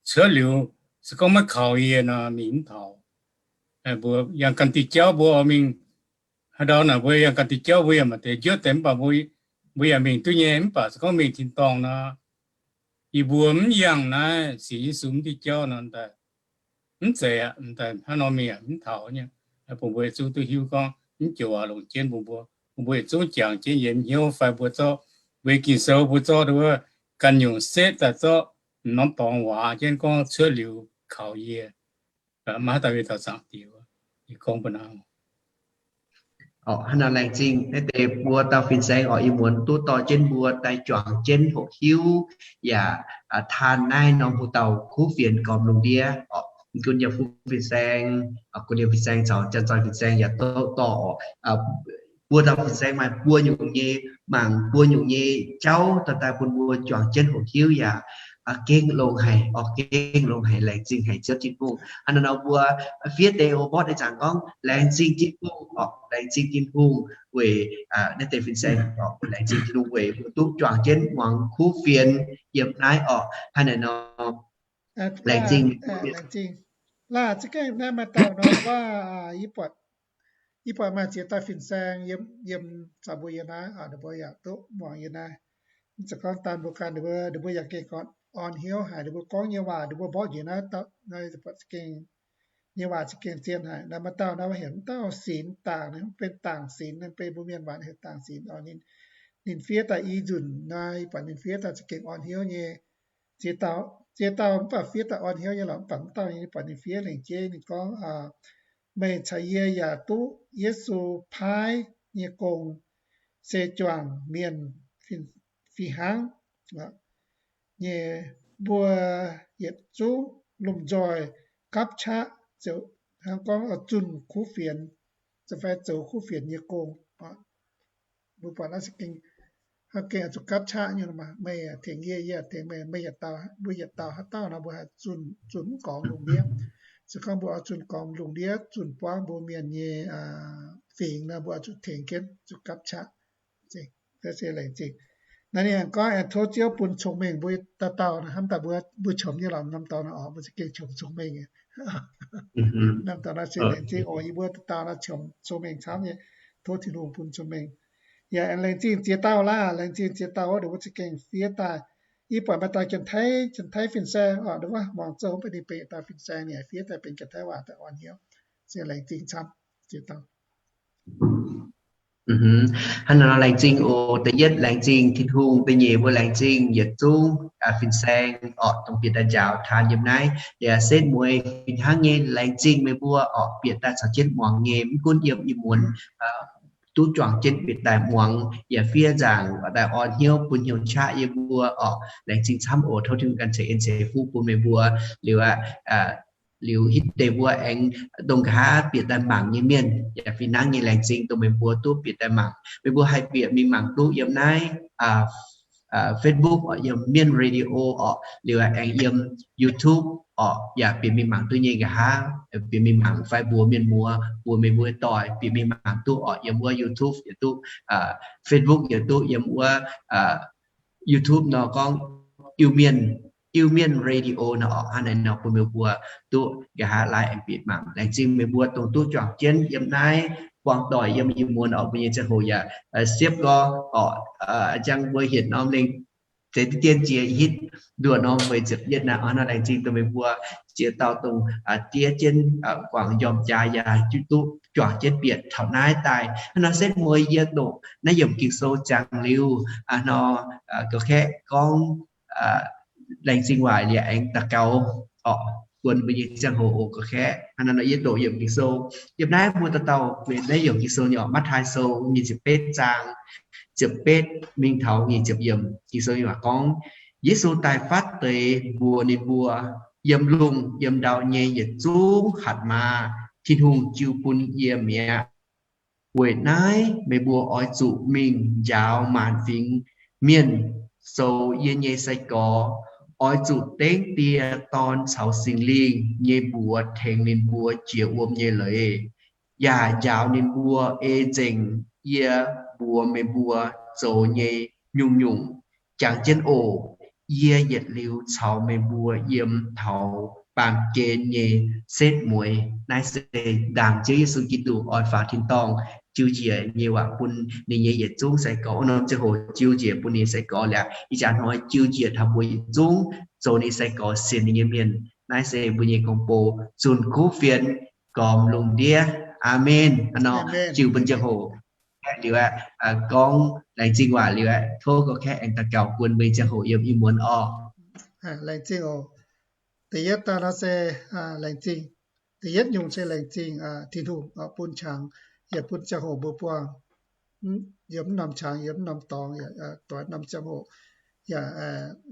Cuotv liuz se gorngv maiv kaux yie nor mingh mv taux. Mbuo yangh ganh diuh jauv mbuo oix mingh haaix ndau naaic, mbuo yangh ganh diuh jauv mbuo yaac maaih deix njuov deix mv baac mbuo yaac mingh duqv nyei. Mv baac se gorngv mingh tin-dorngh nor, yie mbuo mv yangh naaiv sienx Yesu mv diuh jauv nor, mv zeiz aqv, hnangv nor mingh mv taux nyei. Bun mbuo yietc zungv duqv hiuv gorngv mv joux waac longc jienv bun mbuo, bun mbuo yietc zungv jangx jienv yiem hnyouv fai mbuo zorqv mbuo nyei Ging-Sou mbuo zorqv wuov ganh nyungc setv daaih zorqv norm dorngx waac jienv gorngv cuotv liuz kaux yie. Maiv haaix dauh mingh taux Zaangc Diex. Yie gorngv mbuo naaiv. Hnangv naaiv laengz zingh naaiv deix buo dauh fin-saeng orqc, ih muonz duqv dorh jienv mbuo daaih juangc jienv hoqc hiuv yaac taan naaiv norm hoc dauh kuv fienx gormx lungh ndiev orqc. Gunv yaac fu fin-saeng, gunv yaac fin-saeng caux janx-zoih fin-saeng yaac doqv dorh orqc. Buo dauh fin-saeng maaih buo nyungc nyei, mangc buo nyungc nyei jauv dorh daaih bun mbuo juangc jienv hoqc hiuv yaac gengh longx haic orqc, gengh longx haic, laengz zingh haic Ziouv Tin-Hungh. Hnangv naaiv nor mbuo fiev deix oc, mborqv deix zaangc gorngv laengz zingh Tin-Hungh orqc, laengz zingh Tin-Hungh weic naaiv deix fin-saeng orqc, laengz zingh Tin-Hungh weic mbuo duqv juangc jienv muangx kuv fienx yiem naaiv orqc. Hnangv naaiv nor, laengz zingh, laengz zingh. Laaih za'gengh naaiv maaih dauh nor, yie buatc maaih ziex dauh fin-saeng yiem zaux mbuo yiem naaiv, ninh mbuo yaac duqv muangx yiem naaiv. Mv zeiz gorngv daan mbuo ganh, ninh mbuo yaac gengh orn hnyouv haic, ninh mbuo gorngv nyei waac, ninh mbuo mborqv njiec naaiv, naaiv buatc za'gengh nyei waac za'gengh zien haic. Naaiv maaih dauh naaiv heuc mv dauh Sinx Dangc, mv benx Dangc Sinx, benx mbuo mienh waac heuc Dangc Sinx. Ninh fiev daaih i nzunc naaiv, buatc ninh fiev daaih za'gengh orn hnyouv nyei. Ziex dauh, ziex dauh mv baac fiev daaih orn hnyouv nyei lorqc, mv baac mv dauh nyei buatc ninh fiev lengc jeiv ninh gorngv, meih caux yie yaac duqv Yesu paaiv nyei gong se juangc mienh fih hnangv nyei. Mbuo yietc zungv lomh nzoih gapv qaqv zoux, hnangv gorngv zunh kuv fienx, fai zoux kuv fienx nyei gong. Mbuo buatc naaiv se gengh, gengh oix zuqc gapv qaqv nyei. Meih tengx yie, yie tengx meih, meih yietc dauh, mbuo yietc dauh haaix dauh nor mbuo haih zunh, zunh mv gorngx lungh ndiev. Se gorngv mbuo oix zunh gorngx lungh ndiev, zunh buangv mbuo mienh nyei fingx nor, mbuo oix zuqc tengx jienv, zuqc gapv qaqv. Naaiv se laengz zingh. Naaiv ninh gorngv aengx tov Ziouv bun cong-mengh mbuo dauh dauh, hnamv daaih mbuo, mbuo qiemx nyei lorqc, norm dorngx nor oc, mbuo za'gengh qiemx cong-mengh. Norm dorngx nor se laengz zingh oc, yie mbuo dauh dauh nor qiemx cong-mengh camv nyei. Tov Tin-Hungh bun cong-mengh. Yaac aengx laengz zingh ziex dauh laah, laengz zingh ziex dauh wuov, mbuo za'gengh fiev daaih. Yie buatc maaih dauh Janx-Taiv, Janx-Taiv fin-saeng oc, wuov muangx zouv mv baac ninh benx dauh fin-saeng, ninh fiev daaih benx Janx-Taiv waac daaih orn hnyouv. Se laengz zingh camv ziex dauh. Hnangv naaiv nor laengz zingh oc. Da'yietv laengz zingh Tin-Hungh. Da'nyeic mbuo laengz zingh yietc zungv fin-saeng orqc, dongh bieqc daaih njaaux taan yiem naaiv. Liuz setv mueiz fih hnangv nyei laengz zingh meih mbuo orqc, bieqc daaih caux jienv muangx nyei, mv gunv yiem ih muonz duqv juangc jienv bieqc daaih muangx yaac fiev nzaangc daaih orn hnyouv bun hnyouv qaqv yie mbuo orqc. Laengz zingh camv oc. Tov Tin-Hungh ganh ceix en ceix fuqv bun meih mbuo. Liuz aqv, liuz hitv deix mbuo aengx dongh nqa'haav bieqc daaih mangc nyei mienh yaac fih hnangv nyei laengz zingh dongh meih mbuo duqv bieqc daaih mangc. Meih mbuo haih bieqc mingh mangc duqv yiem naaiv Facebook orqc, yiem Mienh Radio orqc, liuz aengx yiem YouTube orqc, yaac bieqc mingh mangc duqv nyei nqa'haav, bieqc mingh mangc fai mbuox mienh muoz, mbuox meih mbuo doic bieqc mingh mangc duqv orqc, yiem wuov YouTube yaac duqv, Facebook yaac duqv, yiem wuov YouTube nor gorngv Iu-Mienh, Iu-Mienh Radio nor orqc. Hnangv naaiv nor bun meih mbuo duqv nqa'haav laaiv aengx bieqc mangc. Laengz zingh meih mbuo dongh duqv juangc jienv yiem naaiv buangh doic yiem ih muonz orqc, mbuo nyei ziangh hoc yaac siepv gorx orqc, njang mbuo hietc norm lengh deix dien jiex hitv nduoh norm weic ziepc yietv naaiv. Hnangv naaiv laengz zingh dongh meih mbuo ziex dauh dongh diev jienv guangc njormh jaax yaac duqv juangc jienv bieqc taux naaiv daaih. Hnangv nor setv mueiz yie doqc naaiv yiemc Ging-Sou jangx liuz nor, ga'kaeqv gorngv laengz zingh waaic liuz aengx daux gaux orqc, guon mbuo nyei ziangh hoc oc ga'kaeqv. Hnangv nor yie doqc yiemc Ging-Sou. Yiem naaiv mbuo dauh dauh benx naaiv yiemc Ging-Sou nyei orqc, Matv^taai Sou nyic ziepc betv zaang ziepc betv mingh taux nyic ziepc yiemc. Ging-Sou nyei waac gorngv, Yesu daaih fatv deix mbuox ninh mbuo, Yiem lungh yiem ndau nyei yietc zungv hatc maaz Tin-Hungh jiu bun yie mi'aqv. Weic naaiv meih mbuo oix zuqc mingh njaaux maanc fingx mienh zoux yie nyei sai-gorx. Oix zuqc dengv Die, Dorn caux Singx Lingh nyei mbuox tengx ninh mbuo jiex wuom nyei leiz, yaac njaaux ninh mbuo ei nzengc yie mbuox meih mbuo zoux nyei nyungc-nyungc. Jangx jienv oc. Yie yietc liuz caux meih mbuo yiem taux baamh gen nyei setv mueiz. Naaiv se ndaangc Ziouv Yesu Giduc oix faaux tin-dorngh jiu njiec nyei waac bun ninh nyei yietc zungv sai-gorx. Wuov norm ziangh hoc jiu njiec bun ninh nyei sai-gorx liuz, ih jaax hnoi jiu njiec taux mbuo yietc zungv zoux ninh sai-gorx sienx ninh nyei mienh. Naaiv se mbuo nyei gong-bou zunh kuv fienx gormx lungh ndiev. Aamen. Hnangv nor jiu bun ziangh hoc liuz aeqv, gorngv laengz zingh waac liuz aeqv, tov gorngv kaeqv aengx daux gaux guon mbuo nyei ziangh hoc yiem ih muonz orqc. Laengz zingh oc. Da'yietv dauh nor se laengz zingh. Da'yietv nyungc se laengz zingh Tin-Hungh bun qangx yaac bun ziangh hoc mbuo buangh yiem mv norm qangx, yiem mv norm dorngx, doix norm ziangh hoc. Yaac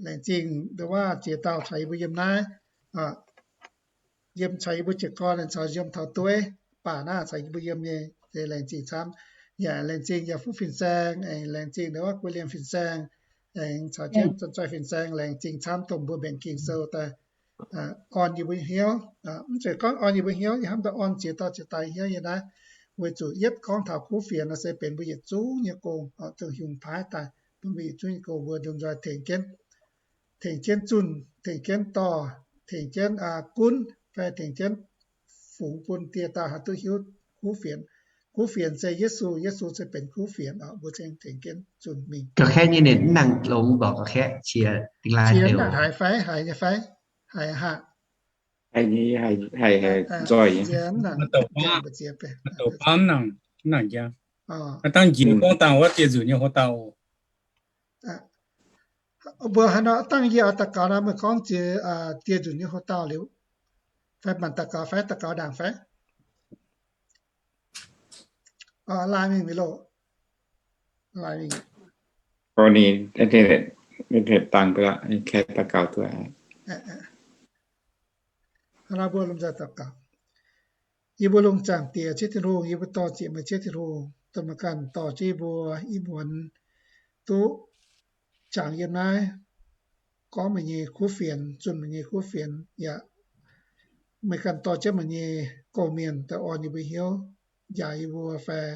laengz zingh nduov waac ziex dauh caux yie mbuo yiem naaiv, yiem caux yie mbuo jiez gorn caux yiem taux dueiv baac naaiv caux yie mbuo yiem nyei, se laengz zingh camv. Yaac laengz zingh yaac fuqv fin-saeng, aengx laengz zingh nduov waac guei liemh fin-saeng, aengx caux jienv zoih fin-saeng, laengz zingh camv dongh mbuo mbenc Ging-Sou daaih orn yie mbuo hnyouv. Mv zeiz gorngv orn yie mbuo hnyouv, yie hnamv daaih orn ziex dauh ziex dauh hnyouv nyei naaiv, weic zuqc yietv gorngv taux kuv fienx nor se benx mbuo yietc zungv nyei gong, dongh Tin-Hungh paaiv daaih bun mbuo yietc zungv nyei gong mbuo lomh nzoih tengx jienv, tengx jienv zunh, tengx jienv dorh, tengx jienv gunv, fai tengx jienv fungx bun dieh dauh haih duqv hiuv kuv fienx. Kuv fienx se Yesu, Yesu se benx kuv fienx oc. Mbuo cingx tengx jienv zunh mingh. Ga'kaeqv nyei ninh mv nangc longx, mv baac ga'kaeqv qiex dingh laai deix haiz fai, haiz nyei fai, haiz haic. Haiz nyei, haiz, haiz, haiz nzoih nyei. Mv douc baav, mv douc baav mv nangc, mv nangc njang. Dangh njiec gorngv dangh wuov dieh nzunc nyei hoc-dauh. Mbuo haaix nor dangh yie oix daux gaux nor, meih gorngv jiex dieh nzunc nyei hoc-dauh liuz, fai manc daux gaux fai daux gaux ndaangc fai? Laai mingh mi'aqv loh. Laai mingh. Ov, ninh internet, internet dangh duqv, kan daux gaux duqv. Hnangv naaiv mbuo lomh nzoih daux gaux. Yie mbuo lungh zaangc Diex Ziouv Tin-Hungh, yie mbuo dor-ziec meih Ziouv Tin-Hungh, dongh meih ganh dorh jienv yie mbuo ih muonz duqv jangx yiem naaiv gorngv meih nyei kuv fienx, zunh meih nyei kuv fienx, yaac meih ganh dorh jienv meih nyei gong-mienh daaih orn yie mbuo hnyouv, njaaux yie mbuo fai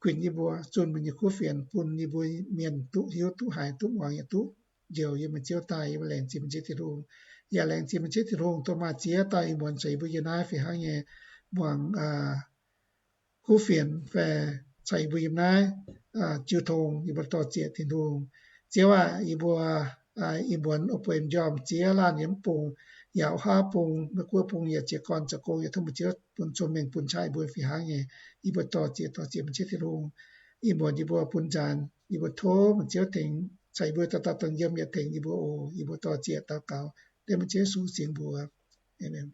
kuinx yie mbuo, zunh meih nyei kuv fienx bun yie mbuo mienh duqv hiuv duqv haiz duqv muangx yaac duqv njoux yiem meih Ziouv daaih. Yie mbuo laengz zingh meih Ziouv Tin-Hungh. Yaac laengz zingh meih Ziouv Tin-Hungh dongh maaih ziex dauh ih muonz caux yie mbuo yiem naaiv fih hnangv nyei muangx kuv fienx fai caux yie mbuo yiem naaiv jiu tong, yie mbuo dor-ziec Tin-Hungh. Ziouv aah, yie mbuo ih muonz oix bueix njormh ziex laanh yiem mv bung, yaac wuov haav bung, Meiv Guoqv bung yaac jiez gorn zoux gong, yaac tov meih Ziouv bun cong-mengh bun qaqv yie mbuo fih hnangv nyei. Yie mbuo dor-ziec, dor-ziec meih Ziouv Tin-Hungh. Ih muonz yie mbuo bun nzaanx, yie mbuo tov meih Ziouv tengx caux yie mbuo dauh dauh dongh yiem yaac tengx yie mbuo oc. Yie mbuo dor-ziec daux gaux dengv meih Ziouv Yesu singx mbuox. Aamen.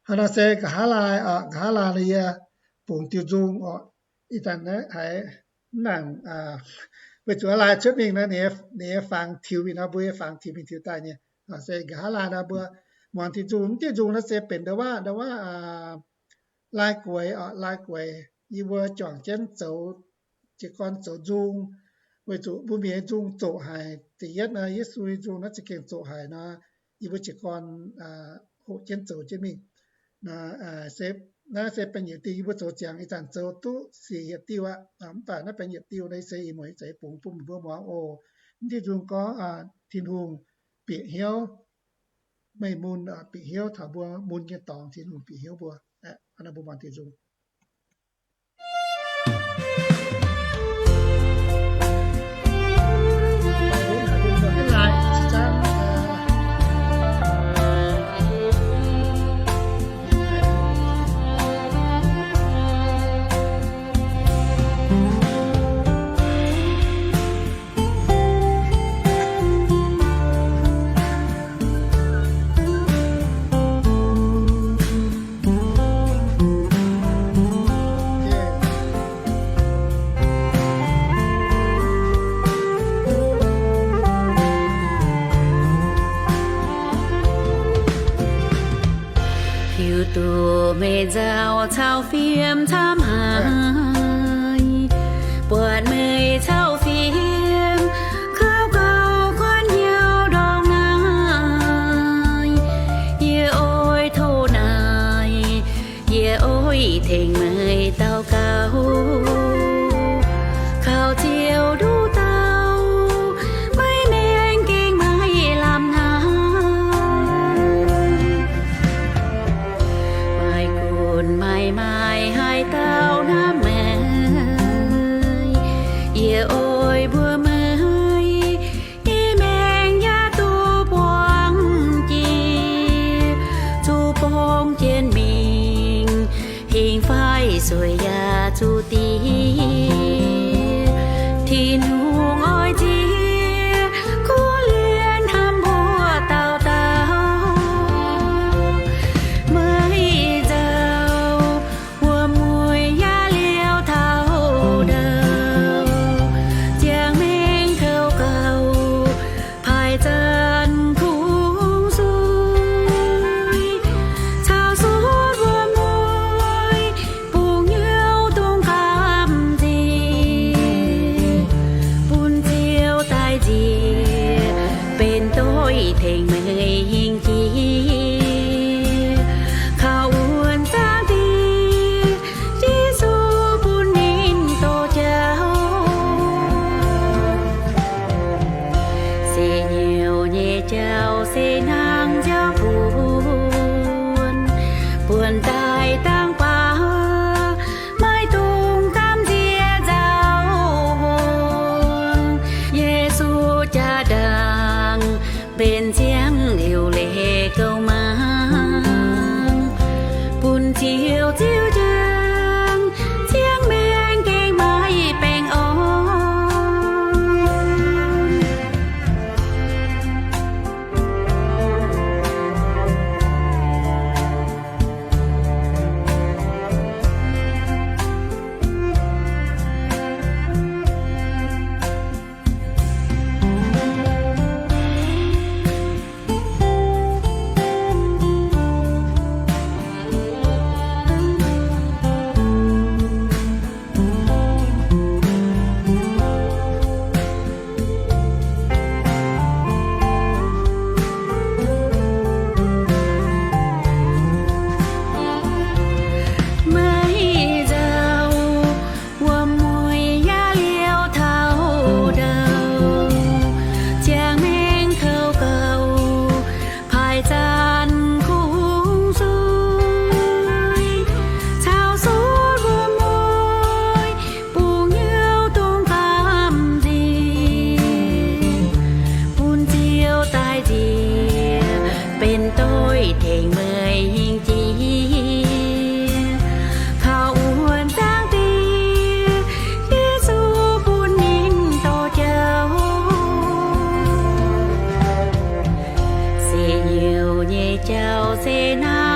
Hnangv naaiv se nqa'haav laai, nqa'haav laai yie bungx diuh nzung oc. Ih zanc naaiv haiz mv nangc, weic zuqc laai cuotv mingh nor, ninh nyei fangx tiux mingh nor, mbuo nyei fangx tiux mingh tiux daaih nyei. Se nqa'haav laai nor mbuo muangx diuh nzung. Mv diuh nzung naaiv se benx ndau-waav, ndau-waav laai gueix oc, laai gueix. Yie mbuo juangc jienv zoux, jiez gorn zoux nzung, weic zuqc mbuo mienh nyei nzung zoqc haic. Da'yietv nor, Yesu nyei nzung naaiv za'gengh zoqc haic nor, yie mbuo jiez gorn hoqc jienv zoux jienv mingh. Naaiv se benx yietc diuh yie mbuo zoux ziangx ih zanc zoux duqv siec yietc diuh aqv. Mv baac naaiv benx yietc diuh naaiv se ih muonz ih zanc bungx bun meih mbuo muangx oc. Mv diuh nzung gorngv, Tin-Hungh bieqc hnyouv meih mun, bieqc hnyouv taux mbuo mun nyei dorngx, Tin-Hungh bieqc hnyouv mbuo. Hnangv naaiv mbuo muangx diuh nzung. Hiuv duqv meih nzauh caux fiem camv haic, buatc meih caux fiem kouv gauh guanh hnyouv ndongc naaiv. Yie oix tov naaic, yie oix tengx meih daux gaux, kaux Ziouv nduqc dauh maiv maengx gengh maiv lamh hnangv. Maaih gunv maaih maaic haaix dauh hnamv meih, yie oix mbuox meih, yie maengx yaac duqv buangh jiex, zuqc borngz jienv mingh, hingh faix sueic yaac zuqc diex. Tin-Hungh oix ziex kuv lienh hnamv mbuo dauh dauh. Meih nzauh wuom-mueic yaac liouh taux ndau, ziangh maengx kouv gauh paaiv zanc kungx zuiz, caux suotv wuom-mueic bungx hnyouv tengx meih nyei jiex, kaux wuonh zaangv diex, Yesu bun ninh dorh jauv. Se heuc nyei jauv se naaiv